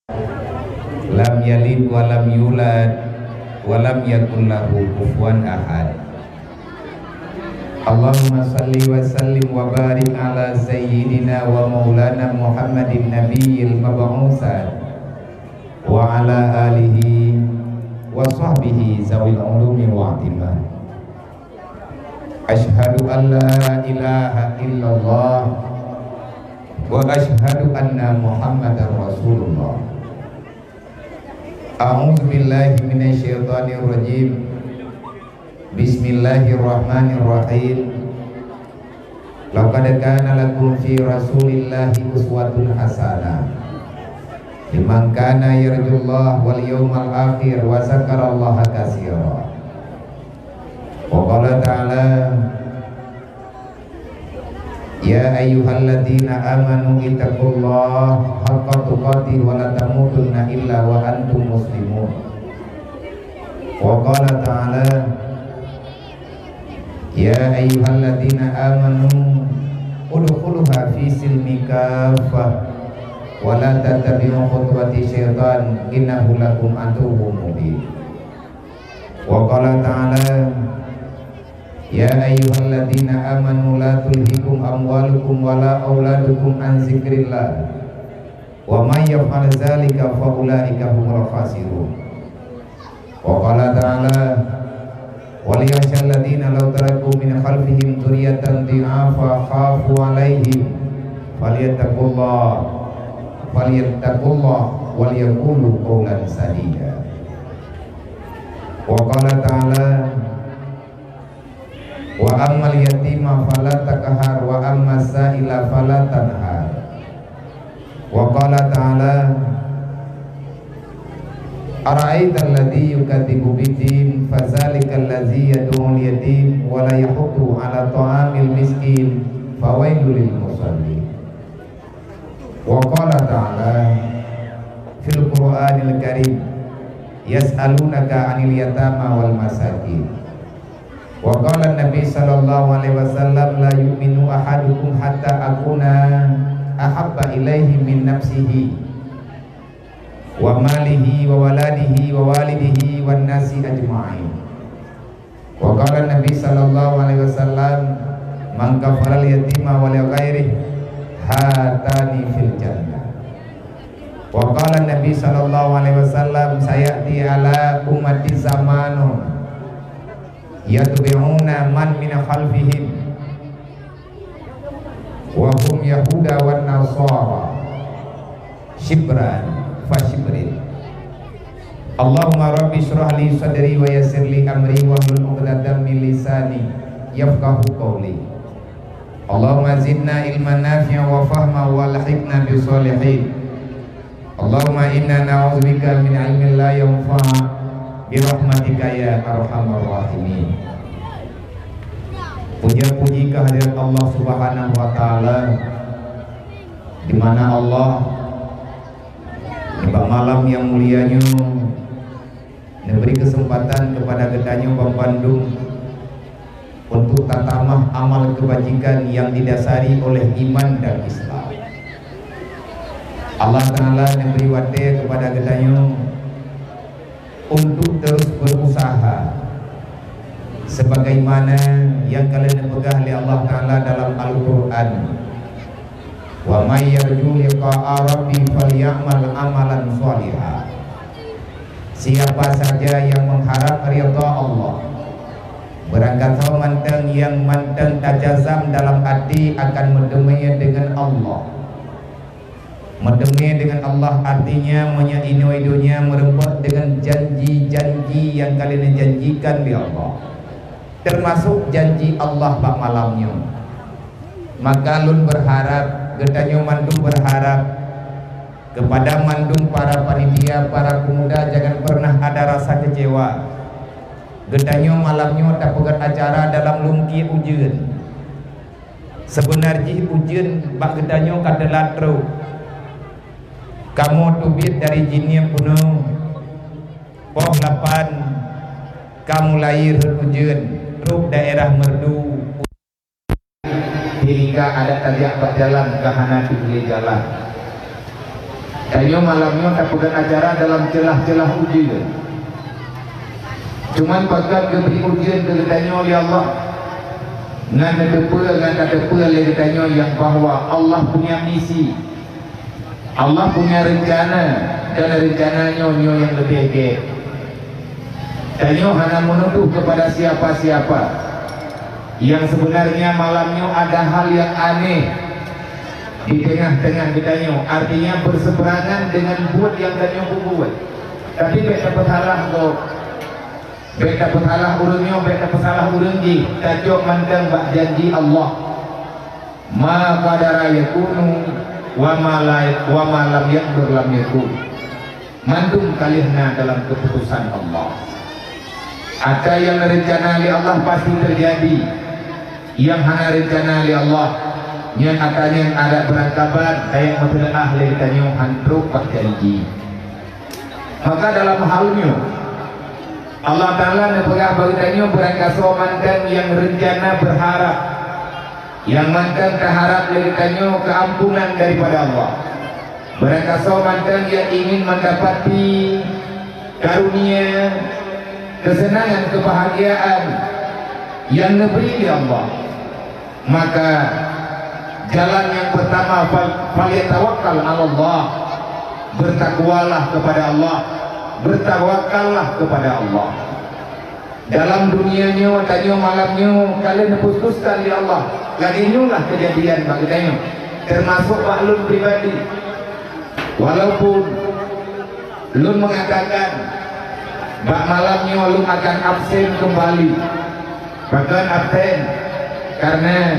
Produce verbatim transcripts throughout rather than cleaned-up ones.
Lam yalid wa lam yulad, wa lam yakul lahu kufuwan ahad. Allahumma salli wa sallim wa barik ala sayyidina wa maulana Muhammadin nabiyil mab'usa wa ala alihi wa sahbihi zawil ulumi wa timah. Asyhadu an la ilaha illallah wa asyhadu anna Muhammadar Rasulullah. A'udzu billahi minasy syaithanir rajim. Bismillahirrahmanirrahim. Laqad kana lakum fi Rasulillahi uswatun hasanah liman kana yarjullaha wal yawmal akhir wa dzakarallaha katsira. Wa qala ta'ala, "Ya ayyuhalladzina amanu ittaqullaha haqqa tuqatih wa la tamutunna illa wa antum muslimun." Wa qala ta'ala, "Ya ayyuhalladzina amanu udkhuluha fi silmi kaffah wa la tattabi'u khutuwati syaitan innahu lakum aduwwum mubin." Wa qala ta'ala, "Ya ayyuhalladzina amanu la tulhikum amwalukum wa la auladukum an dzikrillah, wa may yaf'al dzalika fa ulaika humul khasirun." Wa qala ta'ala, "Wal yakhsyalladzina law taraku min khalfihim dzurriyyatan dhi'afa khafu 'alaihim falyattaqullah, falyattaqullah wal yaqulu qawlan sadida." Wa qala ta'ala, "Wa ammal yatima fala taqhar, wa ammas sa'ila fala tanhar." Wa qala ta'ala, "Ara'aital ladzi yukadzibu biddin, fadzalikal ladzi yad'ul yatim, wa la yahuddu 'ala ta'amil miskin, fawailul lil musallin." Wa qala ta'ala fil Qur'anil Karim, "Yas'alunaka 'anil yatama wal masakin." Wa qala Nabi sallallahu alaihi wasallam, "La yu'minu ahadukum hatta akuna ahabba ilaihi min nafsihi wa malihi wa waladihi wa walidihi wan nasi ajma'in." Wa qala Nabi sallallahu alaihi wasallam, "Man kafalal yatima wa li ghairihi hatani fil jannah." Wa qala Nabi sallallahu alaihi wasallam, "Sayati ala ummati zamanun yatbi'una man min khalfihim wa hum yahuda wan nasara, shibran fa shibrin." Allahumma rabbi shrah li sadri wa yassir li amri wahlul 'uqdatam min lisani yafqahu qawli. Allahumma zidna ilman nafi'a wa fahma wa alhiqna bis shalihin. Allahumma inna na'udzubika min ilmin la yanfa' bi rahmatika ya arhamar rahimin. Puja-puji kehadirat Allah Subhanahu wa Ta'ala, di mana Allah di bak malam nyang mulia nyoe neubri keuseumpatan keupada geutanyoe banmandum untuk tatamah amal keubajikan nyang didasari oleh iman dan Islam. Allah Ta'ala neubri watée keupada geutanyoe untuk terus berusaha sebagaimana nyang ka lheueh neupeugah lé Allah Ta'ala dalam Al-Qur'an, "Wa may yarju liqa'a rabbih falyamal amalan shaliha." Siapa saja yang mengharap ridha Allah, beurangkasoe mantong nyang mantong tajazam dalam até akan meuteumé deungon Allah. Meuteumé deungon Allah artinya meunyoe inoe donya meureumpok deungon janji-janji nyang ka lheueh neujanjikan lé Allah, teumasok janji Allah bak malam nyoe. Maka lôn beurharab, geutanyoe mandum beurharab keupada mandum para panitia, para pemuda, jangan pernah ada rasa kecewa. Geutanyoe malam nyoe tapeugét acara dalam lungkie ujeuen. Seubeuna jih ujeuen bak geutanyoe ka teulat trok. Kamoe teubiet dari Jinieb bunoe, poh lapan ka mulai rhot ujeuen, trok daerah Meureudu. Sehingga adat tajak bak jalan ka hana teubiet jalan. Tanyoe malam nyoe tapeugét acara dalam ceulah-ceulah ujeuen. Cuman pakat geubri ujeuen keu geutanyoe lé Allah. Ngan neuteupeue, ngan tateupeue lé geutanyoe nyang bahwa Allah punya misi. Allah punya rencana, dan rencana nyoe, nyoe nyang leubeh gét. Tanyoe hana meunuduh kepada siapa-siapa. Yang sebenarnya malam nyoe ada hal yang aneh di tengah-tengah geutanyoe, artinya berseberangan dengan buet nyang tanyoe peubuet. Tapi bék tapeusalah gob. Bék tapeusalah ureuëng nyoe, bék tapeusalah ureuëng jih. Tacok mantong bak janji Allah. Ma qadara yakunu wa ma la, wa ma lam yaqdur lam yakun. Mandum ka lheueh na dalam keuputusan Allah. Ata nyang rencana lé Allah pasti teujadi. Nyang hana rencana lé Allah, nyan ata nyan adak beurangkaban, kayém meuteulah lé geutanyoe han trok bak janji. Maka dalam hal nyoe, Allah Ta'ala neupeugah bak geutanyoe beurangkasoe mantong nyang rencana beurharab, nyang mantong teuharab lé geutanyoe keuampunan daripada Allah. Beurangkasoe mantong nyang ingin meudapati karunia, keuseunangan, keubahagiaan nyang neubri lé Allah. Maka, jalan nyang peurtama, fal-, falyatawakkal 'alallah. Bertakwalah kepada Allah. Bertawakallah kepada Allah. Dalam dunia nyoe, tanyoe malam nyoe, ka lheueh neuputuskan lé Allah. Lagée nyoe lah keujadian bak geutanyoe, teumasok bak lôn pribadi. Walaupun lôn meungatakan, bak malam nyoe lôn akan absen keumbali. Pakon absen? Karena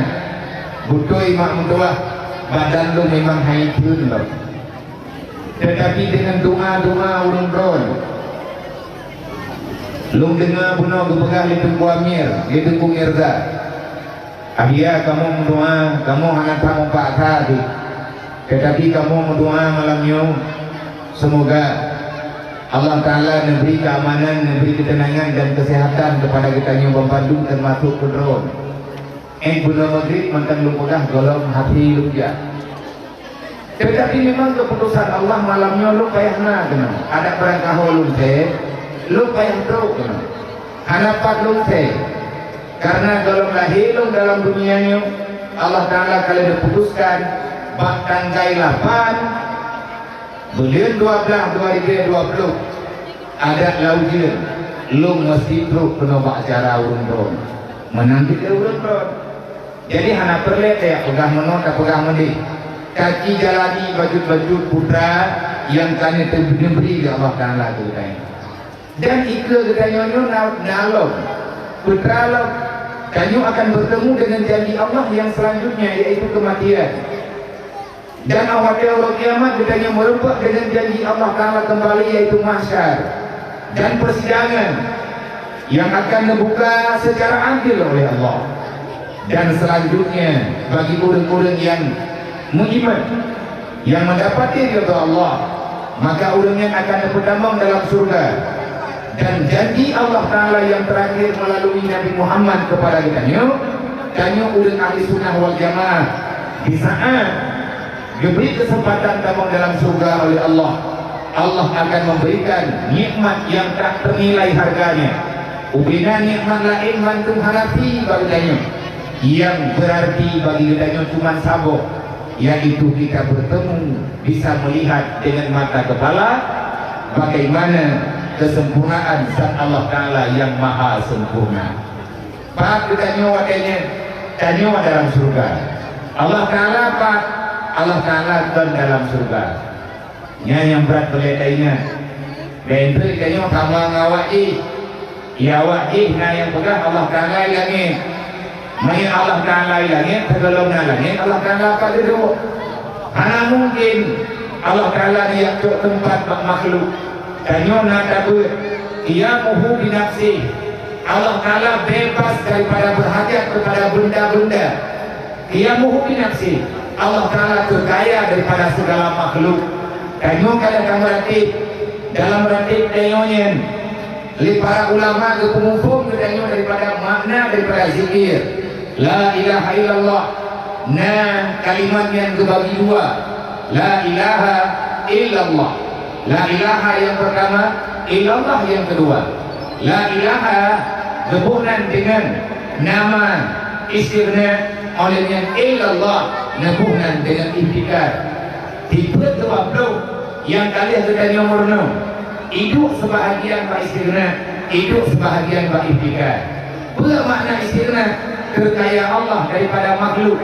beutôi mak meutuah, badan lôn memang hai theun lom. Teutapi deungon doa-doa ureuëng droe, lôn deungoe bunoe geupeugah lé Teungku Amir, lé Teungku Mirza, "Abiya, kamoe meudoa, kamoe hana that meupat that jih. Teutapi kamoe meudoa malam nyoe, seumoga Allah Ta'ala neubri keuamanan, neubri keuteunangan dan keuseuhatan keupada geutanyoe banmandum, teumasok keu droe." Ék bunoe Maghrib mantong lôn peugah gohlom hati lôn jak. Teutapi memang keuputosan Allah malam nyoe lôn payah na keunoe. Adak beurangkaho lôn thèe, lôn payah trok keunoe. Hana pat lôn thèe. Karena gohlom lahé lôn dalam dunia nyoe, Allah Ta'ala ka lheueh neuputuskan bak tanggai lapan buleuen dua blaih dua ribèe dua ploh, adak lam ujeuen, lôn meusti trok keunoe bak acara ureuëng droe. Meunan cit lé ureuëng droe. Jadi hana peureulée tajak peugah meunoe, tapeugah meudéh. Ka jijalani bacut-bacut peue nyang ka neuteubri lé Allah Ta'ala keu geutanyoe. Dan ikeue geutanyoe nyoe na, na lom, peue lom, tanyoe akan bertemu dengan janji Allah yang selanjutnya, yaitu kematian. Dan 'oh watée uroe kiamat geutanyoe meureumpok dengan janji Allah Ta'ala keumbali, yaitu mahsyar dan persidangan yang akan neubuka secara adil oleh Allah. Dan selanjutnya, bagi ureuëng-ureuëng nyang meuiman, nyang meudapati ridha Allah, maka ureuëng nyan akan neupeutamong dalam syurga. Dan janji Allah Ta'ala nyang teurakhir meulalu Nabi Muhammad keupada geutanyoe, tanyoe ureuëng ahli sunnah wal jamaah, di saat geubri keuseumpatan tamong dalam syurga oleh Allah, Allah akan meuberikan nikmat nyang tak teunilai harganya. Ubena nikmat laén mandum hana pih bak geutanyoe. Nyang beurarti bagi geutanyoe cuma saboh, yaitu kita bertemu, bisa melihat dengan mata kepala bagaimana kesempurnaan Zat Allah Ta'ala yang maha sempurna. Pat geutanyoe watée nyan, tanyoe dalam syurga. Allah Ta'ala pat, Allah Ta'ala kon dalam syurga. Nyan nyang brat beulée taingat. Bék teuk tanyoe sama ngon awak jih. Ya, awak jih na nyang peugah Allah Ta'ala di langét. Meunyoe Allah Ta'ala di langét, sigohlom na langét, Allah Ta'ala pat dudoe. Hana mungkin Allah Ta'ala jijak cok teumpat bak makhluk. Tanyoe na tabeuet, qiyamuhu binafsih. Allah Ta'ala bebas daripada berhajat kepada benda-benda. Qiyamuhu binafsih. Allah Ta'ala keu kaya daripada segala makhluk. Tanyoe ka lheueh tameuratéb, dalam meuratéb tanyoe nyan, lé para ulama geupeumuphom keu tanyoe daripada makna daripada zikir. La ilaha illallah. Na kalimat nyan geubagi dua. La ilaha Illallah. La ilaha nyang pertama, illallah nyang kedua. La ilaha geuboh nan deungon nama istighna, óh lheueh nyan illallah neuboh nan deungon ihtikar. Tipe dua ploh nyang ka lheueh geutanyoe meurunoe, iduek seubahagian bak istighna, iduek seubahagian bak ihtikar. Peue makna istighna? Teukaya Allah daripada makhluk.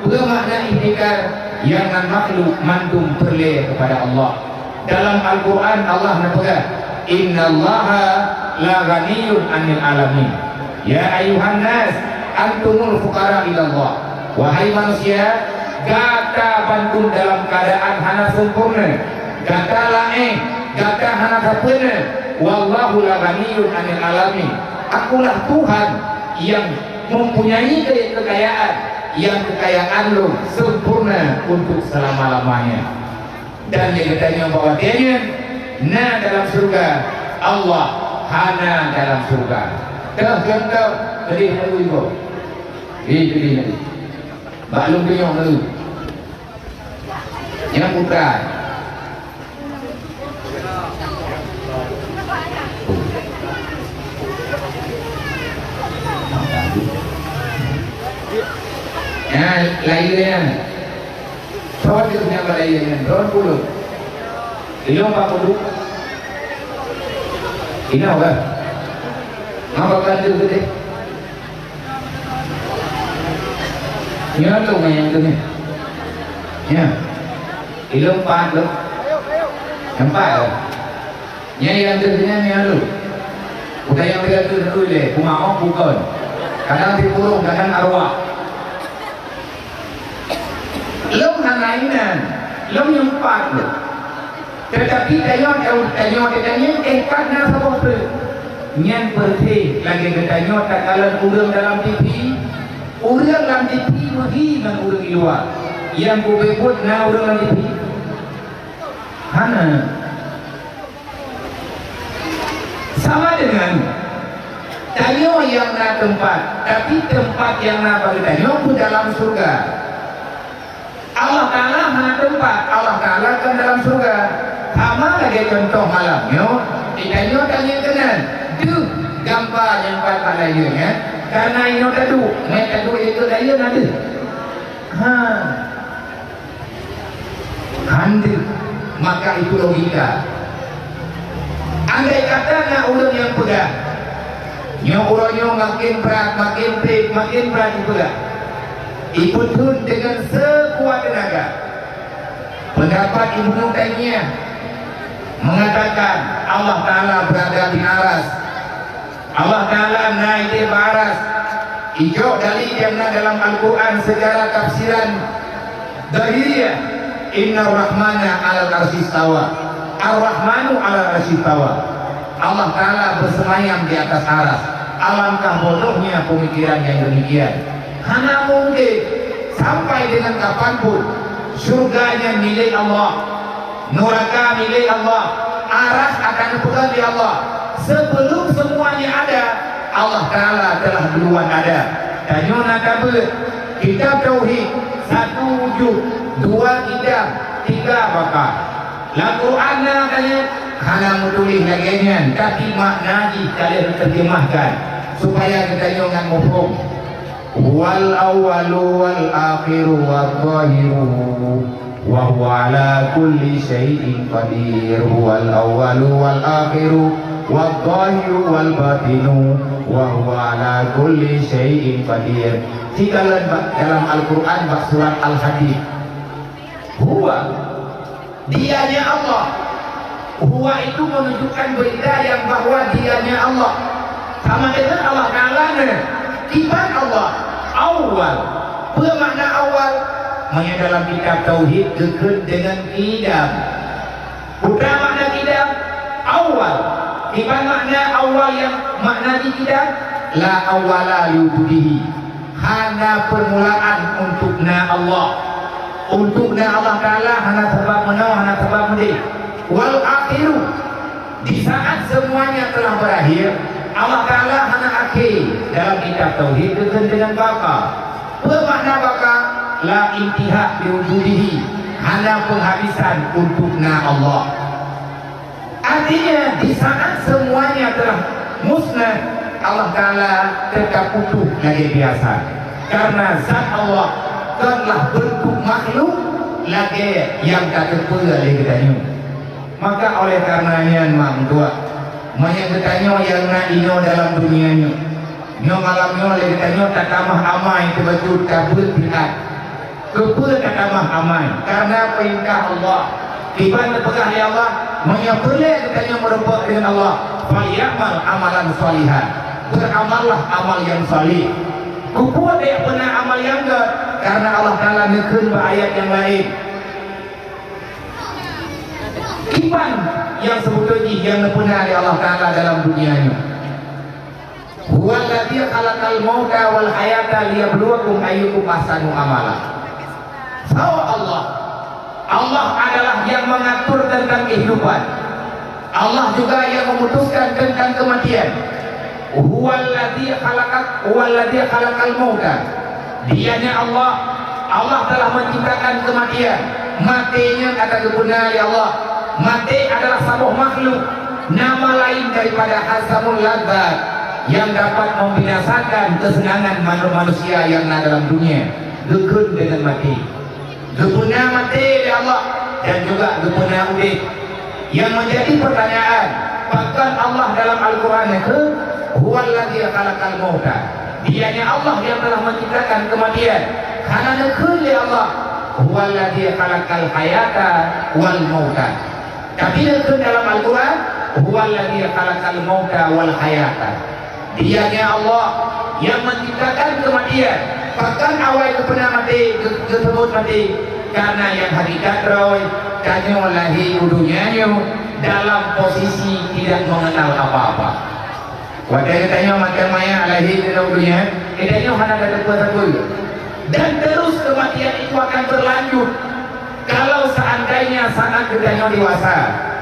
Peue makna ihtikar? Nyang nan makhluk mandum peureulée keupada Allah. Dalam Al-Quran Allah neupeugah, "Innallaha la ghaniyyun 'anil 'alamin. Ya ayyuhan nas, antumul fuqara ilallah." Wahai manusia, gata bandum dalam keuadaan hana sempurna, gata laén, gata hana sapeue na. "Wallahu la ghaniyyun 'anil 'alamin." Akulah Tuhan yang mempunyai ke-, kekayaan, yang kekayaan lôn sempurna untuk selama-lamanya. Dan nyang geutanyoe bak watée nyan na dalam syeuruga, Allah hana dalam syeuruga. Teuh contoh, keudeh na ibu. Ih, keudeh na. Bak lôn tunyok na. Nyang putra. Nah, lahir nyan. Soe jeuet nyang bak lahir nyan? Droen puluh. Ilong empat puluh. Inoe kah? Ngapa kan tu gede? Nyoe tu nyang tu ni. Ya. Ilong empat tu. Empat tu. Nyan nyang deuh nyan, nyan lôn. Bukan nyang deuh nyan, lôn lé, kumaoh bukon. Kadang sikurong, kadang arwah. Lôn hana inan, lôn nyang pat lôn. Teutapi tanyoe, tanyoe, tanyoe, eh, pat na saboh treuk. Nyan peureuté lagée geutanyoe takalon ureuëng dalam T V. Ureuëng lam T V meuhi ngon ureuëng di luwa. Nyang kubeuet na ureuëng lam T V? Hana. Sama dengan tanyoe nyang na teumpat, tapi teumpat nyang na bagi tanyoe pun dalam syurga. Allah Ta'ala hana teumpat, Allah Ta'ala kan dalam syurga. Sama lagée contoh malam nyoe, di tanyoe tanyong keunan, deuh gambar nyang pat bak layeue nyan, karena inoe taduek, meuet taduek ikeu layeue na deuh. Ha. Handeuh, maka itu logika. Andai kata na ureuëng nyang peugah, nyoe uroe nyoe makin brat, makin treb, makin brat ipeugah, ipeutheun deungon seukuat teunaga. Pendapat Ibnu Taimiyah mengatakan Allah Ta'ala berada di aras. Allah Ta'ala na di aras. Ijok dalil nyang na dalam Al-Quran secara tafsiran zahiriyah, "Innar Rahmana 'alal 'arsy istawa." Ar-Rahmanu 'alal 'arsy istawa. Allah Ta'ala bersemayam di atas aras. Alangkah bodohnya pemikiran yang demikian. Hana mungkin, sampai dengan kapanpun, syurga nyan milék Allah. Nuraka milék Allah, aras akan neupeugöt lé Allah. Sebelum semuanya ada, Allah Ta'ala telah duluan ada. Tanyoe na tabeuet, kitab tauhid, satu wujud, dua kidam, tiga baka. Lam Quran na tanyong, hana meutuléh lagée nyan, tapi makna jih ka lheueh neuteurjemahkan, supaya geutanyoe nyan muphom. Huwal awwalu wal akhiru wadh dhahiru wa huwa ala kulli syai'in qadir. Huwal awwalu wal akhiru wadh dhahiru wal batinu wa huwa ala kulli syai'in qadir. Di dalam, dalam Al-Quran bak surat Al-Hadid. Huwa Dianya Allah. Huwa itu menunjukkan berita yang bahwa dianya Allah. Sama dengan Allah Ta'ala na. Kiban Allah. Awwal. Peue makna awwal? Meunyoe dalam kitab tauhid geukheun deungon kidam. Peue makna kidam? Awwal. Kiban makna awwal nyang makna jih kidam? La awwala li wujudihi. Hana permulaan untuk na Allah. Untuk na Allah Ta'ala hana sabab meunoe, hana sabab meudeh. Wal akhiru, di saat semuanya telah berakhir, Allah Ta'ala hana akhé. Dalam kitab tauhid geukheun deungon baka. Peue makna baka? La intiha li wujudihi. Hana penghabisan untuk na Allah. Artinya, di saat semuanya telah musnah, Allah Ta'ala tetap utuh lagée biasa. Karena zat Allah konlah bentuk makhluk lagée nyang tateupeue lé geutanyoe. Maka oleh karena nyan, mak meutuah, meunyoe geutanyoe nyang na inoe dalam dunia nyoe, nyoe malam nyoe lé geutanyoe tatamah amai teubacut tabeuet jihad. Keupeue tatamah amai? Karena peurintah Allah. Kiban neupeugah lé Allah, meunyoe peureulée geutanyoe meurumpok deungon Allah, "Falyamal amalan shalihan." Beuramallah amal nyang saleh. Keupeue bék peuna amal nyang gét? Karena Allah Ta'ala neukheun bak ayat nyang laén. Kiban nyang seubeutôi jih nyang neupeuna lé Allah Ta'ala dalam dunia nyoe. "Huwallazi khalaqal mauta wal hayata liyabluwakum ayyukum ahsanu amala." Soe Allah? Allah adalah yang mengatur tentang kehidupan. Allah juga yang memutuskan tentang kematian. "Huwallazi khalaqak-, huwallazi khalaqal mauta." Dianya Allah, Allah telah menciptakan kematian. Maté nyan ata geupeuna lé Allah. Maté adalah saboh makhluk, nama lain daripada hazamul ladzat, yang dapat membinasakan kesenangan manu-, manusia yang na dalam dunia. Geukheun deungon maté. Geupeuna maté lé Allah dan juga geupeuna udeb. Yang menjadi pertanyaan, pakon Allah dalam Al-Quran neukheun, "Huwallazi khalaqal mauta." Dianya Allah yang telah menciptakan kematian. Hana neukheun lé Allah, "Huwallazi khalaqal hayata wal mauta." Tapi neukheun dalam Al-Quran, "Huwallazi khalaqal mauta wal hayata." Dianya Allah yang menciptakan kematian. Pakon awai geupeuna maté, geu-, geuseubut maté? Karena nyang hakikat droe, tanyoe lahé u dunia nyoe dalam posisi tidak mengenal apa-apa. Watée geutanyoe maté manyang lahé keunoe u dunia, geutanyoe hana tateupeue sapeue. Dan terus kematian itu akan berlanjut. Kalau seandainya saat geutanyoe dewasa,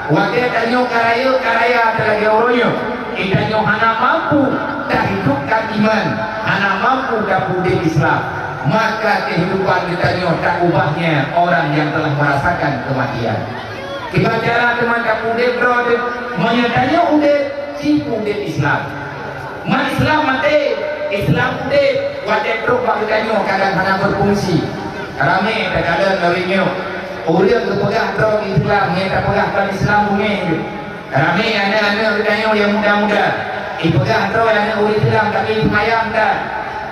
watée tanyoe ka rayeuk ka raya lagée uroe nyoe, geutanyoe hana mampu tahidupkan iman, hana mampu tapeuudeb Islam, maka kehidupan geutanyoe taubahnya orang yang telah merasakan kematian. Kiban cara teuma tapeuudeb droe teuh, meunyoe tanyoe udeb, ci peuudeb Islam. Mat Islam maté, Islam udeb, watée trok bak geutanyoe kadang hana berfungsi. Ramé takalon lawét nyoe. Ureuëng geupeugah droe Islam, nyang tapeugah kon Islam beungéh jih. Ramé aneuëk-aneuëk geutanyoe nyang muda-muda, ipeugah droe aneuëk ureuëng Islam tapi seumayang that.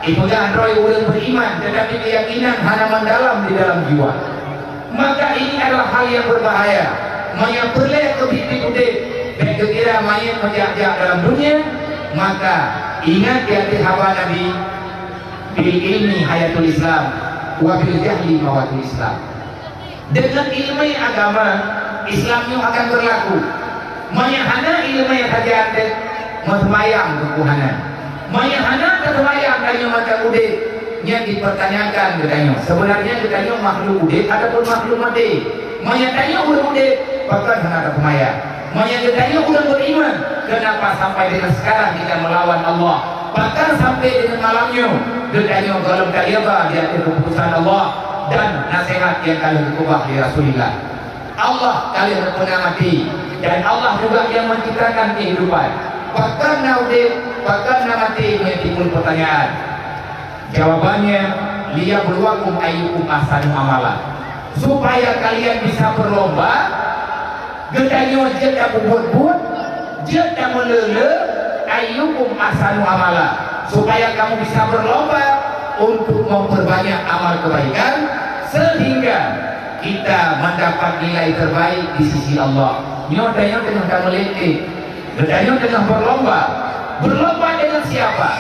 Ipeugah droe ureuëng beriman, tetapi keyakinan hana mendalam di dalam jiwa. Maka ini adalah hal yang berbahaya. Meunyoe peureulée keubiet udeb, bék geukira manyét meujak-jak dalam dunia, maka ingat di ateueh haba Nabi, "Bil ilmi hayatul Islam, wa bil jahli mawatul Islam." Deungon iéleumé agama, Islam nyoe akan beurlaku. Meunyoe hana iéleumé sajan teuh, meuseumayang teungku hana. Meunyoe hana teuseumayang tanyoe mantong udeb, nyan dipertanyakan geutanyoe. Sebenarnya geutanyoe makhluk udeb ataupun makhluk maté? Meunyoe tanyoe ureuëng udeb, pakon hana teuseumayang? Meunyoe geutanyoe ureuëng beriman, kenapa sampai dengan sekarang kita melawan Allah? Bahkan sampai dengan malam nyoe, geutanyoe gohlom tarida di ateueh keputusan Allah dan nasihat nyang ka lheueh geukeubah lé Rasulullah. Allah ka lheueh geupeuna maté, dan Allah juga yang menciptakan kehidupan. Pakon na udeb, pakon na maté, nyan timbul pertanyaan. Jawabannya, "Liyabluwakum ayyukum ahsanu amala." Supaya kalian bisa berlomba, geutanyoe jeuet tapeubuet-buet, jeuet tameuleu-leu, "Ayyukum ahsanu amala." Supaya kamu bisa berlomba untuk memperbanyak amal kebaikan, sehingga kita mendapat nilai terbaik di sisi Allah. Nyoe tanyoe teungoh tameuleutik. Geutanyoe teungoh berlomba. Berlomba dengan siapa?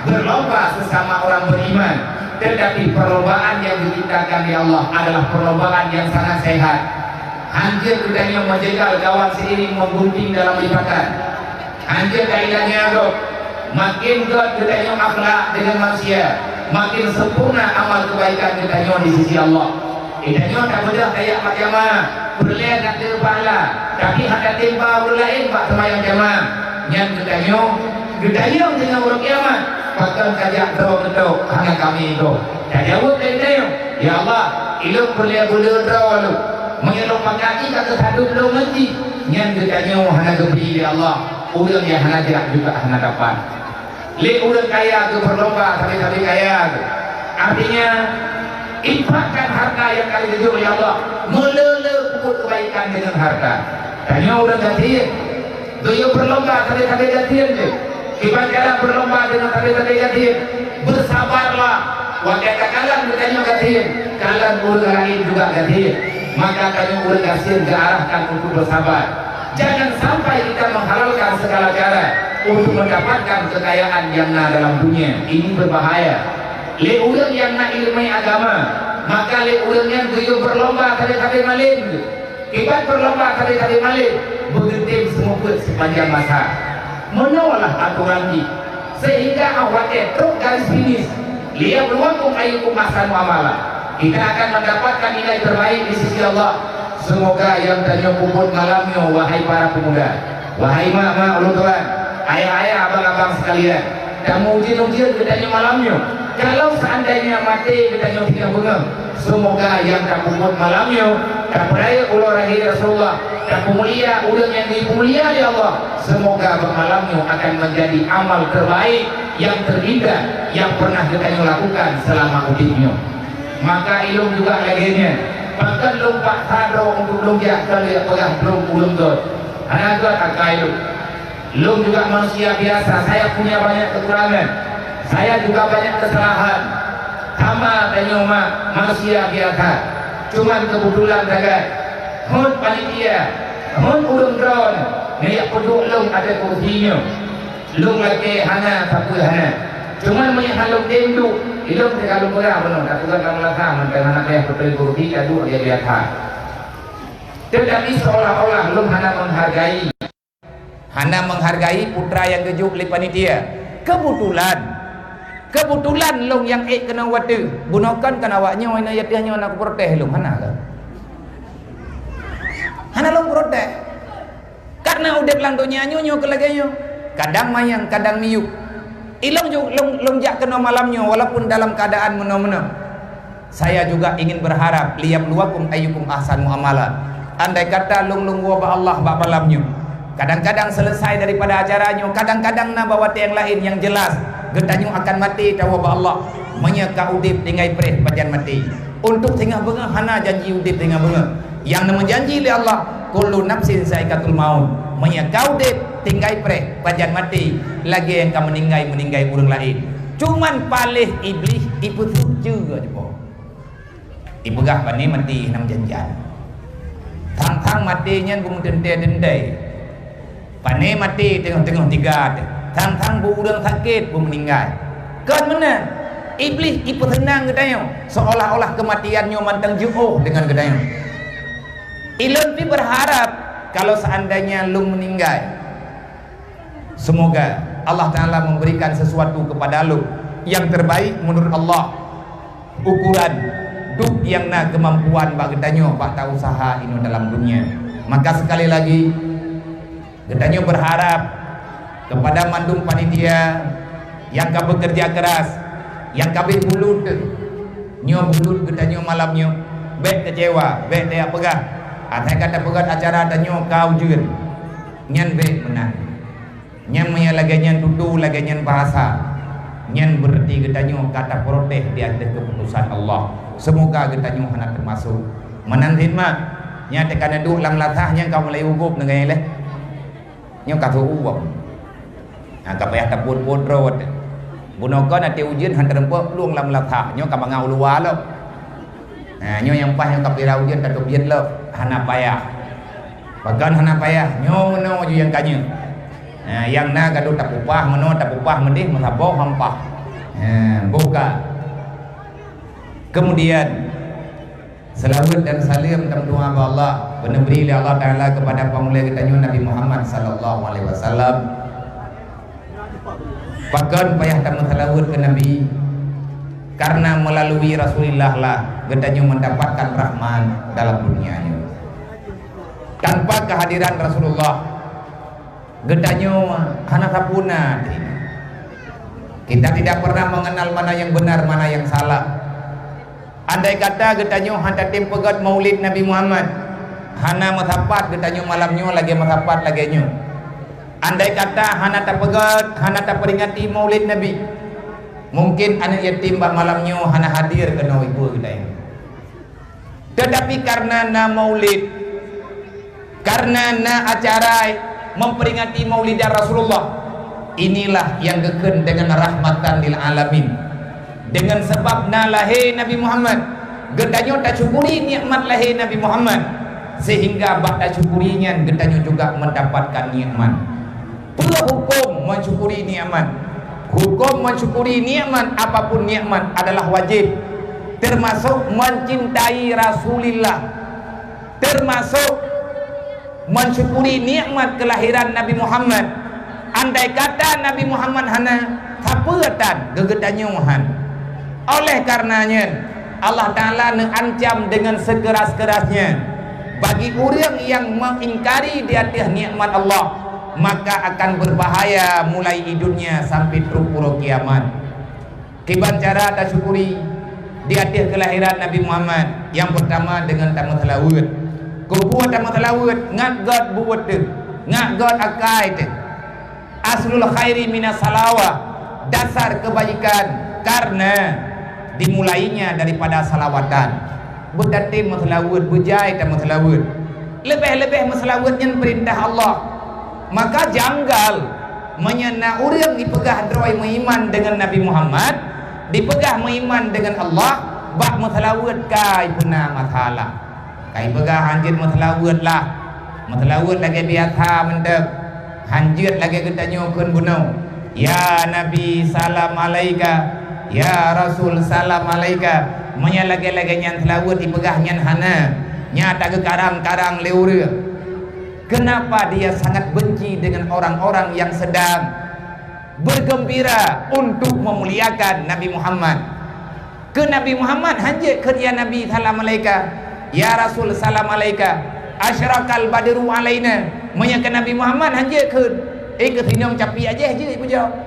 Berlomba sesama orang beriman. Tetapi perlombaan yang diciptakan oleh Allah adalah perlombaan yang sangat sehat. Hanjeuet geutanyoe meujegal kawan seiring menggunting dalam lipatan. Hanjeuet tailangnya gob. Makin gét geutanyoe akhlak dengan manusia, makin sempurna amal kebaikan geutanyoe di sisi Allah. Geutanyoe tabeudôh tajak bak jamaah, peureulée na teuh pahala, tapi hana tatimpa ureuëng laén bak seumayang jamaah. Nyan geutanyoe, geutanyoe deungon uroe kiamat, pakon kajak droe keutok hana kami gob. Tajaweueb lé geutanyoe, Ya Allah, ilôn peureulée buleuen droe lôn. Meunyoe lôn pakat jih ka keusadum lôn ngon jih, nyan geutanyoe hana geubri lé Allah. Ureuëng nyang hana jak juga hana dapat. Lé ureuëng kaya geubeurlomba sabe-sabe kaya geuh. Artinya, infakkan harta nyang ka geujok lé Allah, meulé-lé peubuet keubaikan deungon harta. Tanyoe ureuëng gasien, geuyue beurlomba sabe-sabe gasien jih. Kiban cara beurlomba deungon sabe-sabe gasien, beusabarlah. Watée takalon geutanyoe gasien, kalon ureuëng laén juga gasien. Maka tanyoe ureuëng gasien geuarahkan untuk beusabar. Jangan sampai kita menghalalkan segala cara untuk mendapatkan kekayaan yang na dalam dunia. Ini berbahaya. Lé ureuëng nyang na iéleumé agama, maka lé ureuëng nyan geuyue beurlomba sabe-sabe malém. Kiban beurlomba sabe-sabe malém, beugeutem seumupeuet sipanjang masa. Meunoe lah atoran jih. Sehingga 'oh watée trok garis finish, liyabluwakum ayyukum ahsanu amala. Kita akan mendapatkan nilai terbaik di sisi Allah. Semoga nyang tanyoe peubuet malam nyoe, wahai para pemuda, wahai mak-mak ulôn tuan, ayah-ayah, abang-abang sekalian, tameuujeuen-ujeuen geutanyoe malam nyoe. Kalau seandainya maté geutanyoe singoh beungoh, semoga nyang tapeubuet malam nyoe, tapeurayeuk uroe lahé Rasulullah, tapeumulia ureuëng nyang geupeumulia lé Allah, semoga bak malam nyoe akan menjadi amal terbaik, yang terindah, yang pernah geutanyoe lakukan selama udeb nyoe. Maka ilôn juga lagée nyan, pakon lôn paksa droe untuk lôn jak keu lheueh peugah droe ulôn göt. Hana göt akai lôn. Lôn juga manusia biasa, saya punya banyak kekurangan. Saya juga banyak kesalahan. Sama tanyoe ma-, manusia biasa. Cuman kebetulan sagai, hon panitia, hon ureuëng droeneuh, neujak peuduek lôn ateueh kursi nyoe. Lôn lakée hana sapeue hana. Cuman meunyoe han lôn tem duek, ilôn teuka lôn peugah bunoe, tapeugah lam lasah mantong hana payah beutôi kursi, taduek lagée biasa. Tetapi seolah-olah lôn hana menghargai. Hana menghargai putra nyang geujok lé panitia. Keubeutulan, keubeutulan lôn nyang ék keunoe watée. Bunoe kon kan awak nyoe, inoe ateueh nyoe na kuprotes lôn, hana kah? Hana lôn protes. Karena udeb lam donya nyoe, nyoe keu lagée nyoe. Kadang manyang, kadang miyueb. Ilôn ju-, lôn, lôn jak keunoe malam nyoe, walaupun dalam keadaan meunoe-meunoe. Saya juga ingin berharap, liyabluwakum ayyukum ahsanu amala. Andai kata lôn, lôn woe bak Allah bak malam nyoe, kadang-kadang selesai daripada acara nyoe, kadang-kadang na bak watée nyang laén nyang jelas, geutanyoe akan maté tawoe bak Allah. Meunyoe ka udeb tinggai preh pajan maté. Untuk singoh beungoh hana janji udeb singoh beungoh. Nyang neumeujanji lé Allah, "Kullu nafsin zaikatul maut." Meunyoe ka udeb, tinggai preh, pajan maté, lagée nyang ka meuninggai, meuninggai ureuëng laén. Cuman paléh Iblih ipeuseuet ceue jipoh. Ipeugah, "Pane maté hana meujanjan." Thang-thang maté nyan beumeuteuntée-teuntée. Pane maté teungoh-teungoh tiga teuh. Thang-thang bu ureuëng sakét beumeuninggai. Kon meunan, Iblih ipeuseunang geutanyoe, seolah-olah keumatian nyoe mantong jiôh deungon geutanyoe. Ilôn pih berharap, kalau seandainya lôn meuninggai, semoga Allah Ta'ala memberikan sesuatu kepada lôn yang terbaik menurut Allah. Ukuran duek nyang na keumampuan bak geutanyoe bak ta-useuha inoe dalam dunia. Maka sekali lagi, geutanyoe berharap kepada mandum panitia nyang ka bekerja keras, nyang ka abéh bulut. Nyoe bulut geutanyoe malam nyoe, bék kecewa, bék tajak peugah, "Asai ka tapeugét acara tanyoe ka ujeuen." Nyan bék meunan. Nyan meunyoe lagée nyan tutoe, lagée nyan bahasa, nyan beurati geutanyoe ka taprotes di ateueh keuputosan Allah. Seumoga geutanyoe hana teumasok. Meunan cit mak, nyan teuka neuduek lam lasah nyan ka meulayeue gob neugai lé. Nyoe ka seuuem. Nah, ka payah tapot-pot droe teuh. Bunoe kon até ujeuen han teurumpok plueng lam lasah, nyoe ka mangat u luwa lom. Nah, nyoe nyang paih nyoe ka pira ujeuen tateubiet lom, hana payah. Pakon hana payah, nyoe meunoe ju nyang ka nyoe. Nah, nyang na gadôh tapupah meunoe, tapupah meudeh, meusaboh hampah. Nah, buka. Kemudian, seulaweuet dan saleuem tameudoa bak Allah, beuneubri lé Allah Ta'ala keupada pangulée geutanyoe Nabi Muhammad sallallahu alaihi wasallam. Pakon payah tameuseulaweuet keu Nabi? Karena melalui Rasulullah lah geutanyoe mendapatkan rahmat dalam dunia nyoe. Tanpa kehadiran Rasulullah, geutanyoe hana sapeue na. Kita tidak pernah mengenal mana yang benar, mana yang salah. Andai kata geutanyoe hana tatem peugét Maulid Nabi Muhammad, hana meusapat geutanyoe malam nyoe lagée meusapat lagée nyoe. Andai kata hana tapeugét, hana taperingati Maulid Nabi, mungkin aneuëk yatim bak malam nyoe hana hadir keunoe ibu geutanyoe. Tetapi karena na Maulid, karena na acara memperingati Maulidan Rasulullah, inilah yang geukheun dengan rahmatan lil alamin. Dengan sebab na lahé Nabi Muhammad, geutanyoe tasyukuri nikmat lahé Nabi Muhammad, sehingga bak tasyukuri nyan geutanyoe juga mendapatkan nikmat. Peue huköm mensyukuri nikmat? Huköm mensyukuri nikmat, apapun nikmat, adalah wajib, termasuk mencintai Rasulillah, termasuk mensyukuri nikmat kelahiran Nabi Muhammad. Andai kata Nabi Muhammad hana, sapeue tan geugeutanyoe han. Oleh karenanya, Allah Ta'ala neuancam dengan sekeras-kerasnya bagi ureuëng yang mengingkari di atas nikmat Allah, maka akan berbahaya mulai di dunia sampai trok uroe kiamat. Kiban cara tasyukuri di ateueh keulahiran Nabi Muhammad? Nyang peurtama deungon tameuseulaweuet. Keupeue tameuseulaweuet? Ngat gét buet teuh, ngat gét akai teuh. Aslul khairi minas salawah, dasar keubajikan karena dimulainya daripada salawatan. Beutatém meuseulaweuet, beujai tameuseulaweuet. Leubeh-leubeh meuseulaweuet nyan peurintah Allah. Maka janggal meunyoe na ureuëng jipeugah droe meuiman deungon Nabi Muhammad, jipeugah meuiman deungon Allah, bak meuseulaweuet ka jipeuna masalah. Ka jipeugah hanjeuet meuseulaweuet lah. Meuseulaweuet lagée biasa mantong. Hanjeuet lagée geutanyoe kheun bunoe, "Ya Nabi, salam alaika. Ya Rasul, salam alaika." Meunyoe lagée-lagée nyan seulaweuet jipeugah nyan hana, nyan tageukarang-karang lé ureuëng. Kenapa dia sangat benci dengan orang-orang yang sedang bergembira untuk memuliakan Nabi Muhammad? Keu Nabi Muhammad hanjeuet kheun, "Ya Nabi, salam alaika. Ya Rasul, salam alaika. Asyraqal badru alaina." Meunyoe keu Nabi Muhammad hanjeuet kheun, eh, keu sinong capi ajeh jeuet peujaweueb.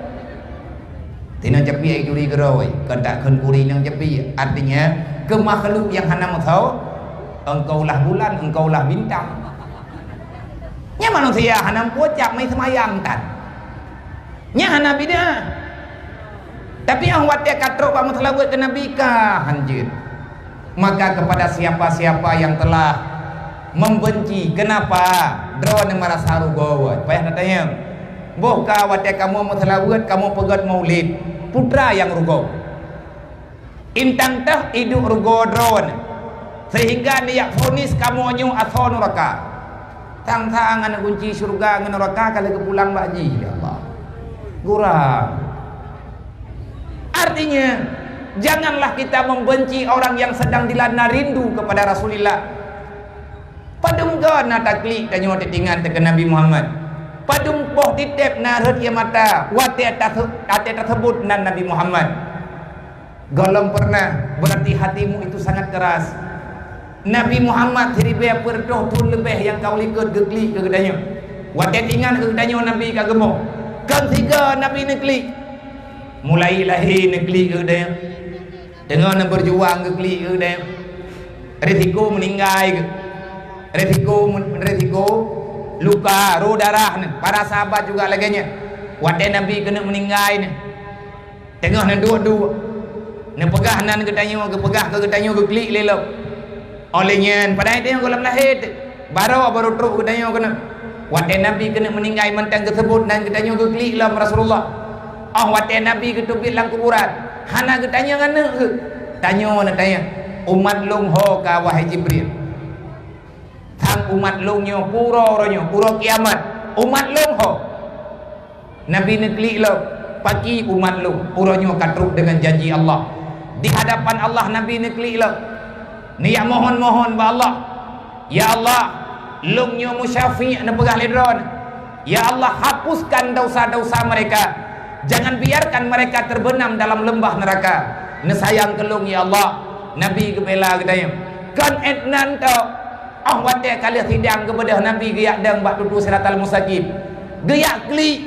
Sinong capi ai turi keudroe, kon takheun kuri nong capi. Artinya, keu makhluk nyang hana meusaho, "Engkaulah bulan, engkaulah bintang." Nyan manusia hana meuucap meuseumbayang tan. Nyan hana bid'ah. Tapi óh watée ka trok bak meuseulaweuet keu Nabi ka hanjeuet. Maka kepada siapa-siapa yang telah membenci, kenapa droeneuh merasa rugoe? Payah tatanyong. Boh ka watée kamoe meuseulaweuet, kamoe peugét maulid, peue teuma nyang rugoe? Intan teuh iduek rugoe droeneuh, sehingga neujak vonis kamoe nyoe asoe nuraka. Sang-sang aneuk gunci syeuruga ngon nuraka ka lheueh geupulang bak jih, ya Allah. Gurang. Artinya, janganlah kita membenci orang yang sedang dilanda rindu kepada Rasulullah. Padum goe na taklik tanyoe teuingat teuh keu Nabi Muhammad. Padum boh tieb na rhot ie mata watée tase-, watée taseubut nan Nabi Muhammad. Gohlom pernah, berarti hatimu itu sangat keras. Nabi Muhammad siribée peureutôh thon leubeh nyang ka u likot geuklik keu geutanyoe. Watée teuingat keu geutanyoe Nabi ka geumoe, kon sigoe Nabi neuklik. Mulai lahé neuklik keu geutanyoe. Teungoh neubeujuang geuklik keu geutanyoe. Risiko meuninggai geuh. Risiko men-, risiko luka, roh darah nyan. Para sahabat juga lagée nyan. Watée Nabi keuneuk meuninggai nyan, teungoh neuduek-duek, neupeugah nan geutanyoe, geupeugah keu geutanyoe geuklik lé lom. Óh lheueh nyan, padahai tanyoe gohlom lahé teuh, baroe barô trok geutanyoe keunoe. Watée Nabi keuneuk meuninggai mantong geuseubut nan geutanyoe geuklik lom Rasulullah. Óh watée Nabi geuteubiet lam kuburan, hana geutanyong aneuk geuh. Tanyoe neutanyong, "Umat lôn ho ka, wahai Jibril?" Sang umat lôn nyoe pue uroe nyoe, uroe kiamat, umat lôn ho. Nabi neuklik lom, paki umat lôn, uroe nyoe ka trok deungon janji Allah. Di hadapan Allah Nabi neuklik lom. Neujak mohon-mohon bak Allah, "Ya Allah, lôn nyoe musyafi'," neupeugah lé droeneuh. "Ya Allah, hapuskan dosa-dosa mereka. Jangan biarkan mereka terbenam dalam lembah neraka." Neusayang keu lôn, ya Allah. Nabi geubela geutanyoe. Kon 'et nan tok. Óh watée ka lheueh sidang geubeudôh Nabi geujak dong bak tutoe Siratal Mustaqim. Geujak klik,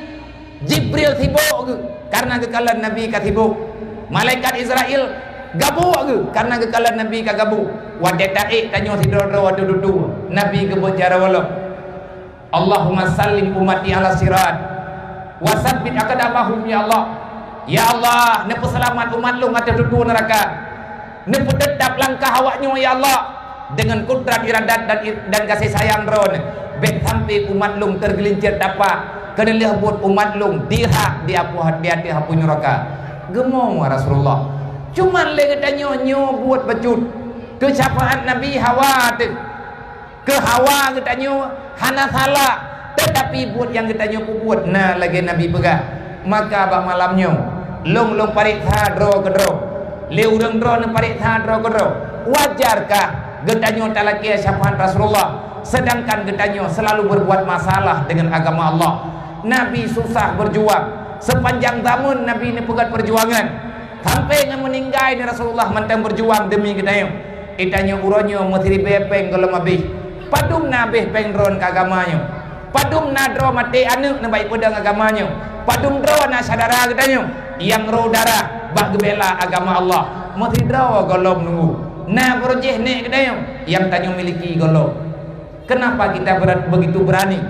Jibril sibok geuh, kareuna geukalon Nabi ka sibok. Malaikat Israel Gabuk geuh, karena geukalon Nabi ka gabuk. Watée taék tanyoe sidroe-droe ateueh dudoe, Nabi geubuet jaroe lom. Allahumma sallim ummati ala sirat, wa sabbit aqdamahum, ya Allah. Ya Allah, neupeuseulamat umat lôn ateueh dudoe neuraka. Neupeuteutab langkah awaknyoe, ya Allah, deungon kudrat, iradat dan, dan gaséh sayang Droeneuh. Bék sampai umat lôn teugeuleuncet tapak, keuneulheueh buet umat lôn dirhak di apoh, di ateueh apui neuraka. Geumo Rasulullah. Cuman lé geutanyoe nyoe buet bacut. Keu syafaat Nabi hawa teuh. Keu hawa geutanyoe hana salah, teutapi buet nyang geutanyoe peubuet na lagée Nabi peugah. Maka bak malam nyoe, lôn, lôn pareksa droe keudroe. Lé ureuëng droe neupareksa droe keudroe. Wajarkah geutanyoe talakée syafaat Rasulullah, sedangkan geutanyoe seulalu beubuet masalah deungon agama Allah? Nabi susah beujuang. Seupanjang zameun Nabi neupeugét peujuangan. Sampai ngon meuninggai ni Rasulullah mantong beujuang deumi geutanyoe. Geutanyoe uroe nyoe meusiribée péng gohlom abéh. Padum na abéh péng droen keu agama nyoe? Padum na droe maté aneuëk neubayeue peudong agama nyoe? Padum droe na syedara geutanyoe nyang rô darah bak geubela agama Allah? Meusidroe gohlom nunggu. Na beurujéh nék geutanyoe nyang tanyoe miliki gohlom. Kenapa kita berat-, begitu berani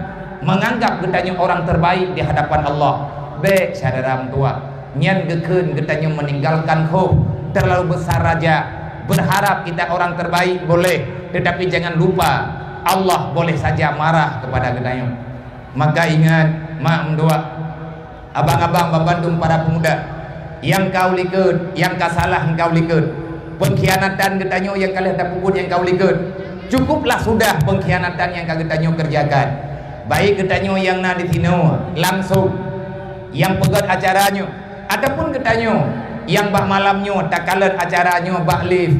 menganggap geutanyoe orang terbaik di hadapan Allah? Bék syedara meutuwah, nyan geukheun geutanyoe meninggalkan khoh, terlalu besar raja. Berharap kita orang terbaik boleh, tetapi jangan lupa Allah boleh saja marah kepada geutanyoe. Maka ingat, mak meutuwah, abang-abang, banmandum para pemuda, nyang ka u likot, nyang ka salah nyang ka u likot, pengkhianatan geutanyoe nyang ka lheueh tapeubuet nyang ka u likot, cukuplah sudah pengkhianatan nyang ka geutanyoe kerjakan. Baik geutanyoe nyang na di sinoe langsung nyang peugét acara nyoe, ataupun geutanyoe nyang bak malam nyoe takalon acara nyoe bak live.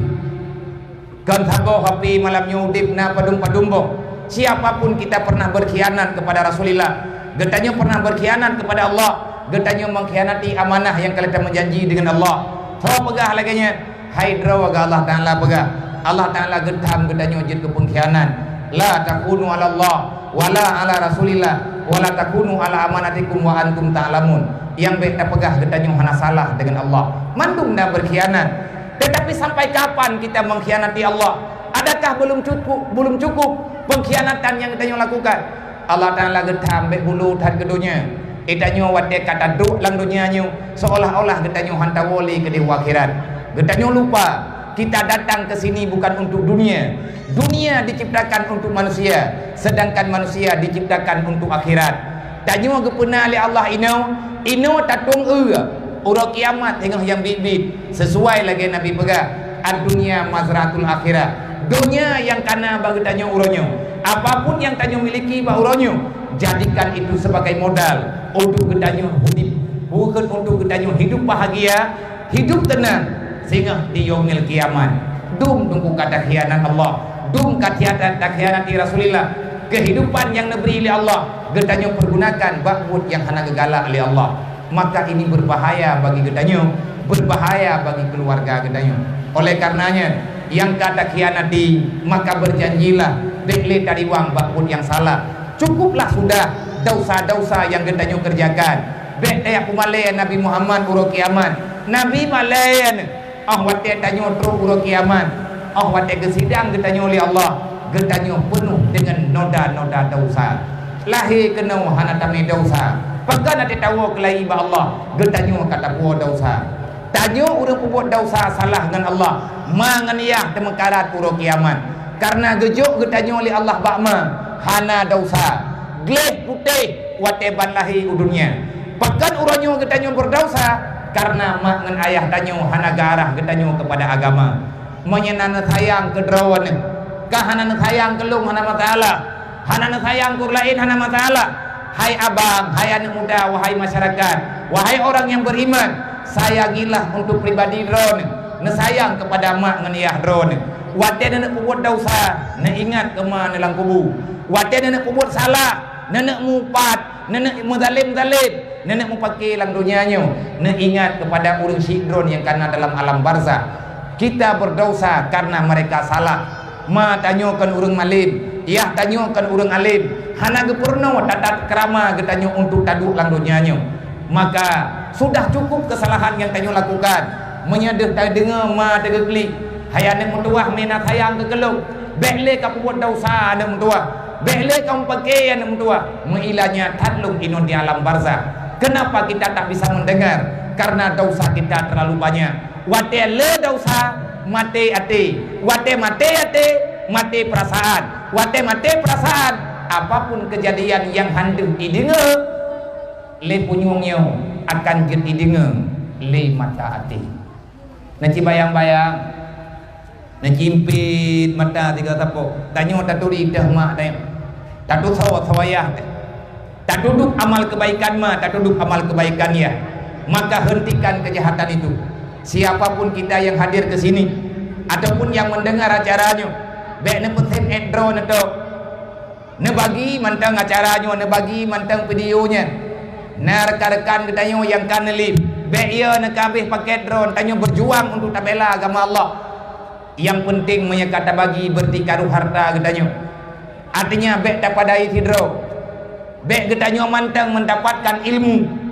Kon saboh HP malam nyoe udeb na padum-padum boh. Siapa pun kita pernah berkhianat kepada Rasulullah. Geutanyoe pernah berkhianat kepada Allah. Geutanyoe mengkhianati amanah nyang ka lheueh tameujanji deungon Allah. Soe peugah lagée nyan? Hai droe geuh Allah Taala peugah. Allah Taala geutham geutanyoe jeuet keu pengkhianat. La takunu 'ala Allah, wa la 'ala Rasulillah, wa la takunu 'ala amanatikum wa antum ta'lamun. Nyang bék tapeugah geutanyoe hana salah deungon Allah. Mandum na berkhianat. Tetapi sampai kapan kita mengkhianati Allah? Adakah belum cukup, belum cukup pengkhianatan nyang geutanyoe lakukan? Allah Taala geutham bék bulo that keu donya. Geutanyoe watée ka taduek lam donya nyoe, seolah-olah geutanyoe han tawoe lé keudeh u akhirat. Geutanyoe lupa, kita datang ke sini bukan untuk dunia. Dunia diciptakan untuk manusia, sedangkan manusia diciptakan untuk akhirat. Tanyoe geupeuna lé Allah inoe, inoe tatueng eu uroe kiamat teungoh nyang biet-biet, sesuai lagée Nabi peugah, "Ad-dunya mazra'atul akhirah." Donya nyang ka na bak geutanyoe uroe nyoe. Apapun nyang tanyoe miliki bak uroe nyoe, jadikan itu sebagai modal untuk geutanyoe udeb, bukan untuk geutanyoe hidup bahagia, hidup tenang, singoh di yaumil kiamat. Dum teungku ka takhianat Allah, dum ka takhianati Rasulullah. Kehidupan nyang neubri lé Allah, geutanyoe pergunakan bak buet nyang hana geugalak lé Allah. Maka ini berbahaya bagi geutanyoe, berbahaya bagi keluarga geutanyoe. Oleh karenanya, nyang ka takhianati, maka berjanjilah bék lé tariwang bak buet nyang salah. Cukuplah sudah dosa-dosa nyang geutanyoe kerjakan. Bék tajak peumalée Nabi Muhammad uroe kiamat. Nabi malée nyan, óh watée tanyoe trok uroe kiamat, óh watée geusidang geutanyoe lé Allah, geutanyoe peunoh deungon noda-noda dosa. Lahé keunoe hana tamé dosa. Pakon até tawoe keulayi bak Allah, geutanyoe ka tapuwoe dosa. Tanyoe ureuëng peubuet dosa salah ngon Allah, ma ngon yah teumeukarat uroe kiamat. Kareuna geujok geutanyoe lé Allah bak ma, hana dosa. Gleh putéh watée ban lahé u dunia. Pakon uroe nyoe geutanyoe beudausa? Kareuna mak ngon ayah tanyoe hana geuarah geutanyoe keupada agama. Meunyoe na neusayang keu droeneuh, ka hana neusayang keu lôn, hana masalah. Hana neusayang keu ureuëng laén, hana masalah. Hai abang, hai aneuëk muda, wahai masyarakat, wahai orang nyang beriman, sayangilah untuk pribadi droeneuh, neusayang keupada mak ngon yah droeneuh. Watée neuneuk peubuet dausa, neuingat keu ma neuh lam kubu. Watée neuneuk peubuet salah, neuneuk mupat, neuneuk meuzalem-zalem, neuneuk mupake lam donya nyoe, neuingat keupada ureuëng syik droe nyang ka na dalam alam barzakh. Kita beudausa kareuna mereka salah. Ma tanyoe kon ureuëng malem, yah tanyoe kon ureuëng alem, hana geupeurunoe tata keurama geutanyoe untuk taduek lam donya nyoe. Maka, sudah cukup keusalahan nyang tanyoe lakukan. Meunyoe deuh tadeungoe ma teugeuklik, "Hai aneuëk meutuwah, meunan sayang keu keu lôn, bék lé ka peubuet desya aneuëk meutuwah, bék lé ka meupaké aneuëk meutuwah." Meuilah nyan that lôn inong di alam barzakh. Kenapa kita tak bisa mendengar? Karena dosa kita terlalu banyak. Watée le desya, maté até. Watée maté até, maté peurasaan. Watée maté peurasaan, apapun keujadian nyang hana deuh ideungoe lé punyueng nyoe, akan jeuet ideungoe lé mata até. Neucibayang-bayang, neucimpit mata tiga sapo. Tanyoe taturi teuh mak tanyoe. Tatusoe soe ayah teuh. Tatuduek amal kebaikan ma, tatuduek amal kebaikan yah. Maka hentikan kejahatan itu. Siapapun kita yang hadir ke sini ataupun yang mendengar acara nyoe, bék neupeusen droeneuh teuh. Neubagi mantong acara nyoe, neubagi mantong video nyan. Na rekan-rekan geutanyoe nyang ka neulib, bék yo neuka abéh paket droe, tanyoe berjuang untuk tabela agama Allah. Nyang penting meunyoe ka tabagi beureuti karu harta geutanyoe. Artinya bék tapadai sidroe. Bék geutanyoe mantong mendapatkan ilmu.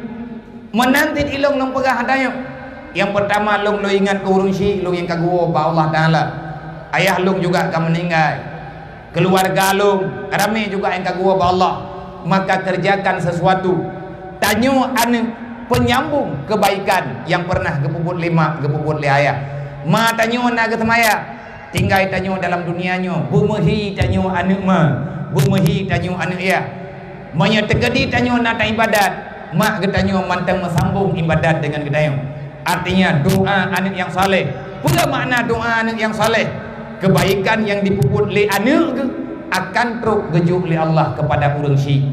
Meunan cit ilong lôn peugah tanyoe. Nyang peurtama lôn lôn ingat keu ureuëng syiek lôn nyang ka geuwoe bak Allah Taala. Ayah lôn juga ka meuninggai. Keuluwarga lôn ramé juga nyang ka geuwoe bak Allah. Maka kerjakan sesuatu. Tanyoe aneuëk penyambung kebaikan nyang pernah geupeubuet lé mak, geupeubuet lé ayah. Ma tanyoe na geuseumayang. Tinggai tanyoe dalam dunia nyoe, beumeuhi tanyoe aneuëk ma, beumeuhi tanyoe aneuëk yah. Meunyoe teukeudi tanyoe na taibadat, mak geutanyoe mantong meusambong ibadat deungon geutanyoe. Artinya doa aneuëk nyang saleh. Peue makna doa aneuëk nyang saleh? Kebaikan nyang dipeubuet lé aneuëk geuh akan trok geujok lé Allah keupada ureuëng syiek.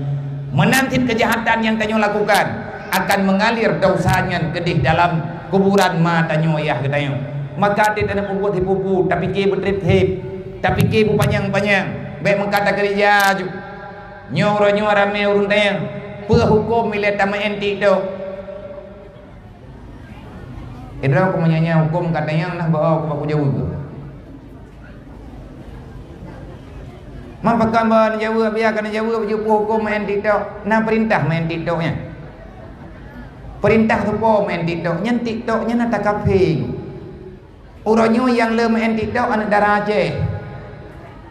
Meunan cit keujahatan nyang tanyoe lakukan akan meungalir desya nyan keudeh dalam kuburan ma tanyoe yah geutanyoe. Maka até tanyoe peubuet hipu-hipu, tapike beutreb-treb, tapike beupanyang-panyang, bék meukat takeurija ju. Nyoe uroe nyoe ramé ureuëng tanyoe, peue huköm ilée tameu'en TikTok? Idroe keu meunyoe nyan huköm ka tanyong nah bak keu baku jaweueb. Man pakon ba neujaweueb, biar ka neujaweueb, jeuet peue huköm meu'en TikTok. Na peurintah meu'en TikTok nyan. Peurintah teupo meu'en TikTok nyan, TikTok nyan na takafé. Uroe nyoe nyang le meu'en TikTok aneuëk dara Aceh.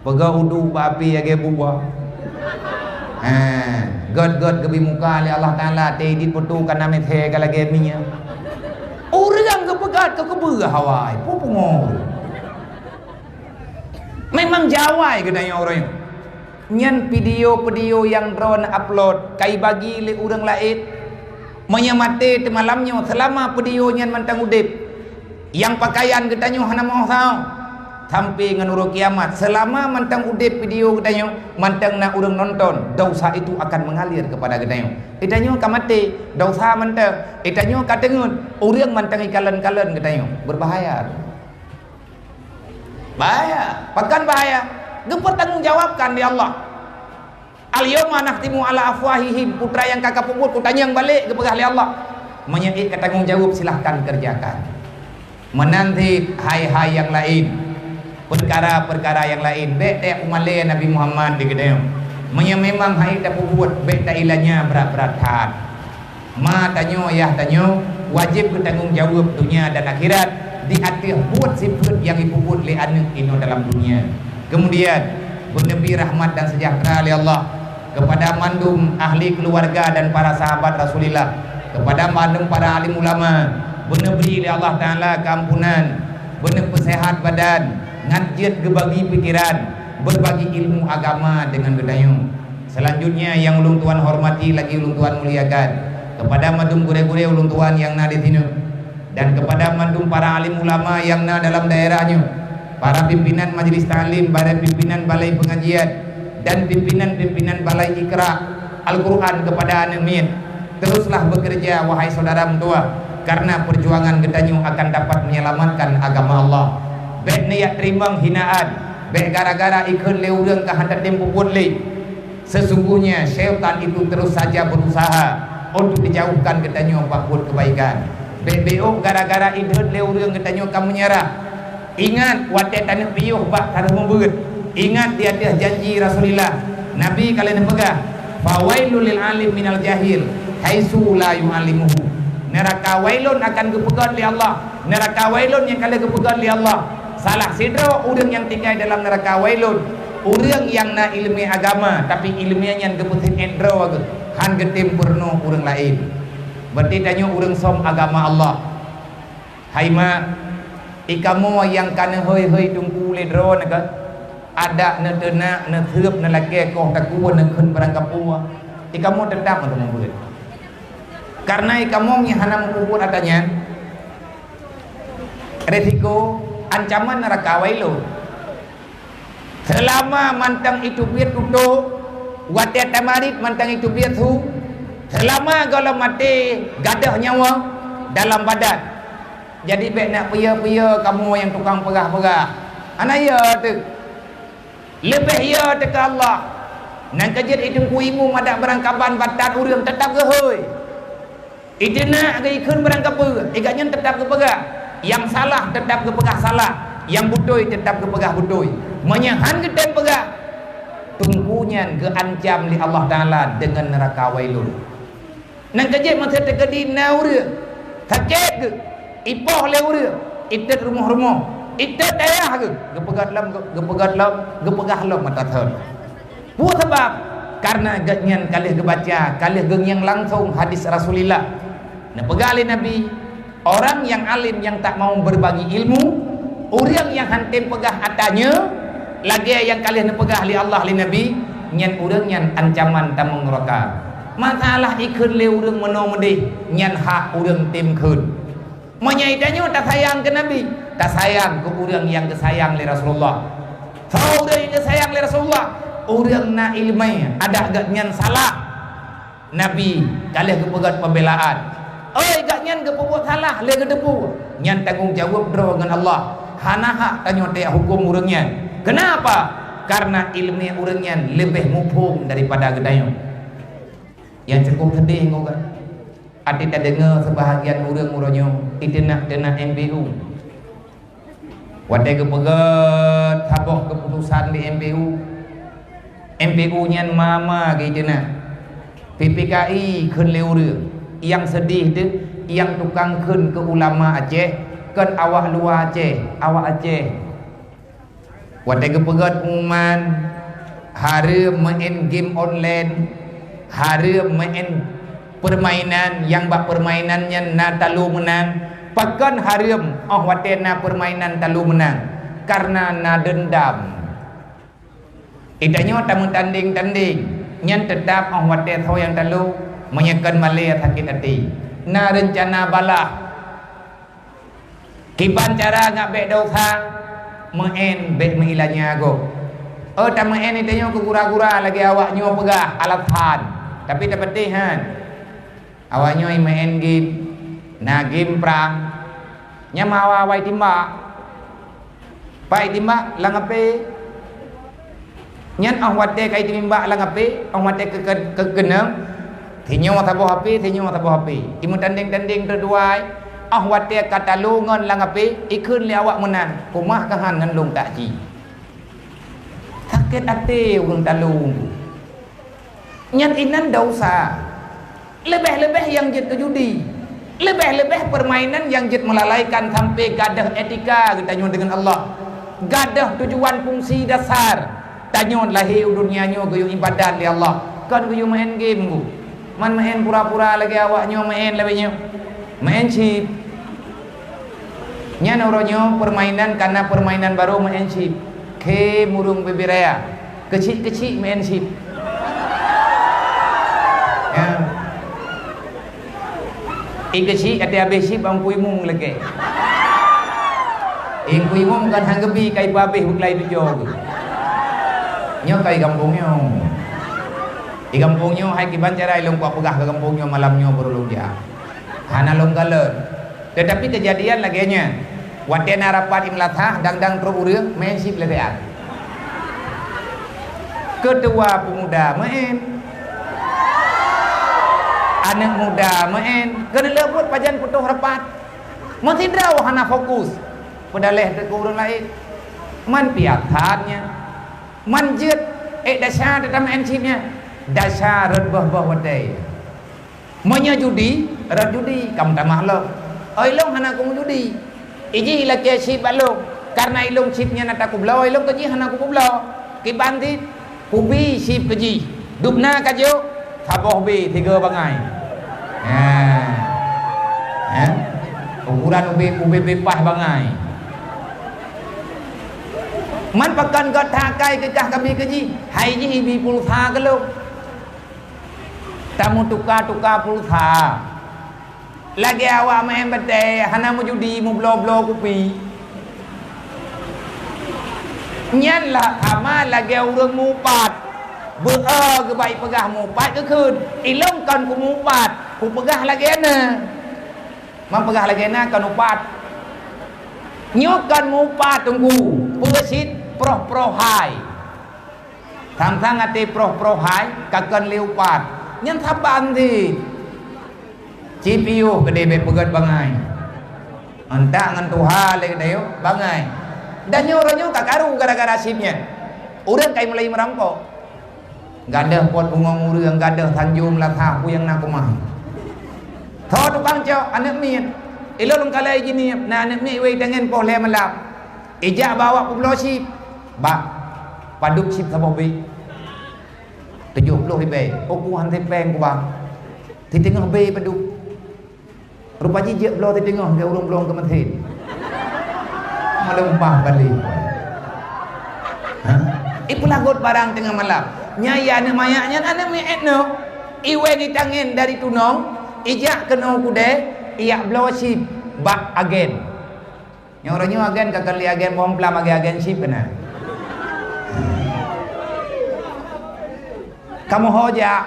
Peugah udeb bak api lagée buba. Ha, gét-gét geubi muka lé Allah Taala, teuidik peutu kana meuthée ka lagée minyeuk. Ureuëng geupeugét keu keubeueh awai, peue pungo. Memang jawai geutanyoe uroe nyoe. Nyan video-video nyang droeneuh upload, ka ibagi lé ureuëng laén. Meunyoe maté teumalam nyoe, seulama video nyan mantong udeb, nyang pakaian geutanyoe hana meuoh sahoe. Sampai ngon uroe kiamat, seulama mantong udeb video geutanyoe, mantong na ureuëng nonton, desya itu akan mengalir keupada geutanyoe. Geutanyoe ka maté, desya mantong. Geutanyoe ka teungeut, ureuëng mantong ikalon-kalon geutanyoe. Berbahaya. Bahaya. Pakon bahaya? Geupeutanggong jawabkan lé Allah. "Al-yauma nakhtimu ala afwahihim," peue nyang ka kapeubuet kutanyong balek, geupeugah lé Allah. Meunyoe ék ka tanggong jaweueb, silahkan kerjakan. Meunan cit hai-hai nyang laén, peukara-peukara nyang laén, bék teumalée Nabi Muhammad di geutanyoe. Meunyoe memang hai tapeubuet, bék tailanya brat-brat that. Ma tanyoe, yah tanyoe, wajéb geutanggong jaweueb donya dan akhirat di ateueh buet sifeuet nyang jipeubuet lé aneuëk inoe dalam dunia. Keumudian, beuneubri rahmat dan seujahteura lé Allah keupada mandum ahli keuluwarga dan para sahabat Rasulillah, keupada mandum para alim ulama, beuneubri lé Allah Taala keuampunan, beuneupeusehat badan, ngat jeuet geubagi pikeran, beubagi ilmu agama deungon geutanyoe. Selanjutnya nyang ulôn tuan hormati lagi ulôn tuan muliakan, keupada mandum gurée-gurée ulôn tuan nyang na di sinoe, dan keupada mandum para alim ulama nyang na dalam daerah nyoe, para pimpinan majlis taklim, para pimpinan balai pengajian, dan pimpinan-pimpinan balai Iqra Al-Quran keupada aneuëk miet. Teruslah bekerja, wahai saudara meutuwah, karena perjuangan geutanyoe akan dapat menyelamatkan agama Allah. Bék neujak teurimong hinaan, bék gara-gara ikheun lé ureuëng ka hana tem peubuet lé. Sesungguhnya syaitan itu terus saja berusaha untuk dijauhkan geutanyoe bak buet kebaikan. Bék-bék gara-gara idhot lé ureuëng geutanyoe ka menyerah. Ingat watée taneuk piôh bak taneuk meubeuet. Ingat di ateueh janji Rasulullah. Nabi ka lheueh neupeugah, "Fawailul lil alim minal jahil, haitsu la yu'allimuhu." Neuraka Wailun akan geupeugét lé Allah. Neuraka Wailun nyang ka lheueh geupeugét lé Allah. Salah sidroe ureuëng nyang tinggai dalam neuraka Wailun, ureuëng nyang na iéleumé agama, tapi iéleumé nyan geupeusiet droe geuh, hán geutem peurunoe ureuëng laén. Berarti tanyoe ureuëng som agama Allah. Hai mak, i kamoe nyang ka neuhôi-hôi teungku lé droeneuh kah? Adak neuteunak, neuseueb, neulakée koh takue, neukheun barang kapue. I kamoe teutap meuteumeubuet. Kareuna i kamoe nyang hana meupubuet atra nyan, risiko ancaman neuraka Wailun. Seulama mantong iteubiet tutô, watée tamarit mantong iteubiet su, seulama gohlom maté gadôh nyawa dalam badan. Jadi bék na peue-peue kamoe nyang tukang peugah-peugah. Hana yo teuh. Leubeh yo teuh keu Allah. Nyang keujeuet i teungku imum adak barangkaban batat ureuëng teutap geuhôi. Iteunak geuikheun barang kapeue, i gobnyan teutap geupeugah. Nyang salah teutap geupeugah salah, nyang beutôi teutap geupeugah beutôi. Meunyoe hán geutem peugah, teungku nyan geuancam lé Allah Taala deungon neuraka Wailun. Nyang keujeuet meuseuteukeudi na ureuëng sakét geuh, ipoh lé ureuëng, itet rumoh-rumoh, itet ayah geuh, geupeugét lom, geupeugét lom, geupeugah lom mata thon. Peue sabab? Kareuna gobnyan ka lheueh geubaca, ka lheueh geungieng langsong hadis Rasulillah. Neupeugah lé Nabi, orang yang alim yang tak mau berbagi ilmu, ureuëng nyang hán tem peugah atra nyoe, lagée nyang ka lheueh neupeugah lé Allah lé Nabi, nyan ureuëng nyan ancaman tamong neuraka. Masalah ikheun lé ureuëng meunoe meudeh, nyan hak ureuëng tem kheun. Meunyoe tanyoe tasayang keu Nabi, tasayang keu ureuëng nyang geusayang lé Rasulullah. Soe ureuëng nyang geusayang lé Rasulullah? Ureuëng na iéleumé, adak gobnyan salah. Nabi ka lheueh geupeugét pembelaan. Oi, gobnyan geupeubuet salah lé geuteupeu. Nyan tanggong jaweueb droe ngon Allah. Hana hak tanyoe tajak huköm ureuëng nyan. Keunapa? Kareuna iéleumé ureuëng nyan leubeh muphom daripada geutanyoe. Nyang cukup seudeh ngon geuh. Até tadeungoe seubahagian ureuëng uroe nyoe iteunak-teunak M P U. Watée geupeugét saboh keuputosan di M P U, M P U nyan ma-ma geuiteunak. P P K I kheun lé ureuëng, nyang seudeh teuh nyang tukang kheun keu ulama Aceh, kon awak luwa Aceh, awak Aceh. Watée geupeugét pengumuman, hareuem meu'en game online, hareuem meu'en peurmainan nyang bak peurmainan nyan na talo meunang, pakon hareuem óh watée na peurmainan talo meunang, kareuna na deundam. Geutanyoe tameutandeng-tandeng, nyan teutab óh watée soe nyang talo, meunyoe kon malée sakét até. Na reuncana balah. Kiban cara ngat bék desya, meu'en bék meuilanya gob. Oh, tameu'en geutanyoe keu gura-gura lagée awak nyoe peugah alasan, tapi tapatéh han. Awak nyoe meu'en game, na game prang. Nyan meuawa-awa itimbak. Pat itimbak lam H P. Nyan óh watée ka iteumimbak lam H P, óh watée keu-, keu-, keukeunong, sinyoe saboh H P, sinyoe saboh H P. Imeutandeng-tandeng teuduai, óh watée ka talo ngon lam H P, ikheun lé awak meunan, "Kumah ka han ngon lôn tak ci." Sakét até ureuëng talo. Nyan inan desya. Leubeh-leubeh nyang jeuet keu judi. Leubeh-leubeh peurmainan nyang jeuet meulalaikan sampai gadôh etika geutanyoe deungon Allah. Gadôh tujuan fungsi dasar. Tanyoe lahé u dunia nyoe geuyue ibadat lé Allah. Kon geuyue meu'en game gu. Man meu'en pura-pura lagée awak nyoe meu'en lagée nyoe. Meu'en chip. Nyan uroe nyoe peurmainan ka na peurmainan barô meu'en chip. Khém ureuëng bubé raya. Keuchik-keuchik meu'en chip. Ya. I keuchik até habéh chip bang Teungku Imum geulakée. I Teungku Imum kan han geubi ka ipeuhabéh beuklai tujoh geuh. Nyoe ka i gampông nyoe. I gampông nyoe hai kiban cara ilôn kupeugah keu gampông nyoe malam nyoe baru lôn jak. Hana lôn kalon. Teutapi keujadian lagée nyan. Watée na rapat imeulasah, dang-dang trok ureuëng, meu'en chip lé siat. Keutua peumuda meu'en. Aneuëk muda meu'en. Keuneulheueh buet pajan putôh rapat. Meusidroe hana fokus. Peudaléh teuk keu ureuëng laén. Man piasan nyan. Man jeuet, ék desya teutameu'en chip nyan. Desya rot boh-boh watée. Meunyoe judi, rot judi, ka meutamah lom. Oh, ilong hana kumeujudi. Ijih ilakée chip bak lông. Karena ilong chip nyan ata kubloe, ilong keujih hana kupeubloe. Kiban cit, kubi chip keujih. Dubna ka jok, saboh B tiga bangai. Ha. Ha? Ukuran ubé, ubé B paih bangai. Man pakon gét that akai keu kah kabi keujih, hai jih ibi pulsa keu lông. Tamutuka-tuka pulsa. Lagée awak meu'en batée hana meujudi, meubloe-bloe kupi. Nyan lah sama lagée ureuëng mupat. Beu-e geubai peugah mupat geukheun. Ilong kon kumupat, kupeugah lagée na. Man peugah lagée na kon upat. Nyoe kon mupat teungku, peue cit proh-proh hai. Sang-sang até proh-proh hai ka kon lé upat. Nyan saban cit. Ci piôh keudéh bék peugét bangai. Antak ngon tuha lé geutanyoe bangai. Dan nyoe uroe nyoe ka karu gara-gara chip nyan. Ureuëng kai mulai meurangkok. Gadôh pot bungong ureuëng, gadôh sanjong lasah, peue nyang na keumah. Tho tukang cok aneuëk miet. Ilôn lôn kalai jinieb, na aneuëk miet iwai tangen poh lhée malam. Ijak bak awak peubloe chip. Bak, padub chip saboh bit. Tujoh ploh ribée. Oku han sipéng kuba. Siteungoh bé padub. Rupa jih jeuet bloe siteungoh lé ureuëng bloe keu meuthén. Maleumpah balik. Ha? Ipeulagot barang teungoh malam. Nyan ya aneuëk manyak nyan aneuëk miet nyoe. Iwai tangen dari tunong, ijak keunoe keudée, ijak bloe chip bak agen. Nyoe uroe nyoe agen ka kali agen bom plam, agen-agen chip keunan. Kamoe ho jak.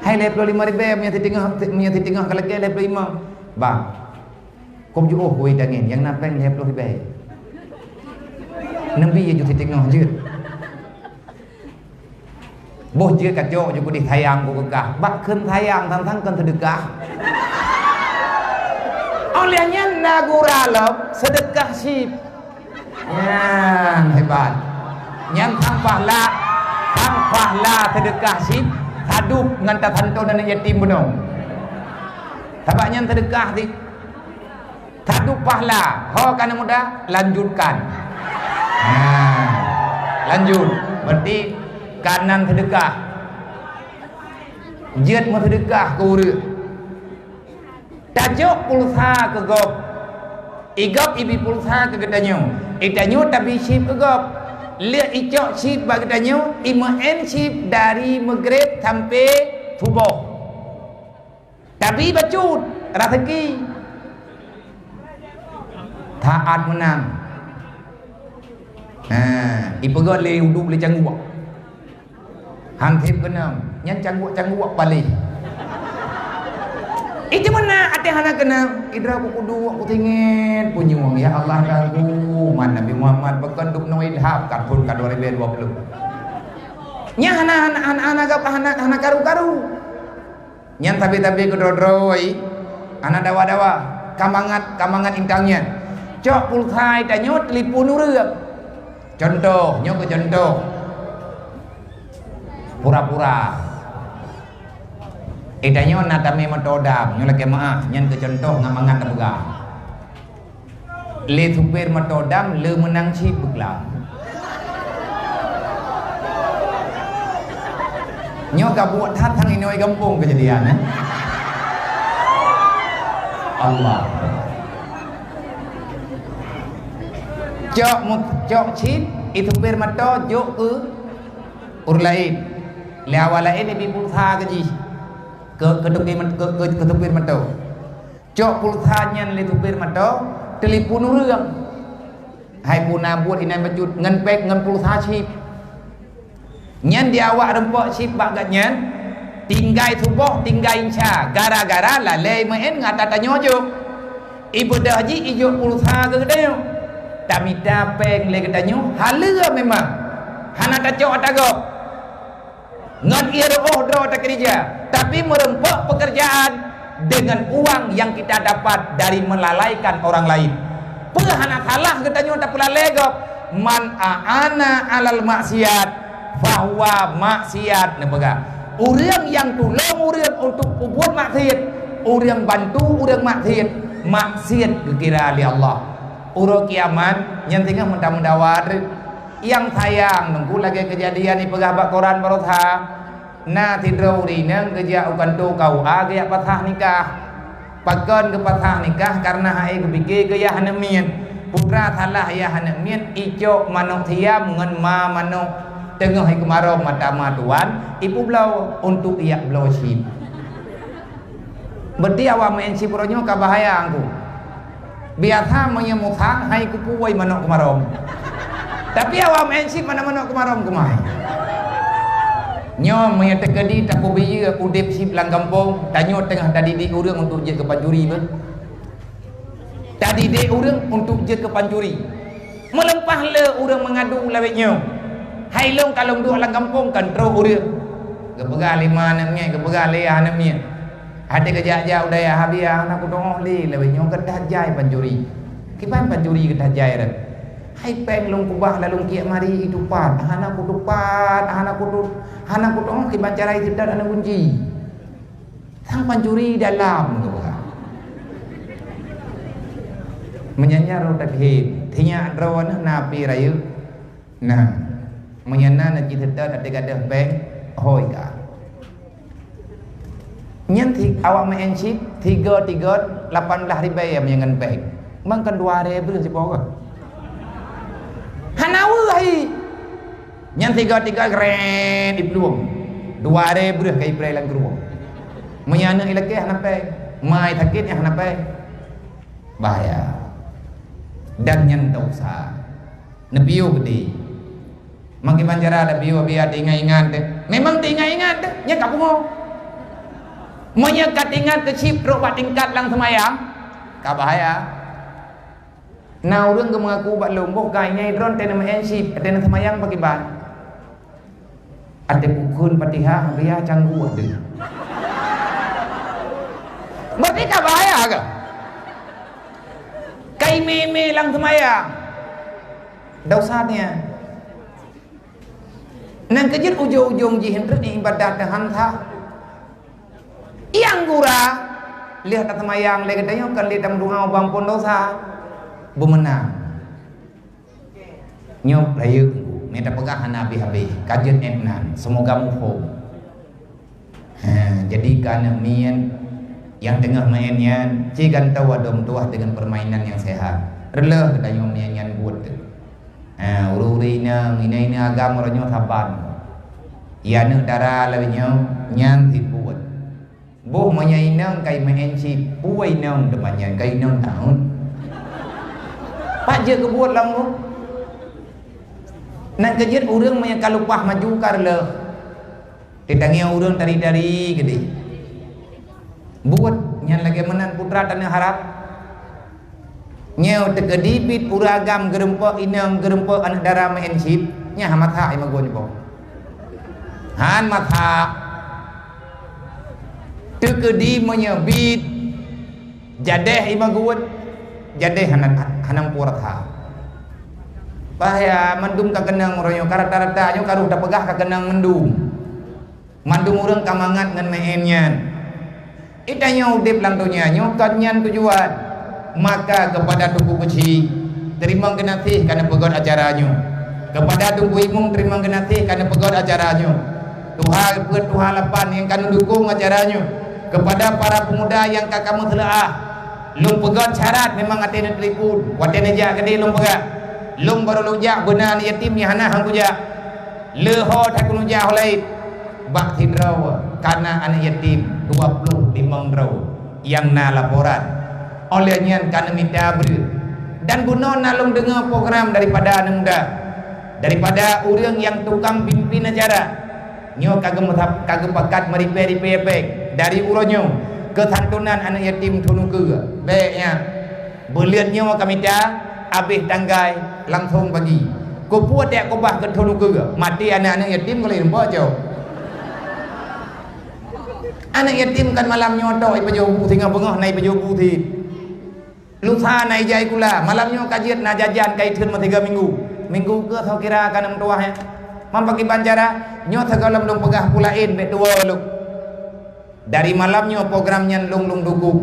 Hai lhée ploh limong ribée, meunyoe siteungoh, meunyoe siteungoh ka lagée lhée ploh limong. Bah, kop jiôh kuwai tangen nyang na péng lhée ploh ribée. Neubi ju siteungoh jeuet. Boh jeuet kacok ju keudeh sayang ku keukah. Bak kheun sayang sang-sang kheun seudeukah. Óh lheueh nyan na gura lom seudeukah chip. Nyan hebat. Nyan sang pahla, sang pahla seudeukah chip sadub ngon tasanton aneuëk yatim bunoe. Sabab nyan seudeukah cit. Sadub pahla, ho ka na muda, lanjutkan. Nah, lanjut. Berarti kanan seudeukah. Jeuet meuseudeukah keu ureuëng. Tajok pulsa keu gob. Igob ibi pulsa keu geutanyoe. Itanyoe tabi chip keu gob. Lheueh icok chip bak geutanyoe, imeu'en chip dari Maghrib sampai suboh. Tabi bacut, raseuki. Taat meunan. Ha, ipeugét lé udub lé cangguek. Hansip keunong, nyan cangguek-cangguek paléh. Itu meunan até hana keunong, idra kukudu, kutingét, punyueng, ya Allah, kagu, man Nabi Muhammad beukon dub nong idhab, karpun ka dua ribu dua puluh. Nyan hana, hana, hana, hana, hana, hana karu-karu. Nyan tabi-tabi keudroe-droe, hana dawa-dawa, ka mangat, ka mangat intang nyan. Cok pulsa tanyoe telepon ureuëng. Contoh, nyoe keu contoh. Pura-pura. Itanyoe na tamé moto dam, nyoe lakée meu'ah, nyan keu contoh ngon mangat tapeugah. Lé supir moto dam le meunang chip beuklam. Nyoe ka buet that sang inoe gampông keujadian, eh. Allah. Cok mu-, cok chip, i supir moto jok keu ureuëng laén. Lé awak laén ibi pulsa keu jih. Keu, keu supir moto. Cok pulsa nyan lé supir moto, telepon ureuëng. Hai puna buet inan bacut ngon pék ngon pulsa chip. Nyan di awak reumpok chip bak gobnyan, tinggai suboh, tinggai insya, gara-gara lalée meu'en ngon ata tanyoe jok. Ibeudôh jih ijok pulsa keu geutanyoe. Tamita péng lé geutanyoe, haleue memang. Hana tacok ata gob. Ngon ié reuôh droe takeurija, tapi meureumpok peukeurjaan deungon uang nyang kita dapat dari melalaikan orang lain. Peue hana salah geutanyoe tapeulalée gob, "Man a'ana 'alal maksiat, fahuwa maksiat," neupeugah. Ureuëng nyang tulông ureuëng untuk peubuet maksiet, ureuëng bantu ureuëng maksiet, maksiet geukira lé Allah. Uroe kiamat nyan singoh meutameudawa treuk. Nyang sayang, Teungku, lagée keujadian ipeugah bak koran baroesa. Na sidroe ureuëng inong geujak u kantô K U A geujak pasah nikah. Pakon geupasah nikah? Kareuna hai geupike keu yah aneuëk miet. Putra salah yah aneuëk miet icok manok siam ngon ma manok. Teungoh ikeumarôm mata ma tuan, ipeubloe untuk ijak bloe chip. Berarti awak meu'en chip uroe nyoe ka bahaya, Teungku. Biasa meunyoe musang hai kupuwoe manok keumarôm. Tapi awak meu'en chip manok-manok keumarôm keumah. Nyoe meunyoe teukeudi tapeubiyeu udeb chip lam gampông, tanyoe teungoh tadidik ureuëng untuk jeuet keu pancuri beuh. Tadidik ureuëng untuk jeuet keu pancuri. Meuleupah le ureuëng meungadu lawét nyoe, hai lôn ka lôn duek lam gampông kan trok ureuëng. Geupeugah lé ma aneuëk miet, geupeugah lé yah aneuëk miet. Até geujak-jak u dayah, "Abi, hana kutu'oh lé lawét nyoe, geudah jai pancuri." "Kiban pancuri geudah jai rot?" "Hai péng lôn keubah lam lôn kiek mari itupat, hana kutupat, hana kutu-, hana kutu'oh kiban cara iseutôt aneuëk gunci. Sang pancuri dalam," geupeugah. Meunyan nyan rot that hé, sinyak droeneuh na api rayeuk. Nah, meunyan na neucit seutôt até gadôh péng, hôi ka. Nyan ti-, awak meu'en chip, tiga-tiga lapan belas ribèe meunyan ngon péng. Mangkon dua ribèe breuh sipoh ka. Hana weueh hai. Nyan tiga-tiga gret iplueng. Dua ribèe breuh ka ipreh lam krueng. Meunyan aneuëk ilakée hana péng, ma isakét hana péng. Bahaya. Dan nyan desya. Neupiôh geude. Meukiban cara neupiôh biar teuingat-ingat deh. Memang teuingat-ingat deh, nyan ka pungo. Meunyoe ka teuingat keu chip trok bak tingkat lam seumayang, ka bahaya. Na ureuëng geumeungaku bak lôn, "Boh ka inyai droen teuh neumeu'en chip, teuh neuseumayang pakiban?" Até pukon Fatihah, biar canggu deh. Berarti ka bahaya ka? Ka ime-ime lam seumayang. Desya nyan. Nyan keuh jeuet ujong-ujong jih treuk iébadat teuh han sah. Nyang gura, lheueh taseumayang lé geutanyoe kon lé tameudoa ubak amphon desya. Beumeunang. Nyoe rayeuk, Teungku, mita peugah hana habéh-habéh, ka jeuet ék nan, seumoga muphom. Ha, jadi keu aneuëk miet nyang teungoh meu'en nyan, ci gantoe adoe meutuwah deungon peurmainan nyang sehat. Reuloh geutanyoe meu'en nyan buet teuh. Ha, ureuëng-ureuëng inong, inong-inong agam uroe nyoe saban. Ya aneuëk dara lagée nyoe, nyan cit buet. Boh meunyoe inong ka imeu'en cit, peue inong teuma nyan ka inong tahun. Pat jeuet keu buet lam ruh. Nyan keuh jeuet ureuëng meunyoe ka leupah maju ka reuloh. Teutangieng ureuëng tari-tari keudeh. Buet nyan lagée meunan putra taneuk harab. Nyoe teukeudi bit ureuëng agam geurumpok inong geurumpok aneuëk dara meu'en cit, nyan han masak imeuguen nyoe. Han masak. Teukeudi meunyoe bit jadeh imeuguen, jadeh hana, hana muphom rasa. Bahaya mandum ka keunong uroe nyoe, ka rata-rata nyoe ka rôh tapeugah ka keunong mandum. Mandum ureuëng ka mangat ngon meu'en nyan. Geutanyoe udeb lam donya nyoe kon nyan tujuan. Maka keupada Teungku Keuchik, teurimong geunaséh ka neupeugét acara nyoe. Keupada Teungku Imum, teurimong geunaséh ka neupeugét acara nyoe. Tuha peuet, tuha lapan nyang ka neudukong acara nyoe. Keupada para peumuda nyang ka kamoe seuleuah, lôn peugét syarat memang até neutelepon. Watée neujak keudeh lôn peugah, lôn barô lôn jak beuna aneuk yatim nyang hana han kujak. Le ho that keuneuk jak ho laén. Bak sidroe ka na aneuk yatim dua ploh limong droe nyang na laporan. Óh lheueh nyan ka neumita breueh. Dan bunoe na lôn deungoe program daripada aneuk muda, daripada ureuëng nyang tukang pimpin acara. Nyoe ka geumeusa-, ka geupakat meuripée-ripée péng dari uroe nyoe keu santunan aneuk yatim thôn ukeue. Bék nyan. Buleuen nyoe ka mita, abéh tanggai langsong pagi. Keupeue tajak keubah keu thôn ukeue? Maté aneuk-aneuk yatim ka lheueh nampak cok. Aneuk yatim kan malam nyoe tok ipajoh bu, singoh beungoh na ipajoh bu cit. Lusa na ijai kula, malam nyoe ka jeuet na jajan ka itheun meusigoe minggu. Minggu keue soe kira ka na meutuwah nyan. Man pakriban cara, nyoe sigohlom lôn peugah peue laén, bék tuwoe lôn. Dari malam nyoe program nyan lôn, lôn dukong.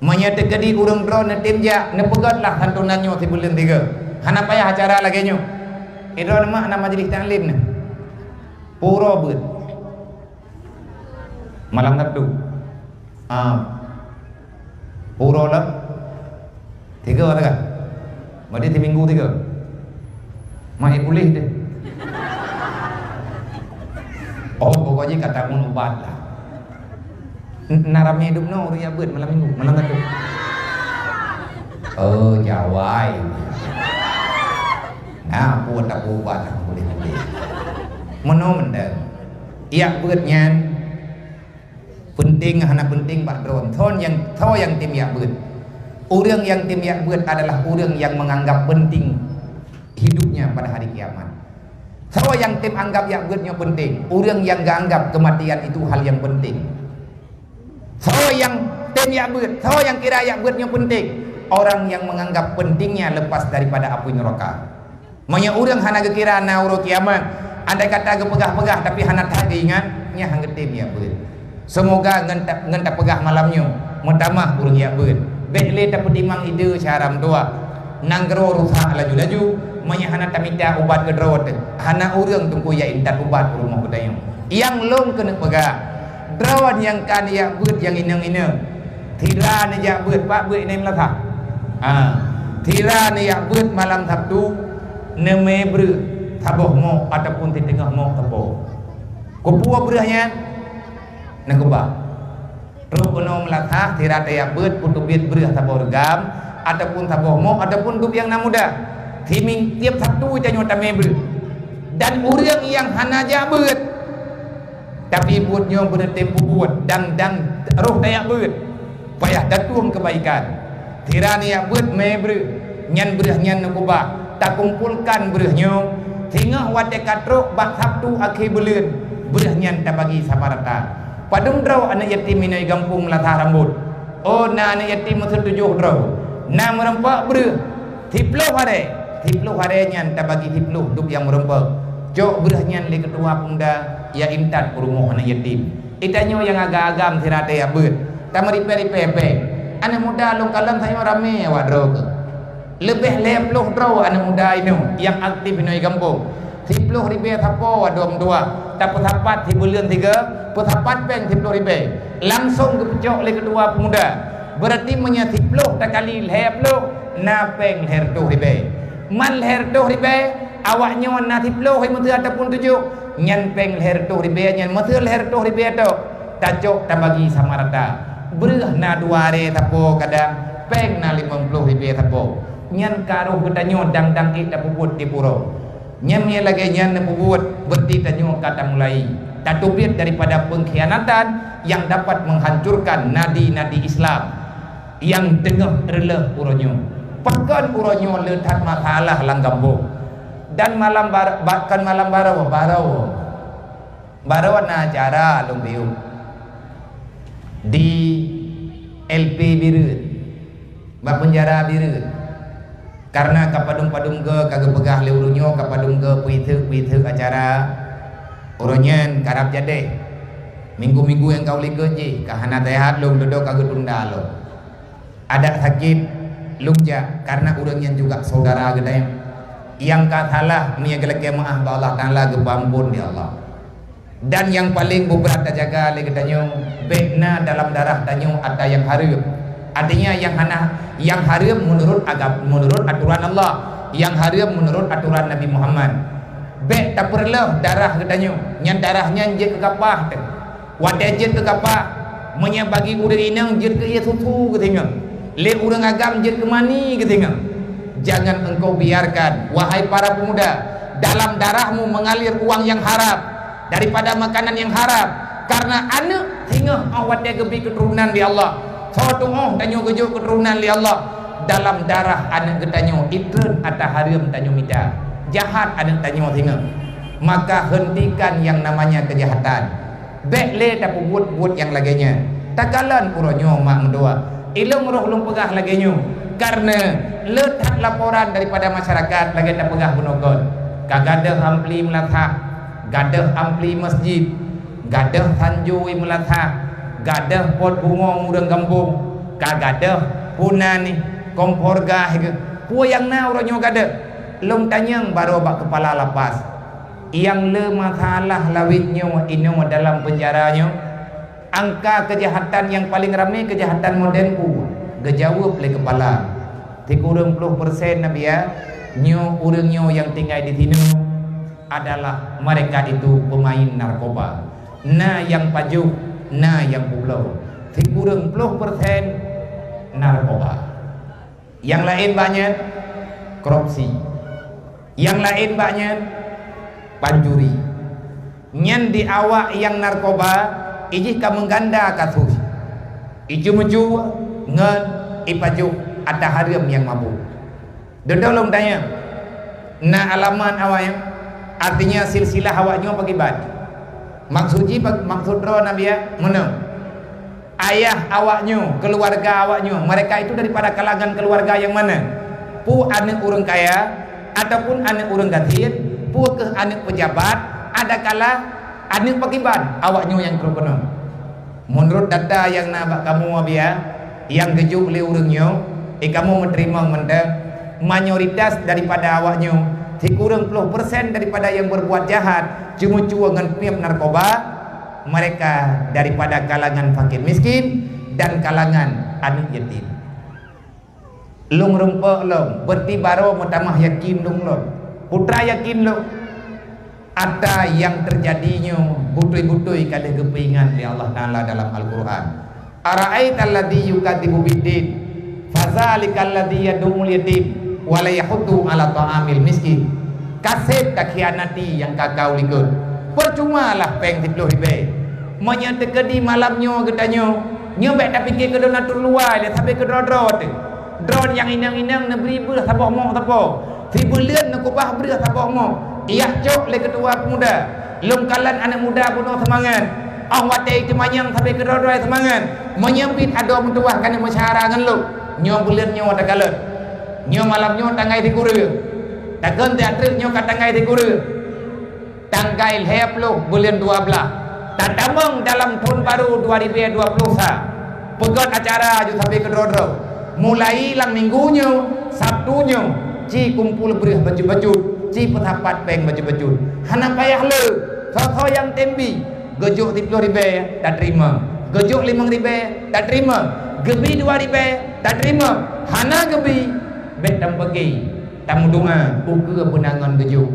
Meunyoe teukeudi ureuëng droe neutem jak, neupeugét lah santunan nyoe sibuleuen tiga. Hana payah acara lagée nyoe. Idroe neumak na majelis taklim nyoe. Pura beuet. Malam Sabtu. Ah. Pura lah. Tiga lah kan? Berarti timinggu tiga. Mai puléh deh. Oh, pokoknya kata mun ubat lah. N-, na ramé dum no ureuëng jak beuet malam minggu, malam Sabtu. Oh, jawai. Nah, buat tak ubat lah boleh boleh. Meunoe mendeng. Jak beuet nyan penting hana penting bak droe. Thon nyang, tho nyang tem jak beuet. Ureuëng nyang tem jak beuet adalah ureuëng nyang menganggap penting hidupnya pada hari kiamat. Soe nyang tem anggap jak beuet nyoe penting? Ureuëng nyang geuanggap kematian itu hal yang penting. Soe nyang tem jak beuet? Soe nyang kira jak beuet nyoe penting? Orang yang menganggap pentingnya lepas daripada api neraka. Meunyoe ureuëng hana geukira na uroe kiamat, andai kata geupeugah-peugah tapi hana that geuingat, nyan han geutem jak beuet. Seumoga ngon ta-, ngon tapeugah malam nyoe meutamah ureuëng jak beuet. Bék lé tapeutimang ide syara meutuah. Nanggroe rusak laju-laju, meunyoe hana tamita ubat keu droe teuh, hana ureuëng teungku jak intat ubat u rumoh geutanyoe. Nyang lôn keuneuk peugah, droe nyang ka neujak beuet nyang inong-inong, sira neujak beuet, pat beuet inong meulasah. Ha, sira neujak beuet malam Sabtu, neumé breueh saboh mok ataupun siteungoh mok sapo. Kupeue breueh nyan? Neukeubah. Trok keunoe meulasah, sira tajak beuet, peuteubiet breueh saboh reugam, ataupun saboh mok, ataupun dub nyang na muda. Siming tieb Sabtu tanyoe tamé breueh. Dan ureuëng nyang hana jak beuet, tapi buet nyoe beuneutem peubuet, dang-dang roh tajak beuet, payah tatueng keubaikan. Sira neujak beuet mé breueh, nyan breueh nyan neukeubah. Takumpolkan breueh nyoe, singoh watée ka trok bak Sabtu akhé buleuen, breueh nyan tabagi sama rata. Padub droe aneuëk yatim inong gampông meulasah rambot? Oh, na aneuëk yatim meuseutujôh droe. Na meurumpok breueh siploh aré. Siploh aré nyan tabagi siploh dub nyang meurumpok. Cok breueh nyan lé keutua peumuda, jak intat u rumoh aneuëk yatim. Geutanyoe nyang agam-agam sira tajak beuet, tameuripée-ripée péng. Aneuëk muda lôn kalon tanyoe ramé awak droe keuh. Leubeh lhée ploh droe aneuëk muda inong nyang aktif inong gampông. Siploh ribée sapo adoe meutuah, tapeusapat sibuleuen sigoe, peusapat péng siploh ribée. Langsong geupeucok lé keutua peumuda. Beurati meunyoe siploh takali lhée ploh, na péng lhée reutôh ribée. Man lhée reutôh ribée, awaknyoe na siploh meuteue ataupun tujôh, nyan péng lhée reutôh ribée nyan meuteue lhée reutôh ribée tok. Tacok tabagi sama rata. Breueh na dua aré sapo kadang, péng na limong ploh ribée sapo. Nyan ka roh geutanyoe dang-dang ék tapeubuet tieb uroe. Nyan meunyoe lagée nyan neupeubuet, beurati tanyoe ka tamulai tateubiet daripada peungkhianatan nyang dapat menghancurkan nadi-nadi Islam nyang teungoh reuleueh uroe nyoe. Pakon uroe nyoe le that masalah lam gampông? Dan malam bar-, ba-, kon malam baroe, baroe. Baroe na acara lôn piôh di L P Bireuen, bak peunjara Bireuen. Kareuna ka padum-padum goe ka geupeugah lé ureuëng nyoe, ka padum goe peuitheuk-peuitheuk acara, uroe nyan karab jadeh. Minggu-minggu nyang ka u likot jih ka hana teuhat lôn, dudoe ka geutunda lôn. Adak sakét lôn jak, kareuna ureuëng nyan juga syedara geutanyoe. Nyang ka salah meunyoe geulakée meuáh bak Allah Taala, geupeuamphon lé Allah. Dan nyang paleng beubrat tajaga lé geutanyoe, bék na dalam darah tanyoe atra nyang hareuem. Artinya nyang hana, nyang hareuem meunurot agam-, meunurot atoran Allah, nyang hareuem meunurot atoran Nabi Muhammad. Bék tapeureuloh darah geutanyoe, nyan darah nyan jeuet keu kapah teuh. Watée jeuet keu kapah, meunyoe bagi ureuëng inong jeuet keu ié susu geusingoh, lé ureuëng agam jeuet keu mani geusingoh. Jangan engkau biarkan, wahai para pemuda, dalam darahmu mengalir uang yang haram daripada makanan yang haram, karena aneuëk singoh óh watée geubri keuturonan lé Allah. Soe tuoh tanyoe geujok keuturonan lé Allah, dalam darah aneuëk geutanyoe itreun atra hareuem tanyoe mita. Jahat aneuëk tanyoe singoh. Maka hentikan yang namanya kejahatan. Bék lé tapeubuet buet nyang lagée nyan. Takalon uroe nyoe mak meutuah. Ilôn roh lôn peugah lagée nyoe, kareuna le that laporan daripada masyarakat lagée tapeugah bunoe kon. Ka gadôh ampli meulasah, gadôh ampli masjid, gadôh sanjôi meulasah, gadôh pot bungong ureuëng gampông, ka gadôh puna nih, kompor gas geuh. Peue nyang na uroe nyoe gadôh? Lôn tanyong barô bak keupala lapas. Nyang le masalah lawét nyoe inoe dalam peunjara nyoe, angka keujahatan nyang paleng ramé keujahatan modern peue? Geujaweueb lé keupala, sikureueng ploh persen, Nabi, ya, nyoe ureuëng nyoe nyang tinggai di sinoe adalah mereka itu pemain narkoba. Na nyang pajoh, na nyang peubloe. Sikureueng ploh persen narkoba. Nyang laén bak nyan korupsi. Nyang laén bak nyan pancuri. Nyan di awak nyang narkoba, ijih ka meuganda kasus. Iceumeucue ngon ipajoh ata hareuem nyang mabök. Dudoe lôn tanyong, na alamat awak nyan? Artinya silsilah awak nyoe pakriban? Maksud jih, maksud droe Nabi, ya, meunoe. Ayah awak nyoe, keuluwarga awak nyoe, mereka itu daripada kalangan keuluwarga nyang mana? Peue aneuëk ureuëng kaya ataupun aneuëk ureuëng gasien, peue kheueh aneuëk peujabat, adakala aneuëk pakriban, awak nyoe nyang trok keunoe. Meunurot data nyang na bak kamoe, Abi, ya, nyang geujok lé ureuëng nyoe, eh, kamoe meuteurimong mantong, mayoritas daripada awak nyoe, sikureueng ploh persen daripada nyang berbuat jahat, ceumeucue ngon piep narkoba, mereka daripada kalangan fakir miskin dan kalangan aneuëk yatim. Lôn rumpok lom, berarti barô meutamah yakin lôn lom. Peue teuma yakin lôn? Ata nyang teujadi nyoe beutôi-beutôi ka lheueh geupeuingat lé Allah Taala dalam Al-Qur'an. "Ara'aital ladzi yukadzibu biddin, fadzalikal ladzi yad'ul yatim, wa la yahuddu 'ala ta'amil miskin." Ka sép takhianati nyang ka kau likot. Peucumalah péng siploh ribèe. Meunyoe teukeudi malam nyoe geutanyoe, nyoe bèk tapike keu droe na troh luwa lé, sabe keu droe-droe teuh. Droe nyang inong-inong neubri breuh saboh mok sapo. Sibuleuen neukeubah breuh saboh mok. Iyah cok lé keutua peumuda. Lôn kalon aneuëk muda bunoe seumangat. Óh watèe teumanyong sabe keu droe-droe seumangat. Meunyoe biet adoe meutuwah ka neumeusyara ngon lôn, nyoe buleuen nyoe takalon. Nyoe malam nyoe tanggai sikureueng. Takheun siat treuk nyoe ka tanggai sikureueng. Tanggai lhèe ploh buleuen dua blah, tatamong dalam thon barô dua ribèe dua ploh sa. Peugöt acara aju sabe keudroe-droe. Mulai lam minggu nyoe, Sabtu nyoe, ci kumpul breuh bacut-bacut, ci peusapat péng bacut-bacut. Hana payah le, soe-soe nyang tem bi, geujok siploh ribèe, tateurimong. Geujok limong ribèe, tateurimong. Geubi dua ribèe, tateurimong. Hana geubi, bèk tameubagi. Tameudoa ukeue beunangon geujok,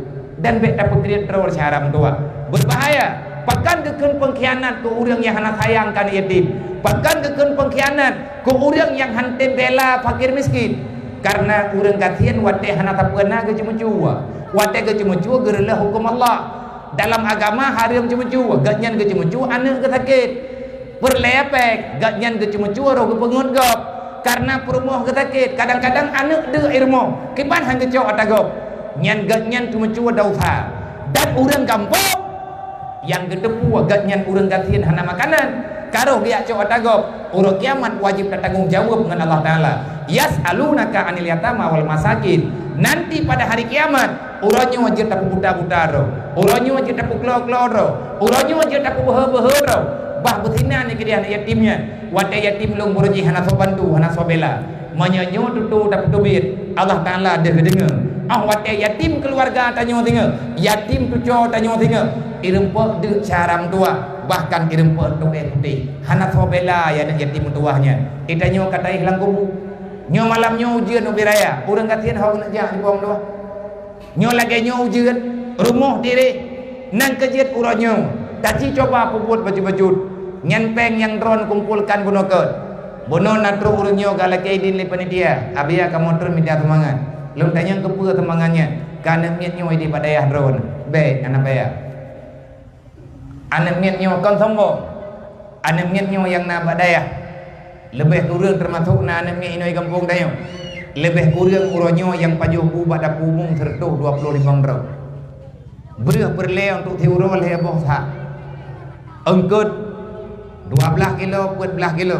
dan bèk tapeukriet droe syedara meutuwah. Beubahaya! Pakon geukheun peungkhianat keu ureuëng nyang hana sayang keu aneuëk yatim? Pakon geukheun peungkhianat keu ureuëng nyang hana tem bela fakir miskin? Kareuna ureuëng gasien watèe hana sapeue na geuceumeucue, watèe geuceumeucue geureuleuh huköm Allah. Dalam agama hareuem ceumeucue, gobnyan geuceumeucue aneuëk geusakét. Peureulèe péng, gobnyan geuceumeucue roh geupeungeut gob. Kareuna peurumoh geusakét, kadang-kadang aneuëk deuk i rumoh, kiban han geucok ata gob. Nyan gobnyan ceumeucue desya. Dan ureuëng gampông nyang geuteupeue gobnyan ureuëng gasien hana makanan, ka roh geujak cok ata gob, uroe kiamat wajéb tatanggong jaweueb ngon Allah Taala. "Yas'alunaka 'anil yatama wal masakin." Nanti pada hari kiamat, uroe nyoe jeuet tapeubuta-buta droe, uroe nyoe jeuet tapeuklo-klo droe, uroe nyoe jeuet tapeubeuhe-beuhe droe. Bah beusinan nyang keudeh aneuëk yatim nyan. Watèe yatim lôn bunoe jih hana soe bantu, hana soe bela. Meunyoe nyoe tutoe tapeuteubiet, Allah Taala deuh geudeungoe. Óh watèe yatim keuluwarga tanyoe singoh, yatim tucoe tanyoe singoh, irumpok deuk syedara meutuwah, bahkan irumpok tutoe putéh. Hana soe bela aneuëk yatim meutuwah nyan. Di tanyoe ka taéh lam kubu. Nyoe malam nyoe ujeuen ubé raya, ureuëng gasien hok neuk jak di po meutuwah. Nyoe lagèe nyoe ujeuen, rumoh tireh, nyan keuh jeuet uroe nyoe, taci cuba peubuet bacut-bacut. Nyan péng nyang droeneuh kumpolkan bunoe keuh. Bunoe na troh ureuëng nyoe ka lakèe idin lé panitia, "Abi, kamoe treun mita seumangat." Lôn tanyong keupeue seumangat nyan? "Keu aneuëk miet nyoe idin bak dayah droeneuh." Bèk, hana payah. Aneuëk miet nyoe kon sombong. Aneuëk miet nyoe nyang na bak dayah. Leubeh kureueng teumasok na aneuëk miet inoe gampông tanyoe. Leubeh kureueng uroe nyoe nyang pajoh bu bak dapu umum seureutôh dua ploh limong droe. Breuh peureulèe untuk siuroe lhèe boh sak. Eungkôt dua blah kilo, peuet blah kilo.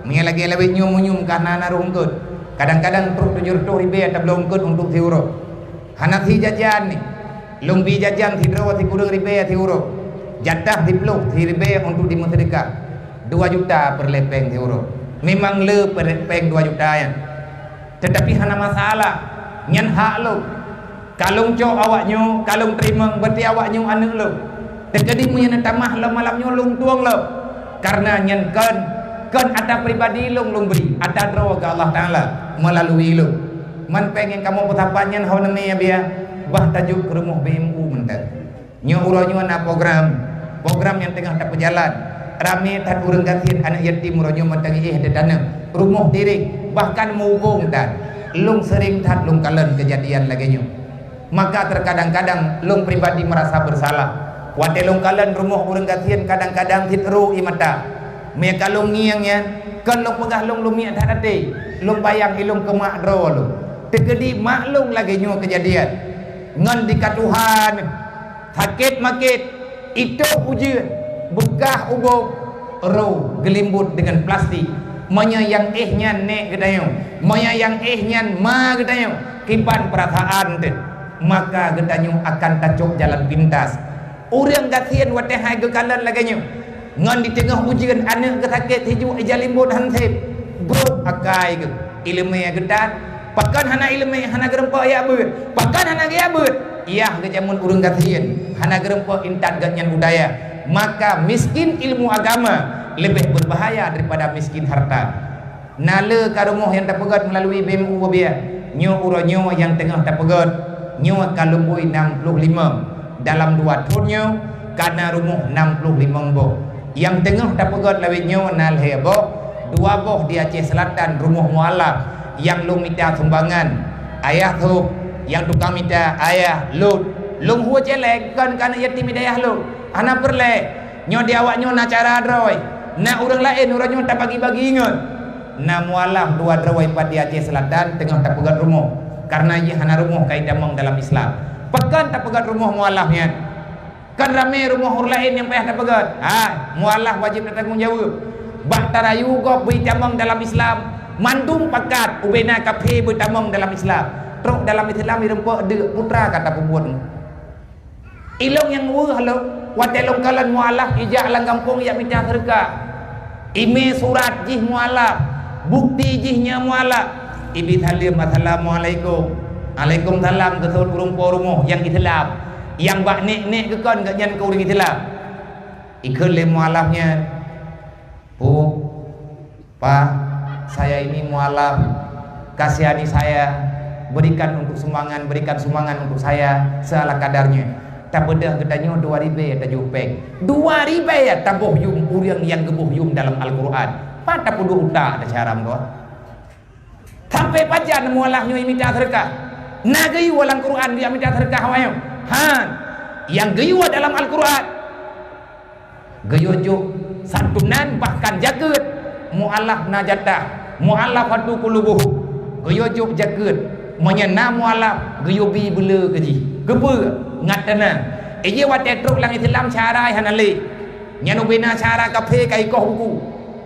Meunyoe lagèe lawét nyoe meunyoe ka na naroh eungkôt. Kadang-kadang trok tujoh reutôh ribèe tabloe eungkôt untuk siuroe. Hana si jajan nyoe. Lôn bi jajan sidroe sikureueng ribèe siuroe. Jatah siploh siribèe untuk dimeuseudekah. Dua juta peureulèe pèng siuroe. Memang le peureulèe pèng dua juta nyan. Teutapi hana masalah. Nyan hak lôn. Ka lôn cok awaknyoe, ka lôn teurimong, berarti awaknyoe aneuk lôn. Teukeudi meunyoe na tamah lom malam nyoe lôn tueng lom. Karena nyan kon, kon atra pribadi lôn lôn bri, atra droe keu Allah Taala meulalu lôn. Man pèng nyang kamoe peusapat nyan ho neumè biaya, bah tajok keu rumoh B M U mantong. Nyoe uroe nyoe na program, program nyang teungoh tapeujalan. Ramé that ureueng gasien aneuk yatim uroe nyoe mantong éh teutaneuh, rumoh tireh, bahkan mubông that. Lôn seuring that lôn kalon keujadian lagèe nyoe. Maka teukadang-kadang lôn pribadi meurasa beusalah. Watèe lôn kalon rumoh ureueng gasien kadang-kadang cit ro ie mata. Meunyo ka lôn ngieng nyan, kon lôn peugah lôn leumiek that até. Lôn bayang ilôn keu mak droe lôn. Teukeudi mak lôn lagèe nyoe keujadian. Ngon dikatuhan, sakét makét, itôh ujeuen, beukah ubông, ro geulimbot deungon plastik. Meunyoe nyang éh nyan nèk geutanyoe, meunyoe nyang éh nyan ma geutanyoe, kiban peurasaan teuh, maka geutanyoe akan tacok jalan pintas. Ureueng gasien watèe hai geukalon lagèe nyoe, ngon di teungoh ujeuen aneuk geusakét sijuek ija limbot han sép, gob akai geuh, ileumèe geutat, Pakon hana ileumèe, hana geurumpok jak beuet? Pakon hana geujak beuet? Yah geujameun ureueng gasien, hana geurumpok intat gobnyan u dayah. Maka miskin ilmu agama leubeh beubahaya daripada miskin harta. Na le ka rumoh nyang tapeugöt meulalu B M U Bubia. Nyoe uroe nyoe nyang teungoh tapeugöt, nyoe ka lumbôi nam ploh limong. Dalam dua thon nyoe ka na rumoh nam ploh limong boh. Nyang teungoh tapeugöt lawét nyoe na lhèe boh, dua boh di Aceh Selatan rumoh mualaf nyang lôn mita sumbangan. Ayah thôb, nyang tukang mita, ayah lôt. Lôn hue céléng kon keu aneuk yatim di dayah lôn. Hana peureulèe. Nyoe di awak nyoe na cara droe. Na ureueng laén uroe nyoe tabagi-bagi ngon. Na mualaf dua droe pat di Aceh Selatan teungoh tapeugöt rumoh. Kareuna jih hana rumoh ka itamong dalam Islam. Pakon tapeugöt rumoh mualaf nyan? Kan ramé rumoh ureueng laén nyang payah tapeugöt. Hai, mualaf wajéb tatanggong jaweueb. Bak tarayu gob beuitamong dalam Islam, mandum pakat ubena kaphé beuitamong dalam Islam. Trok dalam Islam ireumpok deuk putra ka tapeubuet. Ilôn nyang weueh lôn, watèe lôn kalon mualaf ijak lam gampông ijak mita seudeukah. Imé surat jih mualaf, bukti jih nyan mualaf. Ibi saleuem, "Assalamualaikum." "Alaikumsalam," geuseuôt ureueng po rumoh nyang Islam. Nyang bak nèk-nèk geukon gobnyan keu ureueng Islam. Ikheun lé mualaf nyan, "Bu, Pa, saya ini mualaf, kasihani saya, berikan untuk sumbangan, berikan sumbangan untuk saya seala kadarnya." Tabeudôh geutanyoe dua ribèe tajôh pèng. Dua ribèe taboh yum ureueng nyang geuboh yum dalam Al-Qur'an. Pat tapeuduek utak ata cara meutuah. Sampai pajan mualaf nyoe mita seudeukah? Na geuyue lam Qur'an geujak mita seudeukah awak nyoe? Han. Nyang geuyue dalam Al-Qur'an. Geuyue jok santunan bahkan jakeuet. Mualaf na jatah. Mualafatu qulubuhum. Geuyue jok jakeuet. Meunyoe na mualaf, geuyue bi beuleu keu jih. Keupeue? Ngat teunang. Ijih watèe trok lam Islam syara hana lé. Nyan ubena syara kaphé ka ikoh buku.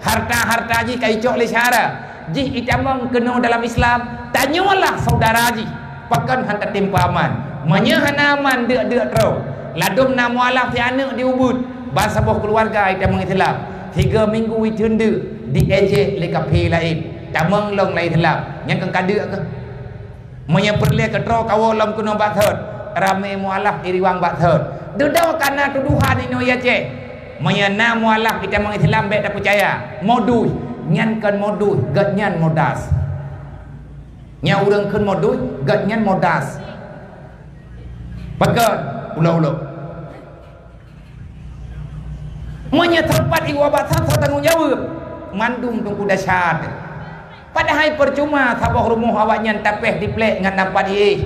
Harta-harta jih ka icok lé syara. Jih itamong keunoe dalam Islam, tanyoe lah saudara jih. Pakon han tatem peuaman? Meunyoe hana aman deuk-deuk troe, ladôm na mualaf si aneuk di ubit, ban saboh keuluwarga itamong Islam. Sigoe minggu itheun deuk, diejek lé kaphé laén. Tamong lom lam Islam, nyan kon ka deuk keuh. Meunyoe peureulèe keu droe kawoe lom keunoe bak thon, ramé mualaf iriwang bak thon. Dudoe ka na tuduhan inoe i Aceh. Meunyoe na mualaf itamong Islam bèk tapeucaya. Modus, nyan kon modus, gobnyan modas. Nyan ureueng kheun modus, gobnyan modas. Pakon? Ulok-ulok. Meunyoe teumpat iwoe bak that soe tanggong jaweueb, mandum teungku desya. Padahai peucuma saboh rumoh awaknyan tapéh diplek ngon nampat iéh.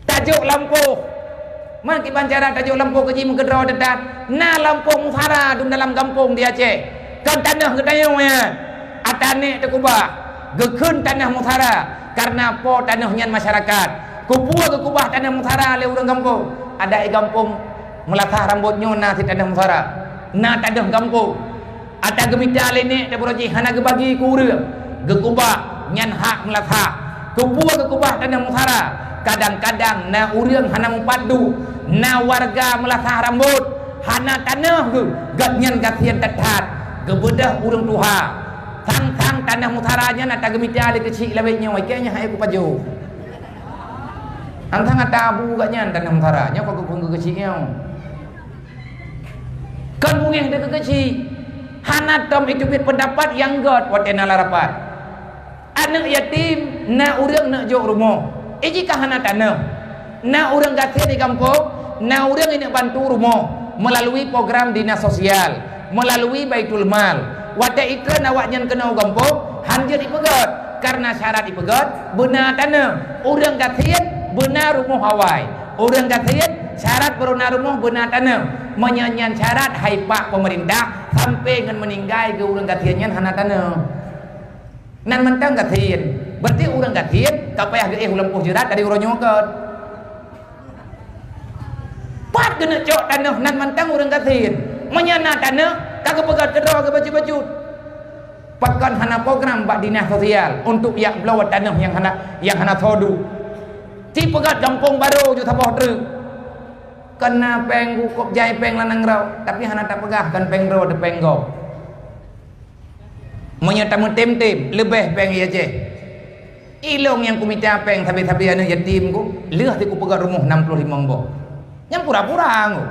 Tajok lampôh. Man kiban cara tajok lampôh keu jih meukeudroe teutab. Na lampôh musara dum dalam gampông di Aceh. Kon tanoh geutanyoe nyan. Ata nèk teukubah. Geukheun tanoh musara. Kareuna po tanoh nyan masyarakat. Keupeue geukubah tanoh musara lé ureueng gampông? Adak i gampông Meulasah rambot nyoe na sit tanoh musara, na tanoh gampông. Ata geumita lé nèk tabeurôh jih hana geubagi keu ureueng, geukubah nyan hak meulasah. Keupeue geukeubah taneuh musara? Kadang-kadang na ureuëng hana mupat duek, na warga meulasah rambot, hana taneuh geuh, gobnyan gasien that-that, geubeudôh ureuëng tuha. Sang-sang taneuh musara nyan ata geumita lé keuchik lawét nyoe, ikei nyan hai kupajoh. Sang-sang ata abu gobnyan taneuh musara, nyoe ka geupeue keu keuchik nyoe. Kon beungéh deuh keu keuchik, hana tom iteubiet peundapat nyang gét watée na lam rapat. Aneuëk yatim, na ureuëng neuk jok rumoh, iji ka hana taneuh. Na ureuëng gasien di gampông, na ureuëng ineuk bantu rumoh meulalui program dinas sosial, meulalui Baitul Mal. Watée itreun awaknyan keunoe u gampông, han jeuet ipeugét, kareuna syarat ipeugét beuna taneuh. Ureuëng gasien beuna rumoh awai. Ureuëng gasien syarat beuna rumoh beuna taneuh. Meunyoe nyan syarat hai pak peumeurintah, sampoe ngon meuninggai geuh ureuëng gasien nyan hana taneuh. Nan mantong gasien. Berarti ureuëng gasien ka payah geuéh u lampôh jeurat dari uroe nyoe kon. Pat geuneuk cok taneuh nan mantong ureuëng gasien. Meunyoe na taneuh, ka geupeugét keudroe geuh bacut-bacut. Pakon hana program bak dinas sosial untuk jak bloe taneuh nyang hana, nyang hana soe duek. Ci peugét gampông barô ju saboh treuk. Kon na péng gukôb jai péng lam nanggroe, tapi hana tapeugah kon péng droe ateueh péng gob. Meunyoe tameutem-tem, leubeh péng i Aceh. Ilôn nyang kumita péng sabe-sabe aneuëk yatim ku, lheueh si kupeugét rumoh nam ploh limong boh. Nyan pura-pura ku.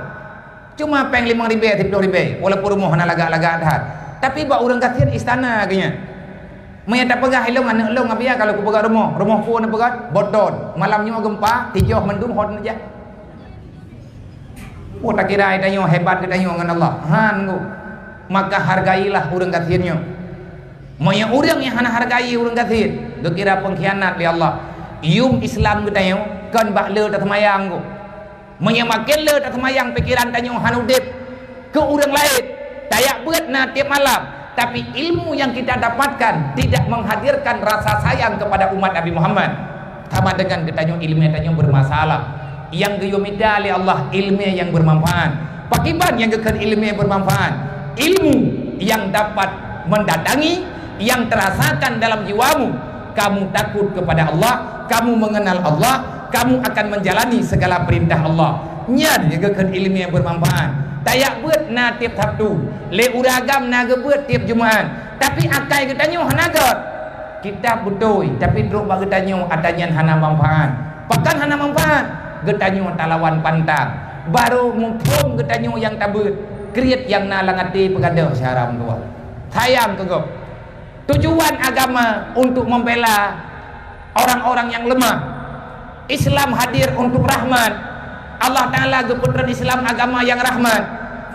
Cuma péng limong ribée, siploh ribée, walaupun rumoh hana lagak-lagak that. Tapi bak ureuëng gasien istana geuh nyan. Meunyoe tapeugah ilôn aneuëk lôn, Abiya, kalau kupeugét rumoh, rumoh peue neupeugét? Boton. Malam nyoe geumpa, tijoh mandum hot neujak. Oh, takira geutanyoe hebat geutanyoe ngon Allah. Han ku. Maka hargailah ureuëng gasien nyoe. Meunyoe ureuëng nyang hana hargai ureuëng gasien, geukira peungkhianat lé Allah. Yum Islam geutanyoe kon bak le taseumayang ku. Meunyoe maken le taseumayang pikeran tanyoe hana udeb keu ureuëng laén, tajak beuet na tieb malam, tapi ilmu nyang kita dapatkan tidak menghadirkan rasa sayang kepada umat Nabi Muhammad. Sama dengan geutanyoe iéleumé tanyoe bermasalah. Nyang geuyue mita lé Allah iéleumé nyang bermanfaat. Pakriban nyang geukheun iéleumé bermanfaat? Ilmu yang dapat mendatangi, yang terasakan dalam jiwamu. Kamu takut kepada Allah, kamu mengenal Allah, kamu akan menjalani segala perintah Allah. Nyan nyang geukheun iéleumé nyang bermanfaat. Tajak beuet na tieb Sabtu, lé ureuëng agam na geubeuet tieb Jumat. Tapi akai geutanyoe hana gét. Kitab beutôi, tapi trok bak geutanyoe ata nyan hana manfaat. Pakon hana manfaat? Geutanyoe talawan pantang. Barô muphom geutanyoe nyang tabeuet, kriet nyang na lam até peugadôh syedara meutuwah. Sayang keu gob. Tujuan agama untuk membela orang-orang yang lemah. Islam hadir untuk rahmat. Allah Ta'ala geupeutreun Islam agama nyang rahmat.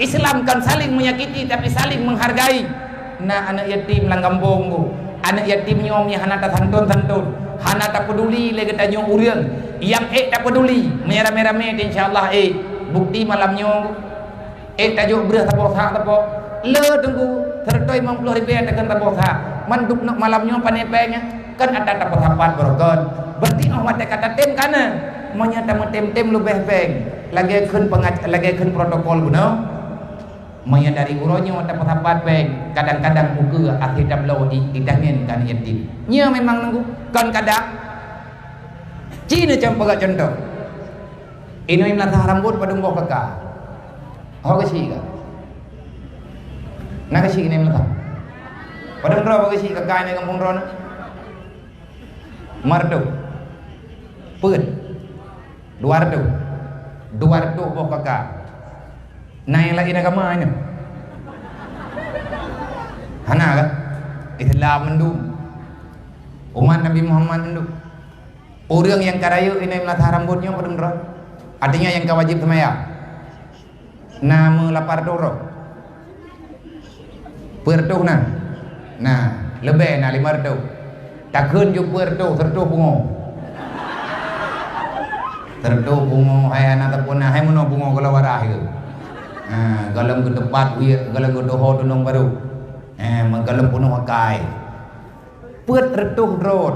Islam kon saling menyakiti, tapi saling menghargai. Na aneuëk yatim lam gampông ku. Aneuëk yatim nyoe meunyo hana tasanton-santon, hana tapeuduli lé geutanyoe ureuëng. Nyang ék tapeuduli, meunyo ramé-ramé teuh insya Allah ék. Bukti malam nyoe ku. Ék tajok breueh saboh sak saboh. Le teungku, seureutôh limong ploh ribée takheun saboh sak. Man dub neuk malam nyoe pané péng nyan, kan ata tapeusapat barokon. Berarti óh watée ka tatem ka na. Meunyo tameutem-tem leubeh péng. Lagée kheun pengac-, lagée kheun protokol bunoe. Meunyo dari uroe nyoe tapeusapat péng, kadang-kadang ukeue akhé tabloe di, di tangen ka aneuk yatim. Nyoe memang teungku, kon kadang. Ci neucok peugah cuntoh. Inong meulasah rambot padub boh kaka. Ho keuchik ka? Na keuchik inong meulasah? Padub droe ho keuchik kaka inong gampông droeneuh? Lima reutôh. Peuet? Dua reutôh. Dua reutôh boh kaka. Na nyang laén agama inong? Hana kan? Islam mandum. Umat Nabi Muhammad mandum. Ureuëng nyang ka rayeuk inong meulasah rambot nyoe padub droe? Artinya nyang ka wajéb seumayang. Na meulapan reutôh droe? Peuet reutôh na? Na, leubeh na lima reutôh. Takheun ju peuet reutôh, seureutôh pungo. Seureutôh pungo, hai hana tapuna, hai meunoe pungo goh lom warah keuh. Ha, goh lom geuteupat wiek, goh lom geudoho tunong barô. Ha, goh lom peunoh akai. Peuet reutôh droe.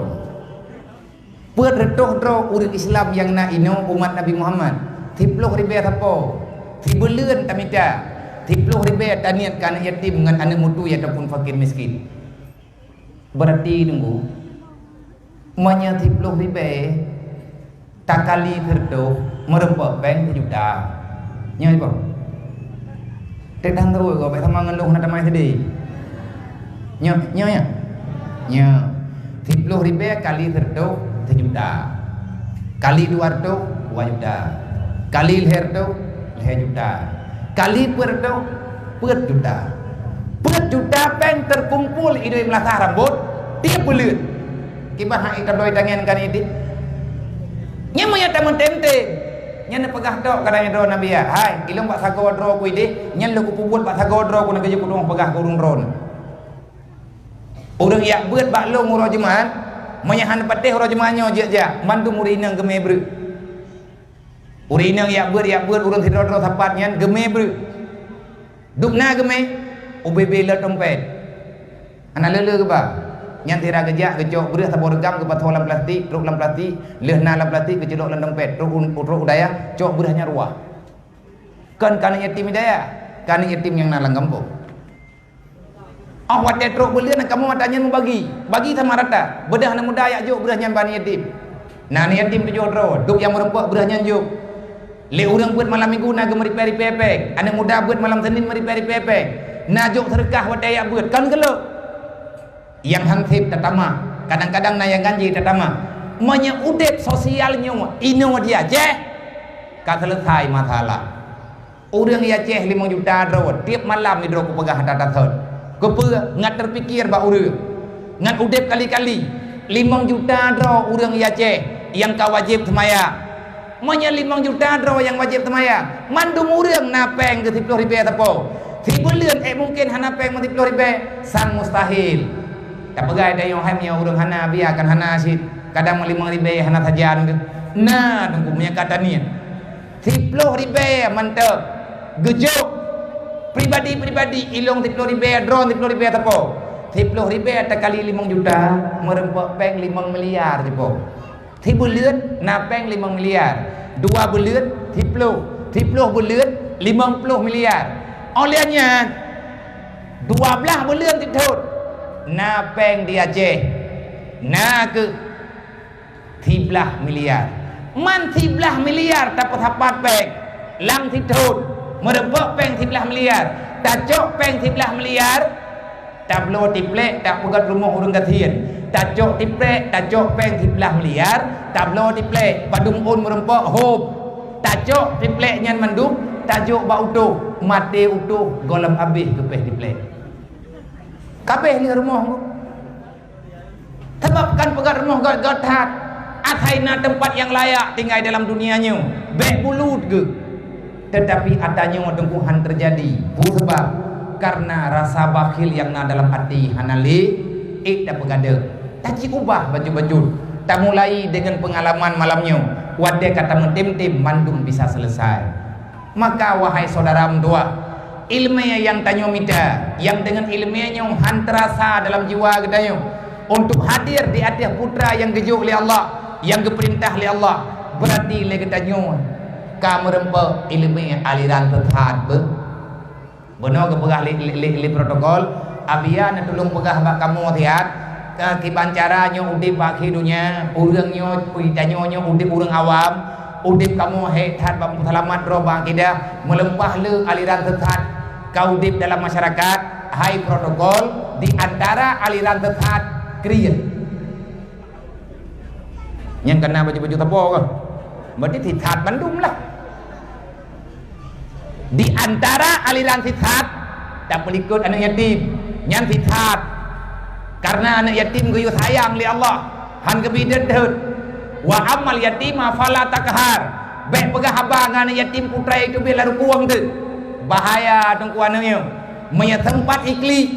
Peuet reutôh droe ureuëng Islam nyang na inoe umat Nabi Muhammad. Siploh ribée sapo. Sibuleuen tamita. Siploh ribée taniet keu aneuk yatim ngon aneuk mutui ataupun fakir miskin. Berarti teungku, Meunyoe siploh ribèe takali sireutôh, meureumpok péng sijuta. Nyoe, Ibu. Teudang terus, gob sama ngon lôn hana tamai sideh. Nyoe, nyoe, nyoe. Nyoe. Siploh ribèe kali sireutôh, sijuta. Kali dua reutôh, dua juta. Kali lhèe reutôh, lhèe juta. Kali peuet reutôh, peuet juta. Peuet juta péng teukumpul idéh meulasah rambôt, tiep buleuen. Kiban hana tabloe tangian kan idéh. Nyan meunyoe tameutem-tem. Nyan neupeugah tok kadang droe Nabi ya. Hai, ilôn bak sagoe droe ku idéh, nyan lôn kupeubuet bak sagoe droe ku, na geujeuet kutu'oh peugah keu ureueng droe. Ureueng jak beuet bak lôn uroe Jumat, meunyoe hana patéh uroe Jumat nyoe jeuet jak, mandum ureueng inong geumé breueh. Ureueng inong jak beuet, jak beuet, ureueng sidroe-droe sapat nyan geumé breueh. Dum na geumé, ubé-bé lé dompet. Hana le-le geuba. Nyan sira geujak geucok breueh saboh reugam geupasoe lam plastik, trok lam plastik, lheueh na lam plastik geuceulok lam dompet, trok u, trok u dayah, cok breueh nyan ruwah. Kon keu aneuk yatim di dayah, keu aneuk yatim nyang na lam gampông. Óh watèe trok buleuen kamoe ata nyan meubagi, bagi sama rata. Beudôh aneuk muda jak jok breueh nyan bak aneuk yatim. Na aneuk yatim tujoh droe, dum nyang meureumpok breueh nyan jok. Lé ureueng beuet malam minggu na geumeuripèe-ripèe péng, aneuk muda beuet malam Senin meuripèe-ripèe péng. Na jok seudeukah watèe jak beuet, kon keu lôn. Nyang han sép tatamah, kadang-kadang na nyang ganjé tatamah. Meunyoe udép sosial nyoe inoe di Aceh, ka seuleusai masalah. Ureueng di Aceh limong juta droe, tiep malam sidroe kupeugah ata tasot. Keupeue? Ngat teupiké bak ureueng. Ngat udép kali-kali. Limong juta droe ureueng di Aceh nyang ka wajéb seumayang. Meunyoe limong juta droe nyang wajéb seumayang, mandum ureueng na péng keu siploh ribèe sapo. Sibuleuen ék mungken hana péng meusiploh ribèe? Sang mustahil. Tapeugah tanyoe hai meunyoe ureueng hana, biakan hana cit. Kadang limong ribèe hana sajan geuh. Na teungku meunyoe ka taniet. Siploh ribèe mantong. Geujok pribadi-pribadi, ilôn siploh ribèe, droen siploh ribèe sapo. Siploh ribèe takali limong juta, meureumpok péng limong miliar sapo. Sibuleuen na péng limong miliar. Dua buleuen siploh, siploh buleuen limong ploh miliar. Óh lheueh nyan, dua blaih buleuen sithon na péng di Aceh. Na keuh siblaih miliar. Man siblaih miliar tapeusapat péng lam sithon, meureumpok péng siblaih miliar, tacok péng siblaih miliar, tabloe tiplek, tapeugöt rumoh ureueng gasien, tacok tiplek, tacok péng siblaih miliar, tabloe tiplek, padum ôn meureumpok hom, tacok tiplek nyan mandum, tajok bak utôh, maté utôh, gohlom abéh geupéh tiplek. Ka abéh lé rumoh. Sabab kan peugöt rumoh göt-göt that, asai na teumpat nyang layak tinggai dalam dunia nyoe, bèk bulut geuh. Teutapi ata nyoe teungku han teujadi. Peue sabab? Kareuna rasa bakhil nyang na dalam até hana lé, ék tapeugadôh. Tajiubah bacut-bacut. Tamulai deungon peungalaman malam nyoe, watèe ka tameutem-tem mandum bisa seuleusoe. Maka, wahai syedara meutuwah, ileumèe nyang tanyoe mita, nyang deungon ileumèe nyoe han teurasa dalam jiwa geutanyoe, untuk hadir di ateueh putra nyang geujok lé Allah, nyang geupeurintah lé Allah, beurati lé geutanyoe ka meureumpok ileumèe aliran sesat beuh. Bunoe geupeugah lé, lé, lé, lé protokol, Abiya neutulông peugah bak kamoe siat, ka kiban cara nyoe udép bak akhé donya, ureueng nyoe, ui, tanyoe nyoe udép ureueng awam, udép kamoe hék that bak seulamat droe bak akidah, meuleupah le aliran sesat ka udép dalam masyarakat, hai protokol, di antara aliran sesat kriet. Nyang kana baju-baju sapo kah? Berarti sesat bandum lah. Di antara aliran sesat, tapeulikot aneuk yatim. Nyan sesat. Kareuna aneuk yatim geuyue sayang lé Allah, han geubi deuet-deuet. "Wa ammal yatima fala taqhar." Bèk peugah haba ngon aneuk yatim putra itu bèk lalu puwöng teuh. Bahaya teungku aneuk nyoe. Meunyoe teumpat iklik,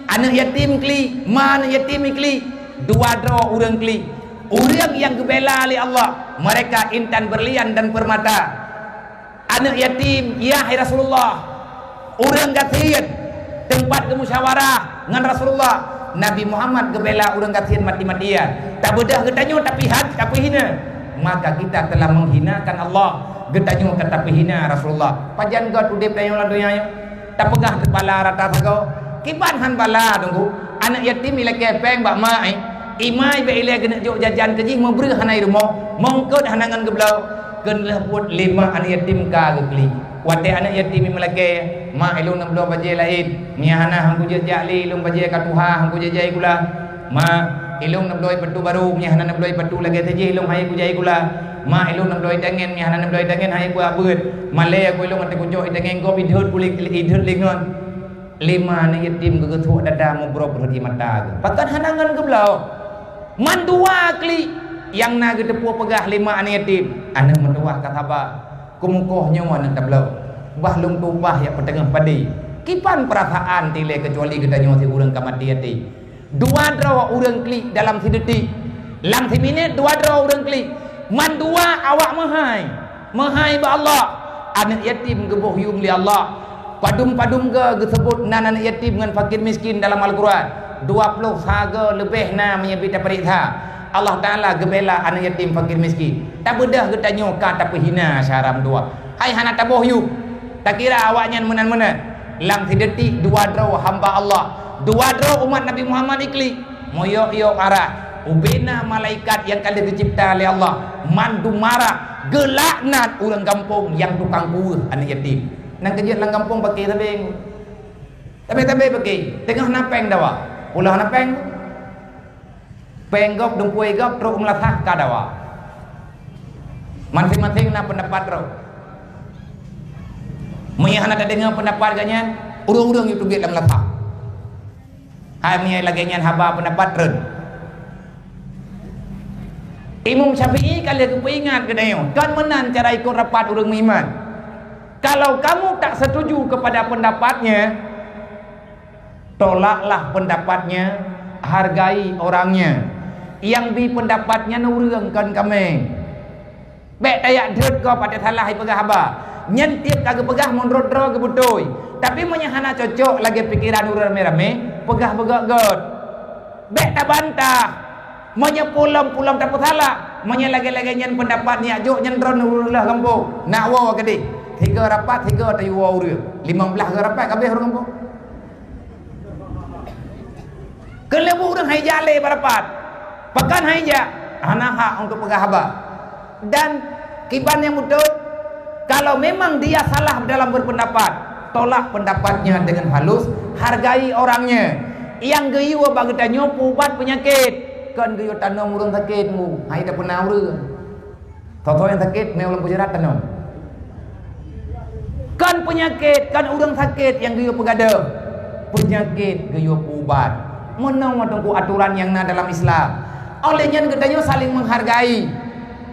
aneuk yatim klik, ma aneuk yatim iklik, dua droe ureueng klik. Ureueng nyang geubela lé Allah, mereka intan berlian dan permata. Aneuk yatim, ya hai Rasulullah, ureueng gasien, teumpat geumusyawarah ngon Rasulullah. Nabi Muhammad geubela ureueng gasien mati-matian. Tabeudôh geutanyoe tapihan, tapeuhina. Maka kita telah menghinakan Allah. Geutanyoe ka tapeuhina Rasulullah. Pajan göt udép tanyoe lam donya nyoe? Tapeugah teubala rata sagoe. Kiban han bala teungku. Aneuk yatim ilakèe péng bak mak, eh. Imai bèk ilèe keuneuk jok jajan keu jih, meubreuh hana i rumoh, meungkot hana ngon geubloe, keuneuk buet lé mak aneuk yatim ka geuklik. Watèe aneuk yatim i meulakèe, "Mak, ilôn neubloe bajèe laén, meunyo hana han kujak-jak lé, ilôn bajèe ka tuha, han kujak-jak i gula. Mak, ilôn neubloe patu barô, meunyo hana neubloe patu lagèe teuh jih, ilôn han kujak i gula. Mak, ilôn neubloe tangen, meunyo hana neubloe tangen, han kuabeuet. Malèe ku ilôn ateueh kucok i tangen gob idhôt puléh, idhôt lé ngon." Lé mak aneuk yatim geugeuthuek dada meubrok rhot ie mata geuh. Pakon hana ngon geubloe. Mandua klik nyang na geuteupeue peugah lé mak aneuk yatim, "Aneuk meutuwah ka saba, keumukoh nyoe aneuk tabloe. Bah lôn tuwah jak peuteungoh padé." Kiban peurasaan tilèe keucuali geutanyoe si ureueng ka maté até. Dua droe ureueng klik dalam sidetik. Lam siminét dua droe ureueng klik. Mandua awak meuhai. Meuhai bak Allah. Aneuk yatim geuboh yuem lé Allah. Padum-padum goe geuseubut nan aneuk yatim ngon fakir miskin dalam Al-Quran. Dua ploh sa goe leubeh na meunyo pih tapareksa. Allah Taala geubela aneuk yatim fakir miskin. Tabeudôh geutanyoe ka tapeuhina syara meutuwah. Hai hana taboh yuem. Takira awaknyan meunan-meunan. Lam sidetik dua droe hamba Allah, dua droe umat Nabi Muhammad iklik, meuyok-yok arah. Ubena malaikat nyang ka lheueh geucebta lé Allah, mandum marah, geulaknat ureueng gampông nyang tukang kuweueh aneuk yatim. Nyang keujeuet lam gampông paké sabé. Sabé-sabé paké, teungoh na péng dawa, pulo hana péng. Péng gob, dumpeue gob, trok meulasah ka dawa. Maséng-maséng na peundapat droe. Meunyo hana tadeungoe peundapat geuhnyan, ureueng-ureueng yue teubiet lam meulasah. Hai meunyo lagèe nyan haba peundapat treun. Imam Syafi'i ka lheueh geupeuingat geutanyoe, kon meunan cara ikot rapat ureueng meuiman. Kalau kamu tak setuju kepada pendapatnya, tolaklah pendapatnya, hargai orangnya. Nyang bi pendapat nyan ureueng kon kaméng. Bèk tajak deuet gob até salah jipeugah haba. Nyan tiep ka geupeugah meunurot droe geubeutôi. Tapi meunyo hana cocok lagèe pikeran ureueng ramé-ramé, peugah beugöt-göt. Bèk tabantah. Meunyoe pulom-pulom tapeusalah, meunyoe lagèe-lagèe nyan peundapat nyak jok nyan droe ureueng lheueh gampông, nak woe keudeh. Sigoe rapat, sigoe tayue woe ureueng. Limong blaih goe rapat ka abéh ureueng gampông. Keuneuk ureueng hai jak lé bak rapat. Pakon hai jak? Hana hak untuk peugah haba. Dan kiban nyang beutôi, kalau memang dia salah dalam berpendapat, tolak pendapatnya dengan halus, hargai orangnya. Nyang geuyue bak geutanyoe peuubat peunyakét, kon geuyue tanom ureueng sakét, mu, hai tapeuna ureueng. Soe-soe nyang sakét, mé ulôn peujeurat tanom. Kon peunyakét, kon ureueng sakét nyang geuyue peugadôh. Peunyakét geuyue peuubat. Meunoe teungku atoran nyang na dalam Islam. Óh lheueh nyan geutanyoe saling menghargai.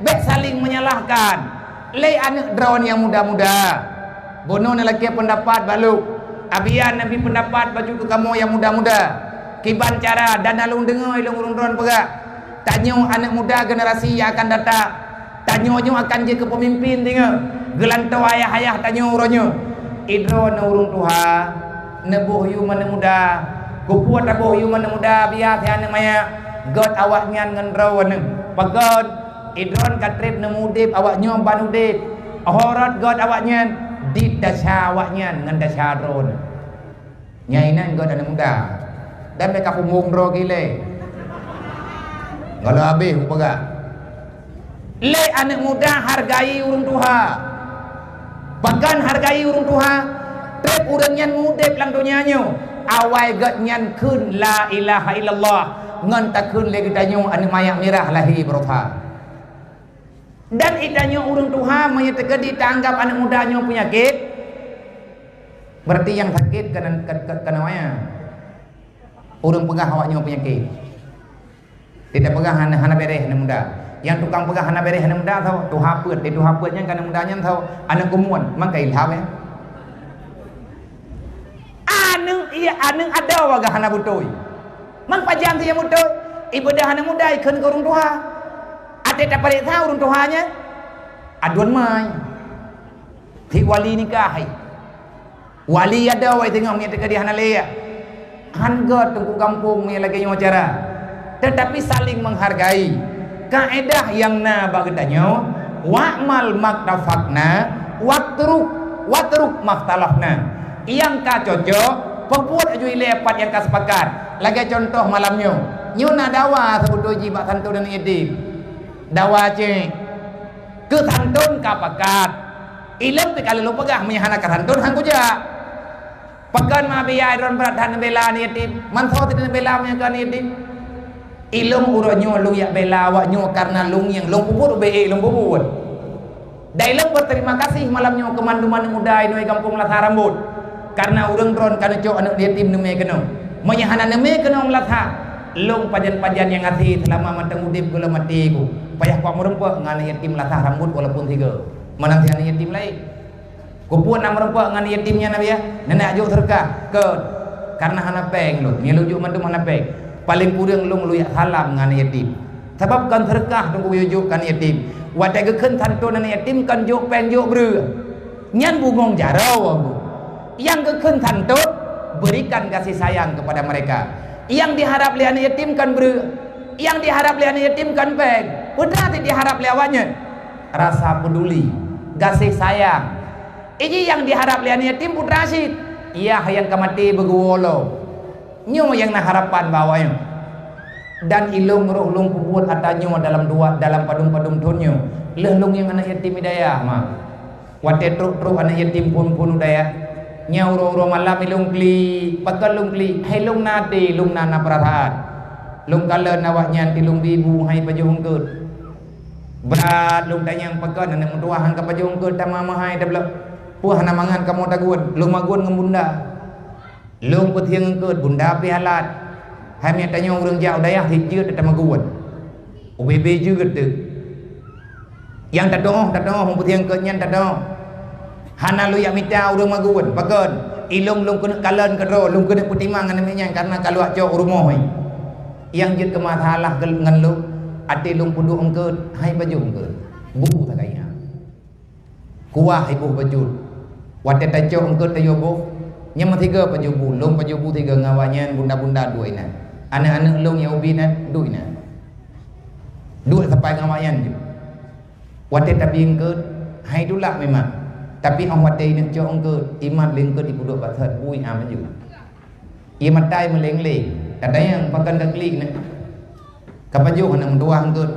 Bèk saling menyalahkan lé aneuk droe nyang muda-muda. Bunoe neulakèe peundapat bak lôn. Abian neubi peundapat bacut keu kamoe nyang muda-muda. Kiban cara dan na lôn deungoe lôn ureueng droe peugah, tanyoe aneuk muda generasi nyang akan datang. Tanyoe nyoe akan jeuet keu peumimpin singoh geulantoe ayah-ayah tanyoe uroe nyoe. Idroe neuh ureueng tuha, neuboh yuem aneuk muda. Keupeue taboh yuem aneuk muda biasa aneuk manyak? Göt awaknyan ngon droeneuh. Pakon? Idroe ka trép neumudép awaknyoe ban udép. Horot göt awaknyan, dit desya awaknyan ngon desya droeneuh. Nyan inan göt aneuk muda. Dan bèk ka pumbong droe gilée. Kalau habéh kupeugah. Lé aneuk muda hargai ureueng tuha. Pakon hargai ureueng tuha? Trép ureueng nyan mudép lam donya nyoe, awai geuhnyan kheun la ilaha illallah ngon takheun lé geutanyoe aneuk manyak mirah lahé baroesa. Dan geutanyoe ureueng tuha meunyoe teukeudi taanggab aneuk muda nyoe peunyakét, berarti nyang sakét keunan, keu-, keu-, keunan awaknyan. Ureueng peugah awaknyoe peunyakét. Tidak peugah hana, hana bèrèh aneuk muda. Nyang tukang peugah hana bèrèh aneuk muda tho, tuha peuet, di tuha peuet nyan keu aneuk muda nyan tho, aneuk keumuen, mangkai ilham ya. Aneuk, iya, aneuk ada waga hana beutôi. Mang pajan si nyang beutôi? Ibadah aneuk muda ikheun keu ureueng tuha. Até tapareksa ureueng tuha nyan. Aduen mai. Si wali nikah hai. Wali ada wai teungoh meunyoe teukeudi hana lé. Han göt teungku gampông meunyoe lagèe nyoe cara. Tetapi saling menghargai. Kaedah nyang na bak geutanyoe, wa'mal maktafaqna, watruk, watruk makhtalafna. Nyang ka cocok, peubuet aju ilée pat nyang ka sepakat. Lagèe contoh malam nyoe, Nyoe na dawa seubeutôi jih bak santôn aneuk yatim. Dawa cit. Keu santôn ka pakat. Ilôn pih ka lôn peugah, meunyo hana ka santôn, han kujak. Pakon ma biaya droe brat that neubela aneuk yatim? Mantong sit neubela meunyo keu aneuk yatim. Ilôn uroe nyoe lôn jak bela awak nyoe kareuna lôn ngieng, lôn peubuet ubé ék lôn peubuet. Dan ilôn beuterima kasih malam nyoe keu mandum aneuk muda inoe gampông Lasa Rambot. Kareuna ureuëng droen ka neucok aneuk yatim neumé keunoe. Meunyo hana neumé keunoe Lasa, lôn pajan-pajan nyang até seulama mantong udeb gohlom até ku. Payah kuat meurumpok ngon aneuk yatim Lasa Rambot walaupun sigoe. Meunan sit aneuk yatim laén. Keupeue na meurumpok ngon yatim nyan, Abiya? Neunak jok seureukah? Kon. Kareuna hana péng lôn. Nyoe lôn jok mandum hana péng. Paleng kureueng lôn lôn jak salam ngon yatim. Sabab kon seureukah teungku yue jok keu yatim. Watée geukheun santôn aneuk yatim kon jok péng jok breueh. Nyan bungong jaroe, Bu. Nyang geukheun santôn, berikan kasih sayang kepada mereka. Nyang diharap lé aneuk yatim kon breueh. Nyang diharap lé aneuk yatim kon péng. Peue teuma sit diharap lé awaknyan? Rasa peduli, kasih sayang. Iji nyang diharap lé aneuk yatim peue teuma sit, yah nyang ka maté beugeuwoe lom. Nyoe nyang na harapan bak awaknyan. Dan ilôn roh lôn peubuet ata nyoe dalam dua, dalam padum-padum thon nyoe, lheueh lôn ngieng aneuk yatim i dayah ma. Watée trok-trok aneuk yatim phon-phon u dayah, nyan uroe-uroe malam ilôn klik, pakon lôn klik, hai lôn na até, lôn na, na peurasaan. Lôn kalon awaknyan tilong bi bu hai pajoh eungkot. Brat lôn tanyong pakon aneuk meutuwah han ka pajoh eungkot, tamah meuhai tabloe. Peue hana mangat kamoe tagun, lôn magun ngon bunda. Lôn peuthieng eungkot, bunda pih alat. Hai meunyo tanyoe ureuëng jak u dayah, sit jeuet tamagun. Ubé-bé jeuet teuh. Nyang tatoh, tatoh, peuthieng eungkot nyan tatoh. Hana lôn jak mita ureuëng magun, pakon? Ilôn lôn keuneuk kalon keudroe, lôn keuneuk peutimang aneuk miet nyan kareuna ka lôn cok u rumoh. Nyang jeuet keu masalah ngon lôn, até lôn peuduek eungkot, hai pajoh eungkot. Bu sagai nyan. Kuah iboh bacut. Watée tacok eungkot tayue boh, nyan meusigoe pajoh bu, lôn pajoh bu sigoe ngon awaknyan bunda-bunda duek inan. Aneuk-aneuk lôn nyang ubit nyan duek inan. Duek sapai ngon awaknyan ju. Watée tabi eungkot, hai tulak memang. Tapi óh watée ineuk cok eungkot, imat lé eungkot ipeuduek bak sot, bui am ju. Ie matai meuleng-leng, tatanyong pakon ka klik nyan. Ka pajoh aneuk meutuwah eungkot.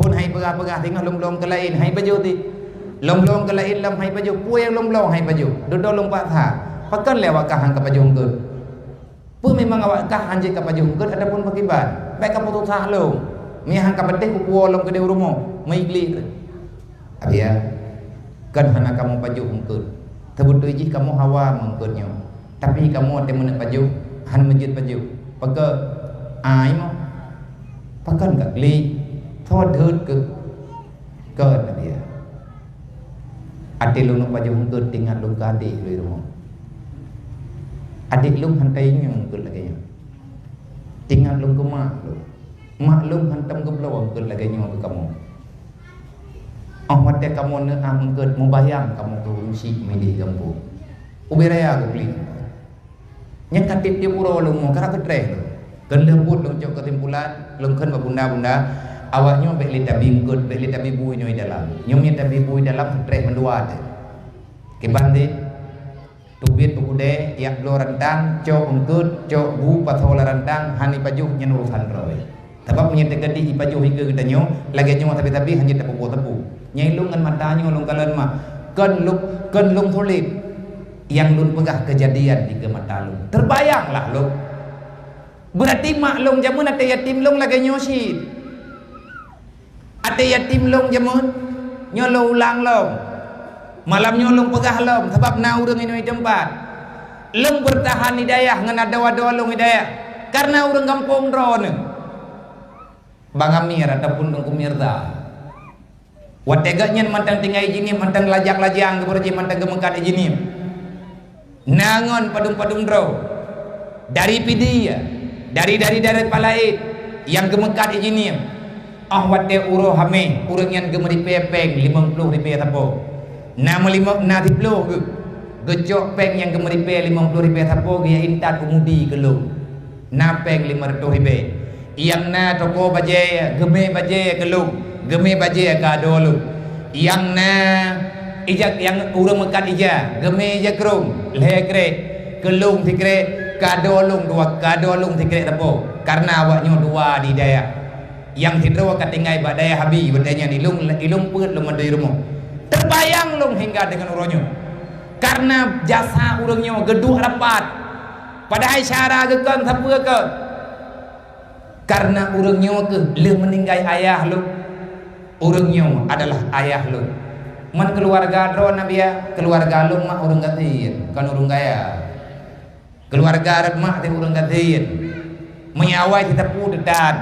Phon hai peugah-peugah singoh lom-lom keu laén hai pajoh teuh. Lom-lom keu laén lom hai pajoh, peue nyang lom-lom hai pajoh. Dudoe lom paksa. Pakon lé awak kah han ka pajoh eungkot? Peue memang awak kah han jeuet ka pajoh eungkot ataupun pakriban? Bék ka peususah lom. Meunyo han ka patéh kupuwoe lom keudeh u rumoh, meuiklik. Abiya, kon hana kamoe pajoh eungkot. Teubeutôi jih kamoe hawa meungkot nyoe. Tapi kamoe teuh meuneuk pajoh, hana meujeuet pajoh. Pakon? Ai moh. Pakon ka klik? Thot deuet keuh. Kon, Abiya. Até lôn neuk pajoh eungkot, teuingat lôn keu adék lôn i rumoh. Adék lôn han taingat eungkot lagée nyoe. Teuingat lôn keu mak lôn. Mak lôn hantom geubloe eungkot lagée nyoe keu kamoe. Óh watée kamoe neuah eungkot, mubayang kamoe keu ureuëng syiek miléh gampông. Ubé raya geuklik. Nyang ka tieb-tieb uroe lôn mo, ka rab keutreh lôn. Keu lheueh buet lôn cok keusimpulan, lôn kheun bak bunda-bunda, awak nyoe bék lé tabi eungkot, bék lé tabi bu inoe dalam. Nyoe meunyo tabi bu dalam, keutreh mandua teuh. Kiban deh, teubiet peugudée, jak bloe rantang, cok eungkot, cok bu, pasoe lam rantang, han ipajoh, nyan urosan droe. Sabab meunyo teukeudi ipajoh ikeue geutanyoe, lagée nyoe sabe-sabe hana tapeubuet sapeue. Nyang lôn ngon mata nyoe lôn kalon mak, kon lôn, kon lôn sulet. Nyang lôn peugah keujadian dikeue mata lôn. Teubayang lah lôn. Beurati mak lôn jameun até yatim lôn lagée nyoe cit. Até yatim lôn jameun, nyoe lôn ulang lom. Malam nyoe lôn peugah lom, sabab na ureuëng inoe teumpat. Lôn beurtahan i dayah ngon adoe-adoe lôn i dayah, kareuna ureuëng gampông droeneuh. Bang Amir ataupun Teungku Mirza. Watée gobnyan mantong tinggai i Jeunieb, mantong lajak-lajang geubeureuji mantong geumeukat i Jeunieb. Na ngon padum-padum droe, dari Pidie, dari, dari, dari Palaet, nyang geumeukat i Jeunieb. Óh watée uroe Hameh, ureuëng nyan geumeuripée péng limong ploh ribée sapo. Na meulimong, na siploh geuh, geucok péng nyang geumeuripée limong ploh ribée sapo geujak intat u Mudi keu lôn. Na péng limong reutôh ribée. Nyang na toko bajée, geumé bajée keu lôn, geumé bajée keu adoe lôn. Nyang na ija, nyang ureuëng meukat ija, geumé ija krông, lhée krek, keu lôn sikrek, Ka dua lôn dua, ka dua lôn sikrek teupeu, kareuna awak nyoe dua di dayah. Nyang sidroe ka tinggai bak dayah Abi, watée nyan ilôn, ilôn peuet lôn mandum rumoh. Teubayang lôn hingga deungon uroe nyoe. Kareuna jasa ureuëng nyoe geuduek rapat, padahai syara geukon sapeue kon. Kareuna ureuëng nyoe keuh lheueh meuninggai ayah lôn. Ureuëng nyoe adalah ayah lôn. Man keuluwarga droe Nabi, keuluwarga lôn mak ureuëng gasien, kon ureuëng kaya. Keuluwarga rot mak teuh ureuëng gasien. Meunyoe awai siteupeu teutan,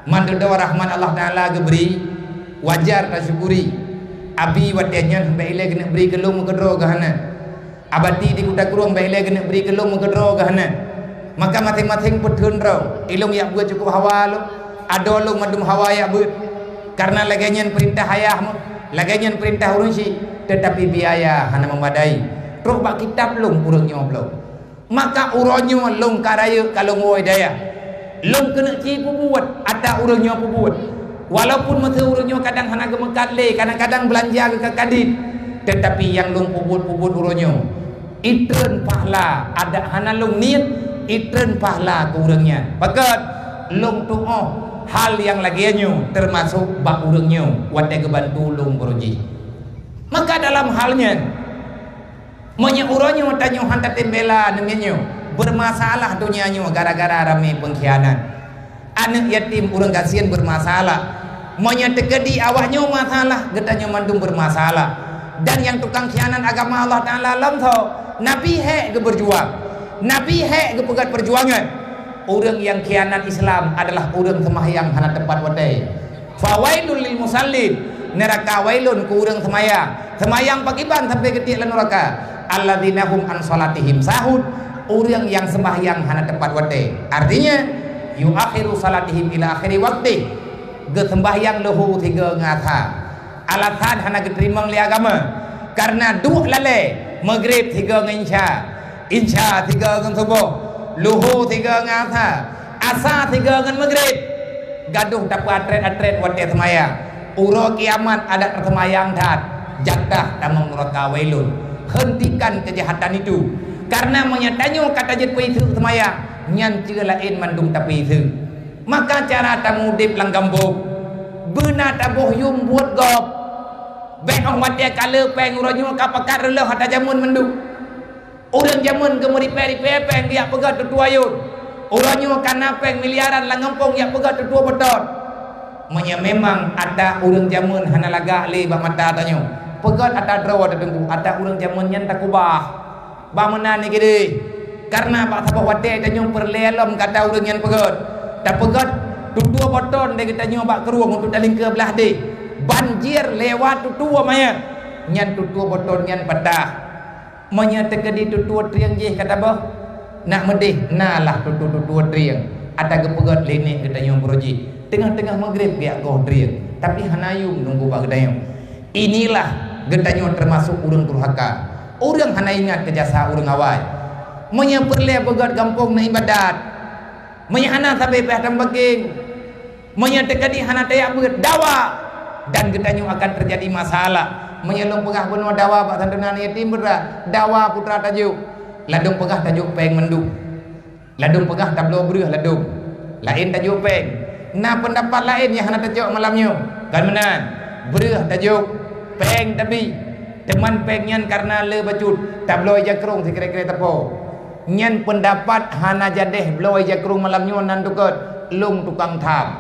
man dudoe rahmat Allah Taala geubri, wajar tasyukuri. Abi watée nyan bék ilée geuneuk bri keu lôn meukeudroe geuh hana. Abati di Kuta Krueng bék ilée geuneuk bri keu lôn meukeudroe geuh hana. Maka maséng-maséng peutheun droe, ilôn jak beuet cukup hawa lôn, adoe lôn mandum hawa jak beuet. Kareuna lagée nyan peurintah ayah meuh, lagée nyan peurintah ureuëng syik, teutapi biaya hana meumadai. Trok bak kitab lôn ureuëng nyoe bloe. Maka uroe nyoe lôn ka rayeuk ka lôn woe dayah. Lôn keuneuk ci peubuet ata ureuëng nyoe peubuet. Walaupun meuseu ureuëng nyoe kadang hana geumeukat lé, kadang-kadang beulanja geuka kadit, teutapi nyang lôn peubuet-peubuet uroe nyoe, itreun pahala, adak hana lôn niet, itreun pahala keu ureuëng nyan. Pakon lôn tuoh hal nyang lagée nyoe teumasok bak ureuëng nyoe watée geubantu lôn baroe jih. Maka dalam hal nyan, meunyoe uroe nyoe tanyoe hana tatem bela aneuk nyoe, beurmasalah donya nyoe gara-gara ramé peungkhianat. Aneuk yatim ureuëng gasien beurmasalah. Meunyoe teukeudi awak nyoe masalah, geutanyoe mandum beurmasalah. Dan nyang tukang khianat agama Allah Taala lom soe? Nabi hék geubeurjuang. Nabi hék geupeugét peurjuangan. Ureuëng nyang khianat Islam adalah ureuëng seumahyang hana teupat watée. Fawailul lil musallin, neuraka wailun keu ureuëng seumayang. Seumayang pakriban sampoe geutiek lam neuraka? Alladzina hum an shalatihim sahun, ureuëng nyang seumahyang hana teupat watée. Artinya, yuakhiru shalatihim ila akhiri waqti, geuseumbahyang luho sigoe ngon asa. Alasan hana geuteurimong lé agama, kareuna duek lalée, Maghrib sigoe ngon Isya. Isya sigoe ngon suboh, luho sigoe ngon asa, asa sigoe ngon Maghrib. Gadoh tapeuatrét-atrét watée seumayang. Uroe kiamat adak taseumayang that, jatah tamong neuraka wailun. Heuntikan keujahatan itu. Kareuna meunyoe tanyoe ka tajeuet peuiseuk seumayang, nyan cue laén mandum tapeuiseuk. Maka cara tameudeb lam gampông, beuna taboh yuem buet gob. Bék óh watée ka le péng uroe nyoe ka pakat reuloh ata jameun mandum. Ureuëng jameun geumeuripée-ripée péng geujak peugét tutoe ayôn. Uroe nyoe ka na péng miliaran lam gampông jak peugét tutoe beuton. Meunyoe memang ata ureuëng jameun hana lagak lé bak mata tanyoe, peugét ata droe teungku, ata ureuëng jameun nyan takubah. Bah meunan nyoe keudeh. Kareuna bak saboh watée tanyoe peureulée lom keu ata ureuëng nyan peugét. Tapeugét tutoe beuton lé geutanyoe bak krueng untuk talingkeue blaih deh. Banjir lewat tutoe manyét. Nyan tutoe beuton nyan patah. Meunyoe teukeudi tutoe trieng jih ka taboh, nak meudeh na lah tutoe-tutoe trieng ata geupeugét lé nèk geutanyoe baroe jih. Teungoh-teungoh Maghrib geujak goh trieng, tapi hana yuem nunggu bak geutanyoe. Inilah geutanyoe teumasok ureuëng durhaka, ureuëng hana ingat keu jasa ureuëng awai. Meunyoe peureulée beugét gampông na iébadat, meunyoe hana sabe pih tameubaking, meunyoe teukeudi hana tajak beuet, dawa, dan geutanyoe akan teujadi masalah. Meunyoe lôn peugah bunoe dawa bak santunan yatim beurah, dawa putra tajok, ladôm peugah tajok péng mandum. Ladôm peugah tabloe breueh ladôm, laén tajok péng. Na peundapat laén nyang hana tacok malam nyoe. Kon meunan, breueh tajok, péng tabi. Teuma péng nyan kareuna le bacut, tabloe jakrong sikrek-krek teupeu. Nyan peundapat hana jadeh bloe jakrong malam nyoe nan tukot, lôn tukang tham.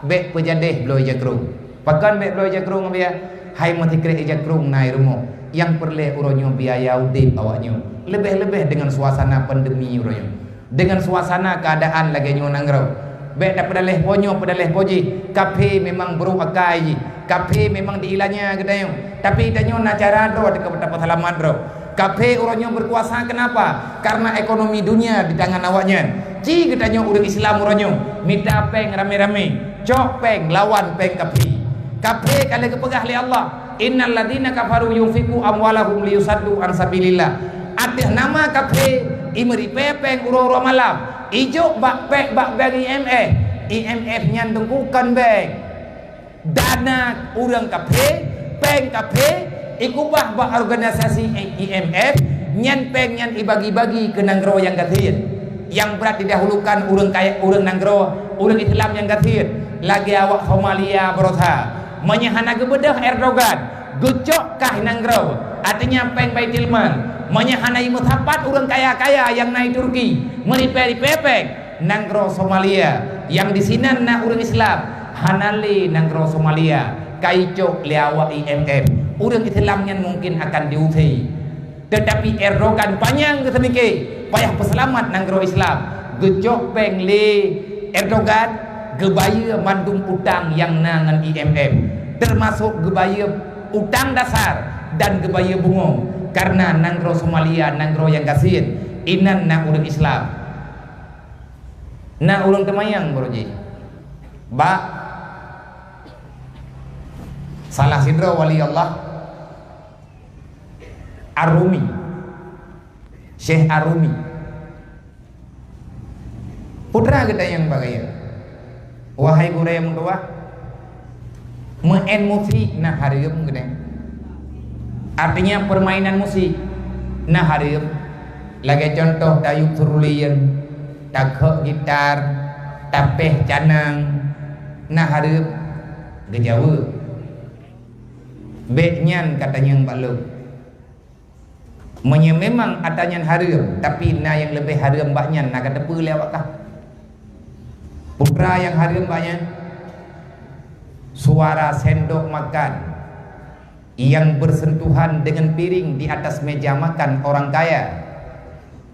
Bék peujadeh bloe jakrong. Pakon bék bloe jakrong, Abiya? Hai meusikrek jakrong na i rumoh, nyang peureulée uroe nyoe biaya udeb awak nyoe, leubeh-leubeh deungon suasana pandemi uroe nyoe. Deungon suasana keuadaan lagée nyoe nanggroe, bék tapeudaleh po nyoe peudaleh po jih. Kaphé memang brok akai jih, kaphé memang diilanya geutanyoe. Tapi tanyoe na cara droe teuka tapeuseulamat droe. Kaphé uroe nyoe beukuasa keunapa? Kareuna ekonomi dunia di tangan awaknyan. Ci geutanyoe ureuëng Islam uroe nyoe mita péng ramé-ramé, cok péng lawan péng kaphé. Kaphé ka lheueh geupeugah lé Allah, "Innal ladzina kafaru yunfiqu amwalahum liyusaddu an sabilillah." Ateueh nama kaphé, imeuripée péng uroe-uroe malam, ijok bak pék bak bank I M F. I M F nyan teungku kon bank. Dana ureuëng kaphé, péng kaphé, ikubah bak organisasi I M F, nyan péng nyan ibagi-bagi keu nanggroe nyang gasien. Nyang brat didahulukan ureuëng kaya, ureuëng nanggroe, ureuëng Islam nyang gasien, lagée awak Somalia beurasa. Meunyoe hana geubeudôh Erdogan, geucok kah nanggroe, artinya péng Baitul Mal. Meunyoe hana jimeusapat ureuëng kaya-kaya nyang na di Turki, meuripée-ripée péng, nanggroe Somalia nyang disinan na ureuëng Islam, hana lé nanggroe Somalia ka jicok lé awak I M F. Ureuëng Islam nyan mungken akan diusé. Teutapi Erdogan panyang geuseumike, payah peuseulamat nanggroe Islam. Geucok péng lé Erdogan, geubayeue mandum utang nyang na ngon I M F, teumasok geubayeue utang dasar dan geubayeue bungong, kareuna nanggroe Somalia nanggroe nyang gasien, inan na ureuëng Islam. Na ureuëng teumayang baroe jih bak salah sidroe wali Allah, Ar-Rumi, Syekh Ar-Rumi. Putra geutanyoe bak gaya, wahai gurée meutuwah, meu'en musik na hareuem geutanyoe. Artinya permainan musik na hareuem. Lagée contoh tayub seurulien, takhok gitar, tapéh canang, na hareuem. Geujaweueb, bék nyan ka tanyong bak lôn. Meunyoe memang atra nyan hareuem, tapi na nyang leubeh hareuem bak nyan, na ka teupeue lé awak kah? Putra nyang hareuem bak nyan, suara sendok makan yang bersentuhan dengan piring di atas meja makan orang kaya,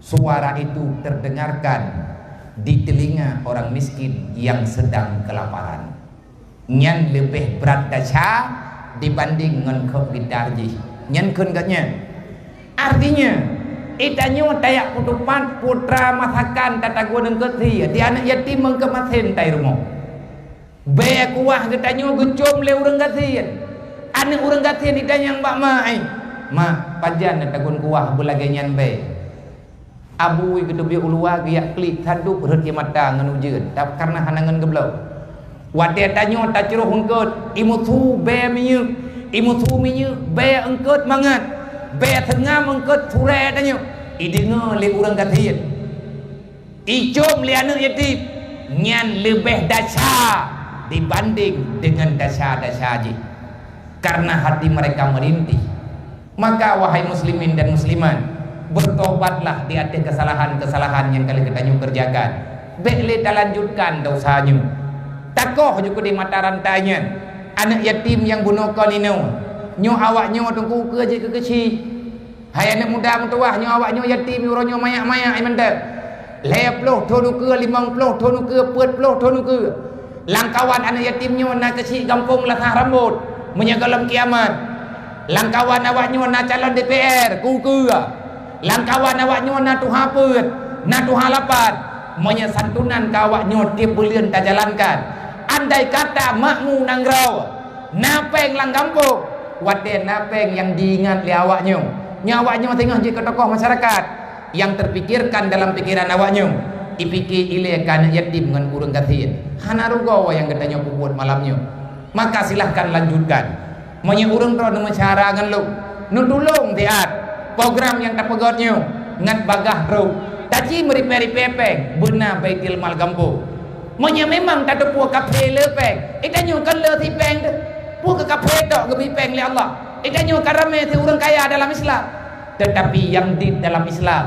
suara itu terdengarkan di telinga orang miskin yang sedang kelaparan. Nyan leubeh brat desya dibanding ngon khok gitar jih. Nyan kheun gobnyan. Artinya, geutanyoe tajak peutupat putra masakan tatagun eungkot sie, di aneuëk yatim eungkot masen tai rumoh. Bée kuah geutanyoe geucom lé ureuëng gasien. Aneuëk ureuëng gasien jitanyong bak ma, "Ai, ma, pajan tatagun kuah beulagée nyan bée?" Abui geuteubiet u luwa, geujak klik, sadub rhot ie mata ngon ujeuen, ta-, kareuna hana ngon geubloe. Watée tanyoe tacroh eungkot, imeusu bée minyeuk, imeusu minyeuk bée eungkot mangat, bée seungam eungkot surée tanyoe, ideungoe lé ureuëng gasien. Icom lé aneuëk yatim, nyan leubeh desya dibanding deungon desya-desya jih, kareuna hati mereka merintih. Maka, wahai muslimin dan muslimat, bertobatlah di ateueh keusalahan-keusalahan nyang ka lheueh geutanyoe keureujakan. Bék lé talanjutkan desya nyoe. Takoh ju keudeh mata rantai nyan. Aneuëk yatim nyang bunoe kon inoe, nyoe awaknyoe teungku ukeue jih keu keuchik. Hai aneuëk muda meutuwah, nyoe awaknyoe yatim, uroe nyoe manyak-manyak ié mantong. Lhée ploh thon ukeue, limong ploh thon ukeue, peuet ploh thon ukeue. Lamkawan aneuëk yatim nyoe na keuchik gampông lasah rambot, meunyoe gohlom kiamat. Lamkawan awaknyoe na calon D P R, keu ukeue. Lamkawan awaknyoe na tuha peuet, na tuha lapan. Meunyoe santunan keu awaknyoe tieb buleuen tajalankan, andai kata makmu nanggroe, na péng lam gampông, watée na péng nyang jiingat lé awaknyoe, nyoe awaknyoe singoh jeuet keu tokoh masyarakat, nyang teupikirkan dalam pikeran awaknyoe, ipike ilée keu aneuëk yatim ngon ureuëng gasien. Hana rugoe nyang geutanyoe peubuet malam nyoe. Maka silahkan lanjutkan. Meunyoe ureuëng droe neumeusyara ngon lôn, neutulông siat program nyang tapeugét nyoe ngon bagaih droe, taci meuripée-ripée péng beuna Baitul Mal gampông. Meunyoe memang tateupeue kaphé le péng, geutanyoe kon le si péng teuh. Peue keu kaphé tok geubri péng lé Allah, geutanyoe ka ramé si ureuëng kaya dalam Islam. Tetapi nyang dit dalam Islam,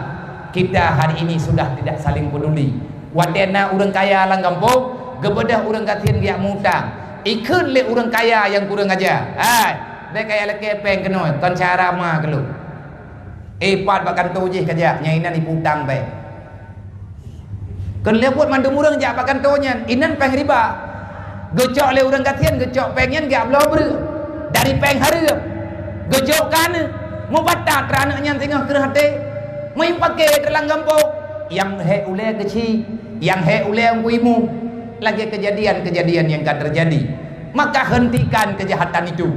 kita hari ini sudah tidak saling peduli. Watée na ureuëng kaya lam gampông, geubeudôh ureuëng gasien geujak mutang, ikheun lé ureuëng kaya nyang kureueng aja, "Hai, bék kaya lakée péng keunoe, kon syara ma keu lôn." Eh, pat bak kantô jih kajak, nyang inan iputang bée. Keu lheueh buet mandum ureuëng jak bak kantô nyan, inan péng riba. Geucok lé ureuëng gasien, geucok péng nyan geujak bloe breueh dari péng hareuem. Geujok keu aneuëk, meubatat aneuëk nyan singoh kreueh até. Meuimpake teulang gampông, nyang hék ulée keuchik, nyang hék ulée umu, lagée keujadian-keujadian nyang ka teujadi. Maka hentikan keujahatan itu.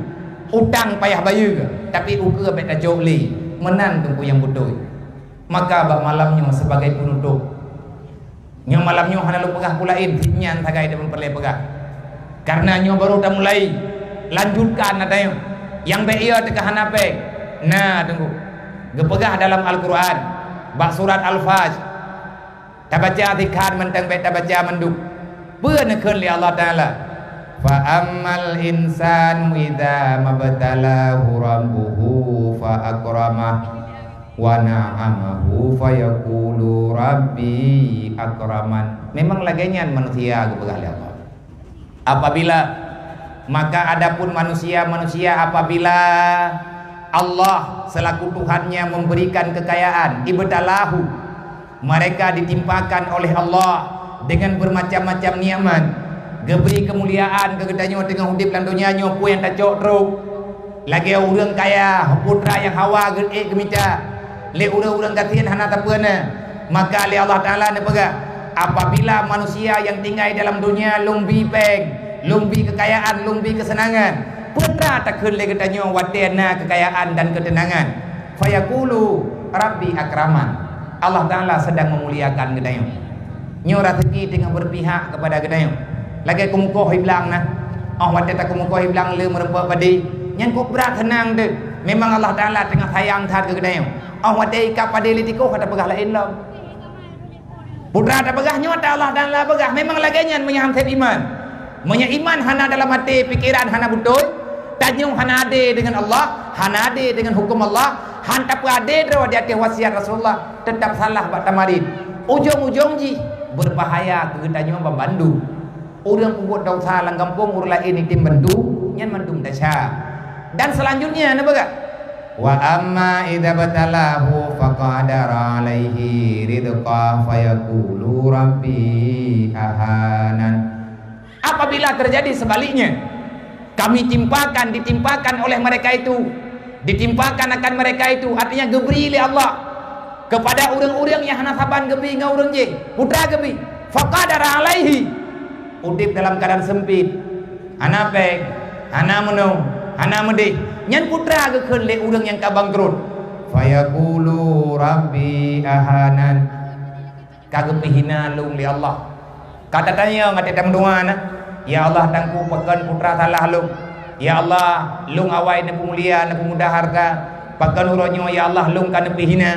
Utang payah bayeue, tapi ukeue bék tacok lé. Meunan teungku nyang beutôi. Maka bak malam nyoe sibagai peunutôp, nyoe malam nyoe hana lôn peugah peue laén, nyan sagai lôn peureulée peugah. Kareuna nyoe barô tamulai, lanjutkan ata nyoe. Nyang bék yo teuka hana péng. Na teungku, geupeugah dalam Al-Qur'an, bak surat Al-Fajr, Tabaca sikhan mantong bèk tabaca mandum. Peue neukheun lé Allah Taala? "Fa ammal insanu idza mabtalahu rabbuhu fa akramah wa na'amahu fa yaqulu rabbi akraman." Memang lagèe nyan manusia geupeugah lé Allah. Apabila, maka adapun manusia-manusia apabila Allah selaku Tuhannya memberikan kekayaan, ibtalahu, mereka ditimpakan oleh Allah dengan bermacam-macam nikmat, geubri keumuliaan keu geutanyoe teungoh udép lam donya nyoe peue nyang tacok trok. Lagèe ureueng kaya, putra nyang hawa geuék geumita, lé ureueng-ureueng gasien hana sapeue na. Maka lé Allah Taala neupeugah, apabila manusia nyang tinggai dalam donya lôn bi péng, lôn bi keukayaan, lôn bi keuseunangan, peue teuma takheun lé geutanyoe watèe na keukayaan dan keuteunangan? Fayaqulu, "Rabbi akraman." Allah Taala sedang memuliakan geutanyoe. Nyoe raseuki teungoh beupihak keupada geutanyoe. Lagèe keumeukoh i blang na. Óh watèe takeumeukoh i blang le meureumpok padé, nyan kok brat seunang teuh. Memang Allah Taala teungoh sayang that keu geutanyoe. Óh watèe ikab padé le tikoh ka tapeugah laén lom. Peue teuma tapeugah nyoe, ata Allah Taala peugah. Memang lagèe nyan meunyoe han sép iman. Meunyoe iman hana dalam até, pikeran hana beutôi, tanyoe hana adé deungon Allah, hana adé deungon huköm Allah, han tapeuadé droe di ateueh wasiat Rasulullah, teutap salah bak tamarit. Ujong-ujong jih beubahaya keu geutanyoe banmandum. Ureueng peubuet desya lam gampông, ureueng laén item bantu, nyan mandum desya. Dan seulanjutnya neupeugah, "Wa amma idza btalahu faqadara alaihi rizqah fayaqulu rabbi ahanan." Apabila terjadi sebaliknya, kami timpakan, ditimpakan oleh mereka itu, ditimpakan akan mereka itu, artinya geubri lé Allah kepada ureueng-ureueng nyang hana saban geubi ngon ureueng jih, peue teuma geubi, faqadara alaihi, udép dalam keuadaan seumpit, hana péng, hana meunoe, hana meudéh, nyan peue teuma geukheun lé ureueng nyang ka bangkrot, fayaqulu rabbi ahanan. Ka geupeuhina lôn lé Allah. Ka tatanyong watèe tameudoa na, "Ya Allah, Teungku, pakon peue teuma salah lôn? Ya Allah, lôn awai neupeumulia, neupeumudah hareuta. Pakon uroe nyoe, ya Allah, lôn ka neupeuhina?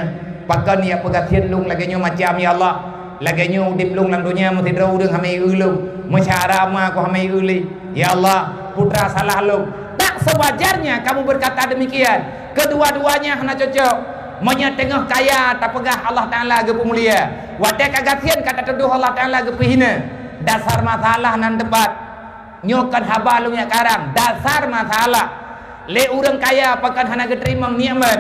Pakon jak peugasien lôn lagèe nyoe macam, ya Allah? Lagèe nyoe udép lôn lam donya, meusidroe ureueng hana eu lôn, meusyara ma ku hana eu lé. Ya Allah, peue teuma salah lôn?" Tak sewajarnya kamu berkata demikian. Kedua-duanya hana cocok. Meunyoe teungoh kaya tapeugah Allah Taala geupeumulia, watèe ka gasien ka tatudoh Allah Taala geupeuhina. Dasar masalah nan teupat. Nyoe kon haba lôn jak karang, dasar masalah. Lé ureueng kaya pakon hana geuteurimong nikmat?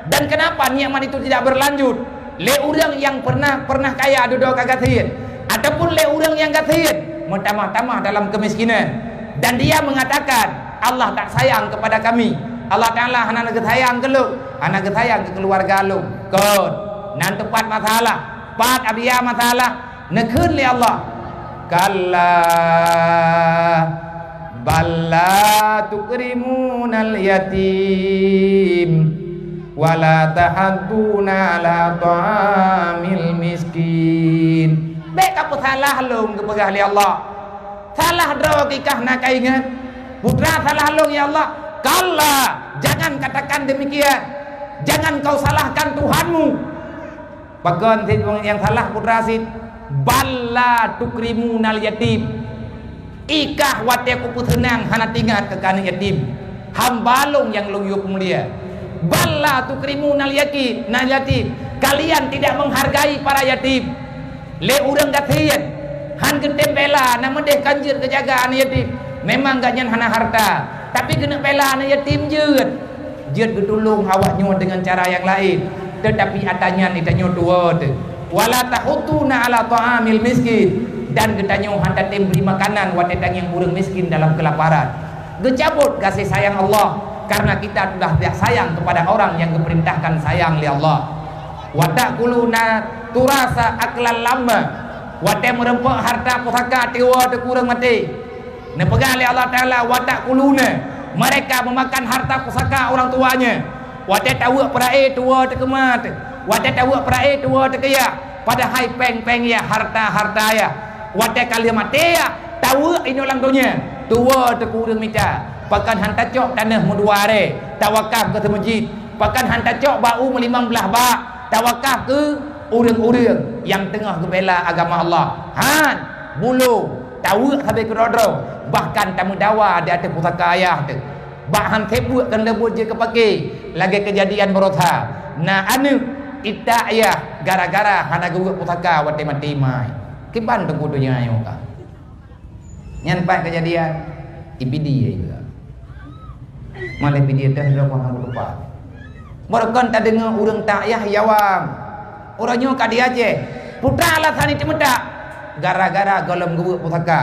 Dan kenapa nikmat itu tidak berlanjut? Lé ureueng nyang pernah, pernah kaya dudoe ka gasien, ataupun lé ureueng nyang gasien meutamah-tamah dalam keumiskinan, dan dia mengatakan, "Allah tak sayang kepada kami, Allah Taala hana geusayang keu lôn, hana geusayang keu keuluwarga lôn." Kon, nan teupat masalah. Pat abia masalah, neukheun lé Allah, "Kalla, bal la tukrimunal yatim, wa la tahadduna ala ta'amil miskin." Bèk kapeusalah lôn, geupeugah lé Allah. Salah droe kikah na kaingat. Peue teuma salah lôn, ya Allah? Kalla, jangan katakan demikian. Jangan kau salahkan Tuhanmu. Pakon cit nyang salah peue teuma cit? Bal la tukrimunal yatim. Ikah watèe kupeuseunang hana teuingat keu aneuk yatim. Hamba lôn nyang lôn yue peumulia. Bal la tukrimunal yaki-, nal yatim. Kalian tidak menghargai para yatim. Lé ureueng gasien, han geutem bela, na meudéh kan jeuet geujaga aneuk yatim. Memang gobnyan hana hareuta, tapi geuneuk bela aneuk yatim jeuet. Jeuet geutulông awaknyoe deungon cara nyang laén, teutapi ata nyan geutanyoe tuwoe teuh. Wala tahudduna ala ta'amil miskin, dan geutanyoe han tatem bri makanan watèe tangieng ureueng miskin dalam keulaparan. Geucabot gaséh sayang Allah, karena kita sudah tidak sayang kepada orang yang geupeurintahkan sayang lé Allah. Wa ta'kuluna turasa aklan lamma, watèe meureumpok harta pusaka tiwoe teuh keu ureueng maté. Neupeugah lé Allah Taala, "Wa ta'kuluna," mereka memakan harta pusaka orang tuanya. Watèe taweuek peuraé tuwoe teuh keu ma teuh, watèe taweuek peuraé tuwoe teuh keu yah, padahai péng-péng yah, harta-harta yah. Watèe ka lheueh maté yah, taweuek inoe lam donya, tuwoe teuh keu ureueng mita. Pakon han tacok taneuh meudua aré, tawakaf keu seumeujid. Pakon han tacok bak u meulimong blaih bak, tawakaf keu Ureuëng-ureuëng nyang teungoh geubela agama Allah, han, bulông, taweuek sabe keudroe-droe, bahkan tameudawa di ateueh pusaka ayah teuh. Bak han sép buet keuneuk buet jeuet keu paké, lagée keujadian baroesa. Na aneuëk itak ayah gara-gara hana geuweuek pusaka watée maté mai. Kiban teungku donya nyoe ka. Nyan pat keujadian, I P D ya juga. Malah I P D teuh droe hana meutupat. Baroe kon tadeungoe ureuëng tak yah yawang. Uroe nyoe ka di Aceh. Putra alasan itu meutak. Gara-gara gohlom geuweuek pusaka.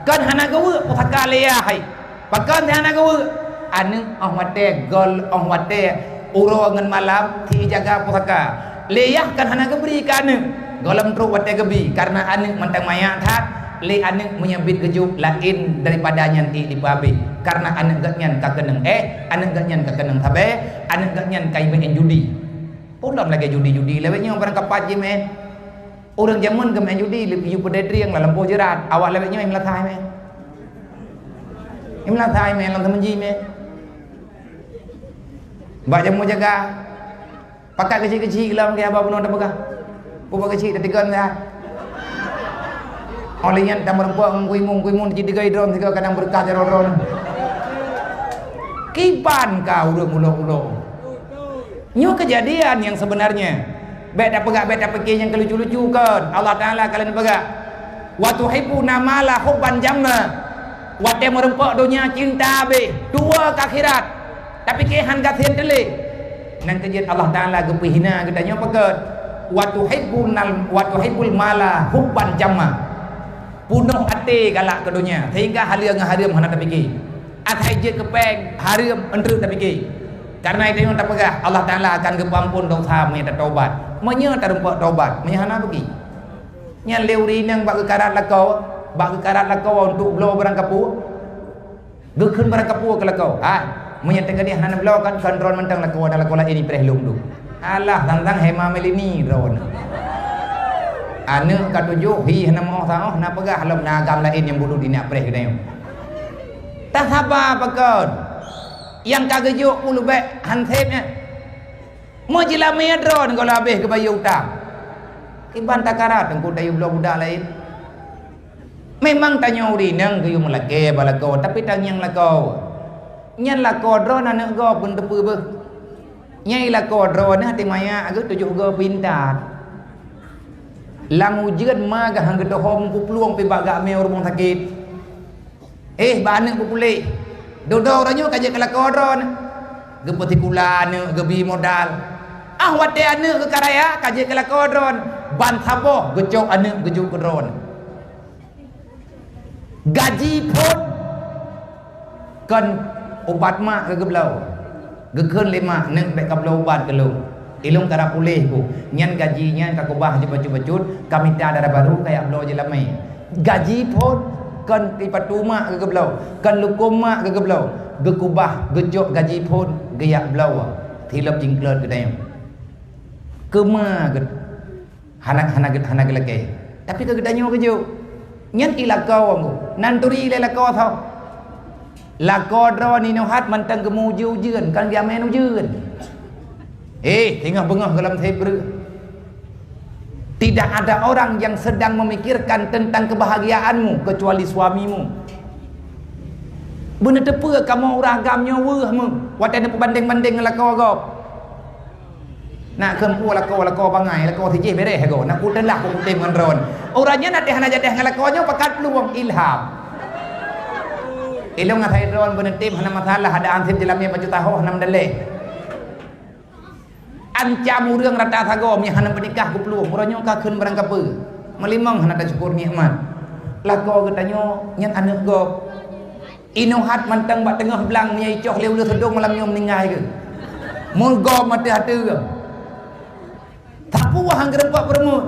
Kon hana geuweuek pusaka lé yah hai. Pakon hana geuweuek? Aneuëk óh watée gol óh watée uroe ngon malam si jaga pusaka. Lé yah kan hana geubri keu aneuëk. Gohlom trok watée geubi, kareuna aneuëk mantong manyak that, lé aneuëk meunyoe biet geujok laén daripada nyan ék dipeuhabéh. Kareuna aneuëk geuhnyan ka keunong éh, aneuëk geuhnyan ka keunong sabe, aneuëk geuhnyan ka imeu'en judi. Ulôn lagée judi-judi, lawét nyoe barangkapat jimeu'en. Ureuëng jameun geumeu'en judi, leupi ju peudeh trieng lam lampôh jeurat, awak lawét nyoe imeulasai mé. Imeulasai mé, lam teumeuji mé. Bak jamu jaga. Pakat keuchik-keuchik lom keu haba bunoe tapeugah. Peubuet keuchik teutikon dah. Óh lheueh nyan tameureumpok ngon kuimun-kuimun cit digoi droe sigoe kadang beureukat jaroe droe. Kiban ka ureuëng ulo-ulo. Nyoe keujadian nyang seubeunarnya. Bék tapeugah, bék tapike nyang keulucu-lucu kon. Allah Taala ka lheueh peugah, "Wa tuhibbuna mala hubban jamma." Watée meureumpok donya cinta habéh, tuwoe keu akhirat. Tapi keu han gasien teulé. Nang keujeuet Allah Taala geupeuhina geutanyoe peugah, "Wa tuhibbunal, wa tuhibbul mala hubban jamma." Punoh até galak keu donya, sehingga haleue ngon hareuem hana tapike. Asai jeuet keu péng, hareuem eunteuk tapike. Kareuna itu nyang tapeugah, Allah Taala akan geupeuamphon dosa meunyoe tatobat. Meunyoe tareumpok tobat, meunyoe hana bagi. Nyan lé ureuëng inong bak geukarat lakoe, bak geukarat lakoe untuk bloe barang kapue. Geukheun barang kapue keu lakoe. Hai, meunyoe teukeudeh hana bloe kan, kon droen mantong lakoe, ada lakoe laén ipreh lom tu. Alah, tantang hema melini droen. Aneuëk ka tujoh, hi hana meuoh saoh, na peugah lom na agam laén nyang bulut inak preh geutanyoe. Tasaba pakon. Nyang ka geujok puluh bék hansép nyan. Meujilamé droen gohlom habéh geubayeue utang. Kiban takarat teungku tayue bloe budak laén. Memang tanyoe ureuëng inong geuyue meulakée bak lakoe, tapi tangieng lakoe. Nyan lakoe droen aneuëk gob peunteupeue beuh. Nyang ilakoe droeneuh até manyak geuh tujoh goe peuintat. Lam ujeuen ma geuh han geutohom kuplueng pih bak gak mé u rumoh sakét. Eh, bak aneuëk peupuléh. Dudoe uroe nyoe ka jeuet keu lakoe droeneuh. Geupeusikula aneuëk, geubi modal. Ah, watée aneuëk geukaraya ka jeuet keu lakoe droeneuh. Ban saboh geucok aneuëk geujok keu droeneuh. Gaji phon kon ubat mak keu geubloe. Geukheun lé mak, "Neuk bék kabloe ubat keu lôn. Ilôn karab puléh ku." Nyan gaji nyan ka kubah jeuet bacut-bacut, kamita dara barô kajak bloe jeulamé. Gaji phon kon ipatu mak keu geubloe, kon lukôm mak keu geubloe. Geukubah, geucok gaji phon, geujak bloe. Silop jingklot geutanyoe. Keuma geu- Hana, hana, hana geulakée. Tapi keu geutanyoe geujok. Nyan i lakoe ngon. Nan turi lé lakoe tho. Lakoe droeneuh nyoe hat mantong geumeuujeuen-ujeuen, kan geumeuujeuen. Eh, singoh beungoh gohlom sép breueh. Tidak ada orang yang sedang memikirkan tentang kebahagiaanmu kecuali suamimu. Beuneuteupeu kamoe ureuëng agam nyoe weueh meuh watée neupeubandeng-bandeng ngon lakoe gob. Nak kheun peue lakoe, lakoe bangai, lakoe sijih bereh lakoe. Nak kuteulah ku kutem ngon droen. Uroe nyan até hana jadeh ngon lakoe nyoe pakat peuluwang ilham. Ilong asai droen beuneutem hana masalah, ada ansip jeulamé bacut tahoh hana meudaléh. Ancam ureuëng rata sagoe meuhana beunikah ku peuluwang. Uroe nyoe ka kheun barang kapeue. Meulimong hana tasyukur nikmat. Lakoe geutanyoe nyan aneuëk gob. Inoe hat mantong bak teungoh blang meunyoe icoh lé uleue seudong malam nyoe meuninggai geuh. Meugom ateueh ateueh. Sapeue han geureupok peurumoh.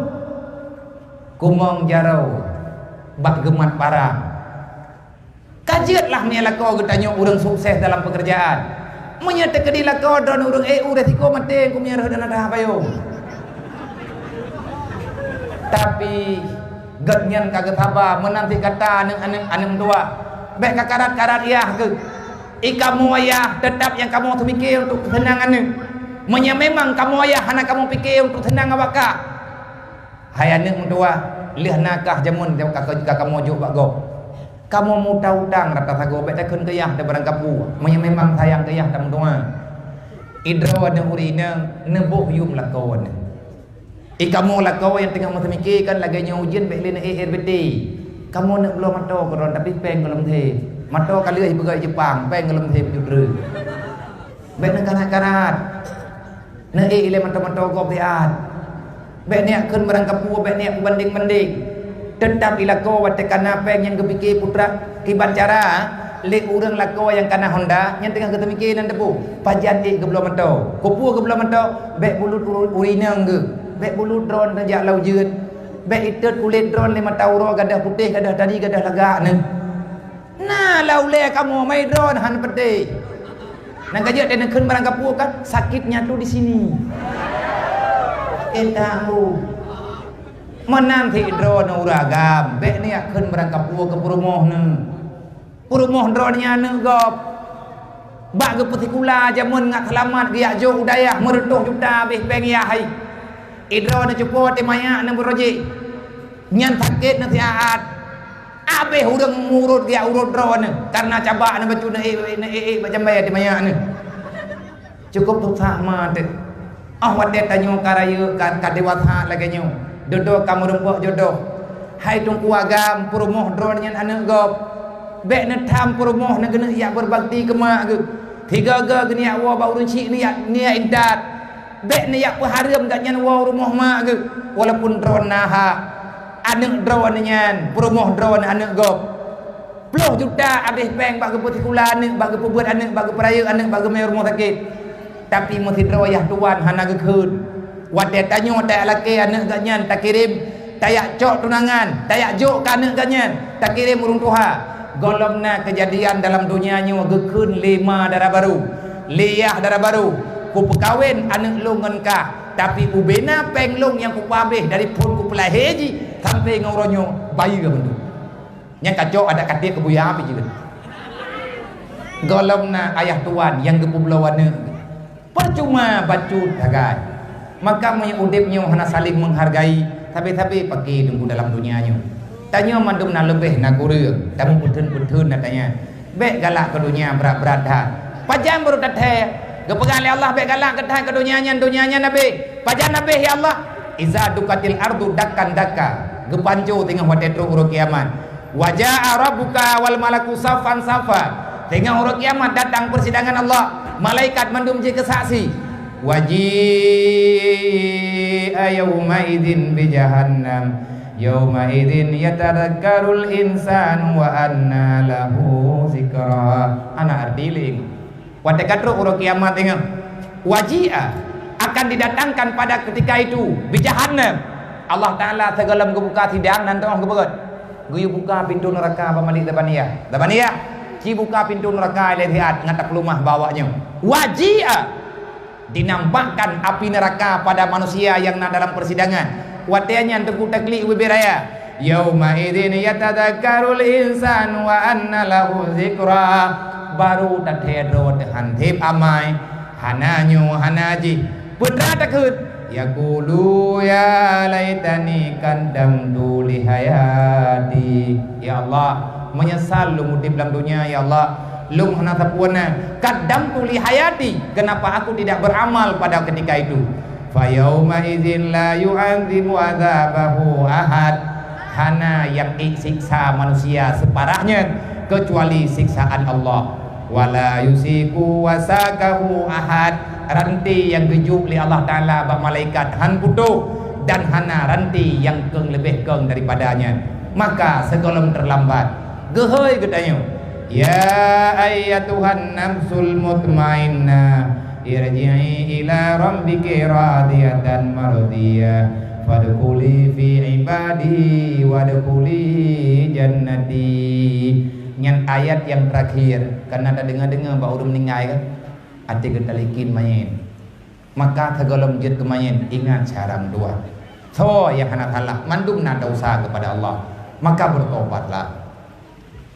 Kumong jaroe bak geumat parang. Ka jeuet lah meunyoe lakoe geutanyoe ureuëng sukses dalam peukeurjaan. Meunyoe teukeudi lakoe droen ureuëng ék u resiko maté keu meunyoe rhot dan ada payong. Tapi gobnyan ka geusaba meunan cit gata aneuëk-aneuëk, aneuëk meutuwah. Bék kakarat-karat yah geuh. I kamoe ayah teutap nyang kamoe teupike untuk seunang aneuëk. Meunyoe memang kamoe ayah hana kamoe pike untuk seunang awak kah, Hai aneuk meutuwah, lheueh na kah jameun ka, ka, ka kamoe jok bak gob. Kamoe meuutang-utang rata sagoe, bèk takheun keu yah tabarangkapeue. Meunyoe memang sayang keu yah tameutuwah. Idroe aneuk ureueng inong neuboh yum lakoe nyoe. I kamoe lakoe nyang teungoh meuseumike kan lagèe nyoe ujeuen bèk lé neuék air beutée. Kamoe neuk bloe mantong keudroe tapi péng gohlom the. Mantong ka lheueh ipeugöt Jeupang, péng gohlom the bacut treuk. Bèk neukarat-karat. Neuék ilèe mantong-mantong gob siat. Bèk neujak kheun barangkapeue, bèk neujak peubandeng-bandeng. Teutap ilakoe watèe ka na péng nyang geupike putra kiban cara lé ureueng lakoe nyang ka na honda nyang teungoh geuteumike nan teupeu pajan ék geubloe mantong. Keupeue geubloe mantong? Bèk bulut uru-, ureueng inong geuh. Bèk bulut droeneuh jak lam ujeuen. Bèk itot kulét droeneuh lé mata uroe gadôh putéh, gadôh tadi, gadôh lagak neuh. Na lam ulèe kamoe mai droeneuh hana peutéh. Nyang ka jeuet deh neukheun barangkapeue kan, sakitnya tu di sini. Sakét that, oh. Meunan sit droeneuh ureueng agam, bèk neujak kheun barangkapeue keu peurumoh neuh. Peurumoh droeneuh nyan aneuk gob. Bak geupeusikula jameun ngat seulamat geujak jok u dayah meureutoh juta abéh péng yah hai. Idroeneuh cupo teuh manyak neuh beurojek. Nyan sakét neuh siat. Abéh ureueng meurot geujak urot droeneuh kareuna cabak neuh bacut neuék, neuék, ék bak jambai teuh manyak neuh. Cukôp susah ma teuh. Óh watèe tanyoe ka rayeuk, ka, ka dewasa lagèe nyoe, dudoe ka meureumpok jodoh. Hai teungku agam, peurumoh droeneuh nyan aneuk gob. Bèk neutham peurumoh neuh geuneuk jak beurbakti keu mak geuh. Sigoe-goe geuneuk jak woe bak ureueng chik neujak, neujak intat. Bèk neujak peuhareuem gobnyan woe u rumoh mak geuh, walaupun droeneuh na hak. Aneuk droeneuh nyan, peurumoh droeneuh aneuk gob. Ploh juta abéh péng bak geupeusikula aneuk, bak geupeubeuet aneuk, bak geupeurayeuk aneuk, bak geumè rumoh sakét. Tapi meusidroe yah tuan hana geukheun. Watèe tanyoe tajak lakèe aneuk gobnyan takirém, tajak cok tunangan, tajak jok keu aneuk gobnyan, takirém ureueng tuha. Gohlom na keujadian dalam donya nyoe geukheun lé ma dara barô, lé yah dara barô, "Kupeukawen aneuk lôn ngon kah, tapi ubena péng lôn nyang kupeuabéh dari phon kupeulahé jih sampoe ngon uroe nyoe bayeue mandum." Nyan ka cok adak ka tiek keu buya pih jeuet. Gohlom na ayah tuan nyang geupeubloe aneuk. Peucuma bacut sagai. Maka meunyoe udeb nyoe hana saling menghargai, sabe-sabe paké teungku dalam donya nyoe. Tanyoe mandum na leubeh na kureueng, tameupeuthen-peuthen na tanyan. Bèk galak keu donya brat-brat that. Pajan barô tathèe? Geupeugah lé Allah bèk galak keu that keu donya nyan, donya nyan abéh. Pajan abéh ya Allah? Iza dukatil ardu dakkan dakka. Geupanco teungoh watèe trok uroe kiamat. Wa jaa rabbuka wal malaku saffan saffa. Teungoh uroe kiamat datang persidangan Allah, malaikat mandum jeuet keu saksi. Wa jia yauma idzin bi jahannam. Yauma idzin yatadzakkarul insanu wa anna lahu dzikra. Hana arti lé. Watèe ka trok uroe kiamat teungoh, wa jia, akan didatangkan pada ketika itu, bi jahannam. Allah Taala sigohlom geubuka sidang nan teungoh geupeugöt, geuyue buka pintoe neuraka bak Malik Zabaniyah. Zabaniyah, ci buka pintoe neuraka ilèe siat ngat tapeuleumah bak awaknyoe. Wa jia, dinampakkan api neraka pada manusia yang na dalam persidangan. Watèe nyan teungku taklik ubé-bé raya. Yauma idzin yatadzakkarul insanu wa anna lahu dzikra. Barô tathèe droe teuh han sép amai, hana nyoe hana jih. Peue teuma takheun? Yaqulu ya laitani qaddamtu li hayati. Ya Allah, meunyeusal lôn udeb lam donya, ya Allah. Lôn hana sapeue na. Qaddamtu li hayati. Kenapa aku tidak beramal pada ketika itu? Fa yauma idzin la yu'adzibu adzabahu ahad. Hana nyang ék siksa manusia seuparah nyan keucuali siksaan Allah. Wa la yusiku wasaqahu ahad. Ranté nyang geujok lé Allah Taala bak malaikat han putôh dan hana ranté nyang keueng leubeh keueng daripada nyan. Maka sigohlom teulambat, geuhôi geutanyoe, "Ya ayyatuhan nafsul mutmainnah, irji'i ila rabbiki radiyatan mardiyah, fadkhuli fi ibadi wadkhuli jannati." Nyan ayat nyang teurakhir, kana tadeungoe-deungoe bak ureueng meuninggai kan? Até geutalikin manyét. Maka sigohlom jeuet keu manyét, ingat cara meudoa. Soe nyang hana salah, mandum na desya keupada Allah. Maka beutobatlah.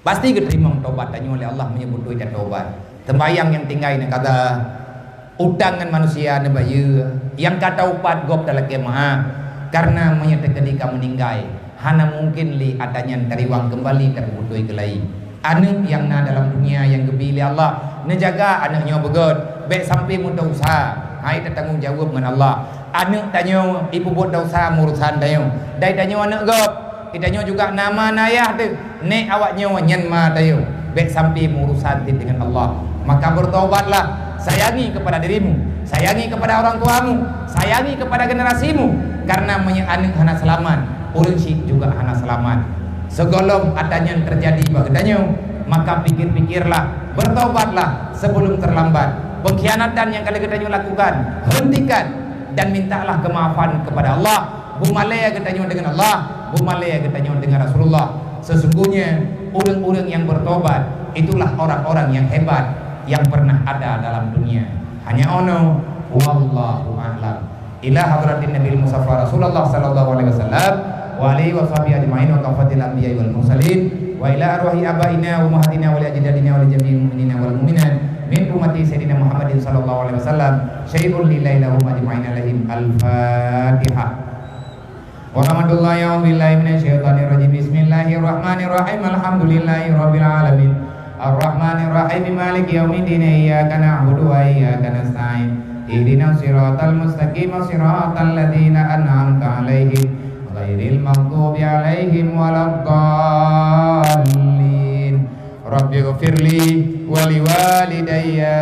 Pasti geuteurimong tobat tanyoe lé Allah meunyoe beutôi tatobat. Seumbahyang nyang tinggai neukaza, utang ngon manusia neubayeue, nyang ka taupat gob talakée meu'ah. Karena meunyoe teukeudi ka meuninggai, hana mungken lé atra nyan tariwang keumbali tapeubeutôi keulayi. Aneuk nyang na dalam dunia nyang geubi lé Allah, neujaga aneuk nyoe beugét, bék sampai meudosa, hai tatanggong jaweueb ngon Allah. Aneuk tanyoe ipeubuet dosa meurusan tanyoe, dai tanyoe aneuk gob, tanyoe juga na ma na yah teuh. Nek awak nyoe nyan ma tayue, bék sampai meurusan cit dengan Allah. Maka bertobatlah, sayangi kepada dirimu, sayangi kepada orang tuamu, sayangi kepada generasimu, karena meunyoe aneuk hana selamat, ureuëng syiek juga hana selamat. Sigohlom atra nyan terjadi bak geutanyoe, maka pikir-pikirlah, bertobatlah sebelum terlambat. Pengkhianatan yang kali geutanyoe lakukan, hentikan dan mintalah kemaafan kepada Allah. Beumalée geutanyoe dengan Allah, beumalée geutanyoe dengan Rasulullah. Sesungguhnya ureuëng-ureuëng yang bertobat itulah orang-orang yang hebat yang pernah ada dalam dunia. Hanya ono, wallahu a'lam. Ila hadratin Nabil Mustafa Rasulullah sallallahu alaihi wasallam wa alihi wa sahbihi ajma'in wa kafatil anbiya wal mursalin wa ila arwahi abaina wa ummahatina wa li ajdadina wa li jami'il mu'minina wal mu'minat min ummati Sayyidina Muhammadin sallallahu alaihi wasallam syai'un lillahi lahum ajma'in alaihim. Al-Fatihah. Warahmatullahi, a'udzubillahi minasyaitonirrajim. Bismillahirrahmanirrahim. Alhamdulillahi rabbil alamin. Arrahmanirrahim. Maliki yaumiddin. Iyyaka na'budu wa iyyaka nasta'in. Ihdinas siratal mustaqim. Siratal ladzina an'amta 'alaihim ghairil maghdubi 'alaihim waladdallin. Rabbighfirli wa liwalidayya.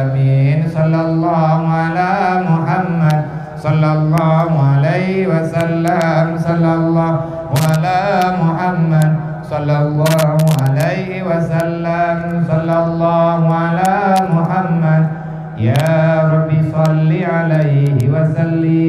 Amin. Sallallahu ala Muhammad. Sallallahu alaihi wasallam. Sallallahu ala Muhammad. Sallallahu alaihi wasallam. Sallallahu ala Muhammad. Ya Rabbi, salli alaihi wa sallim.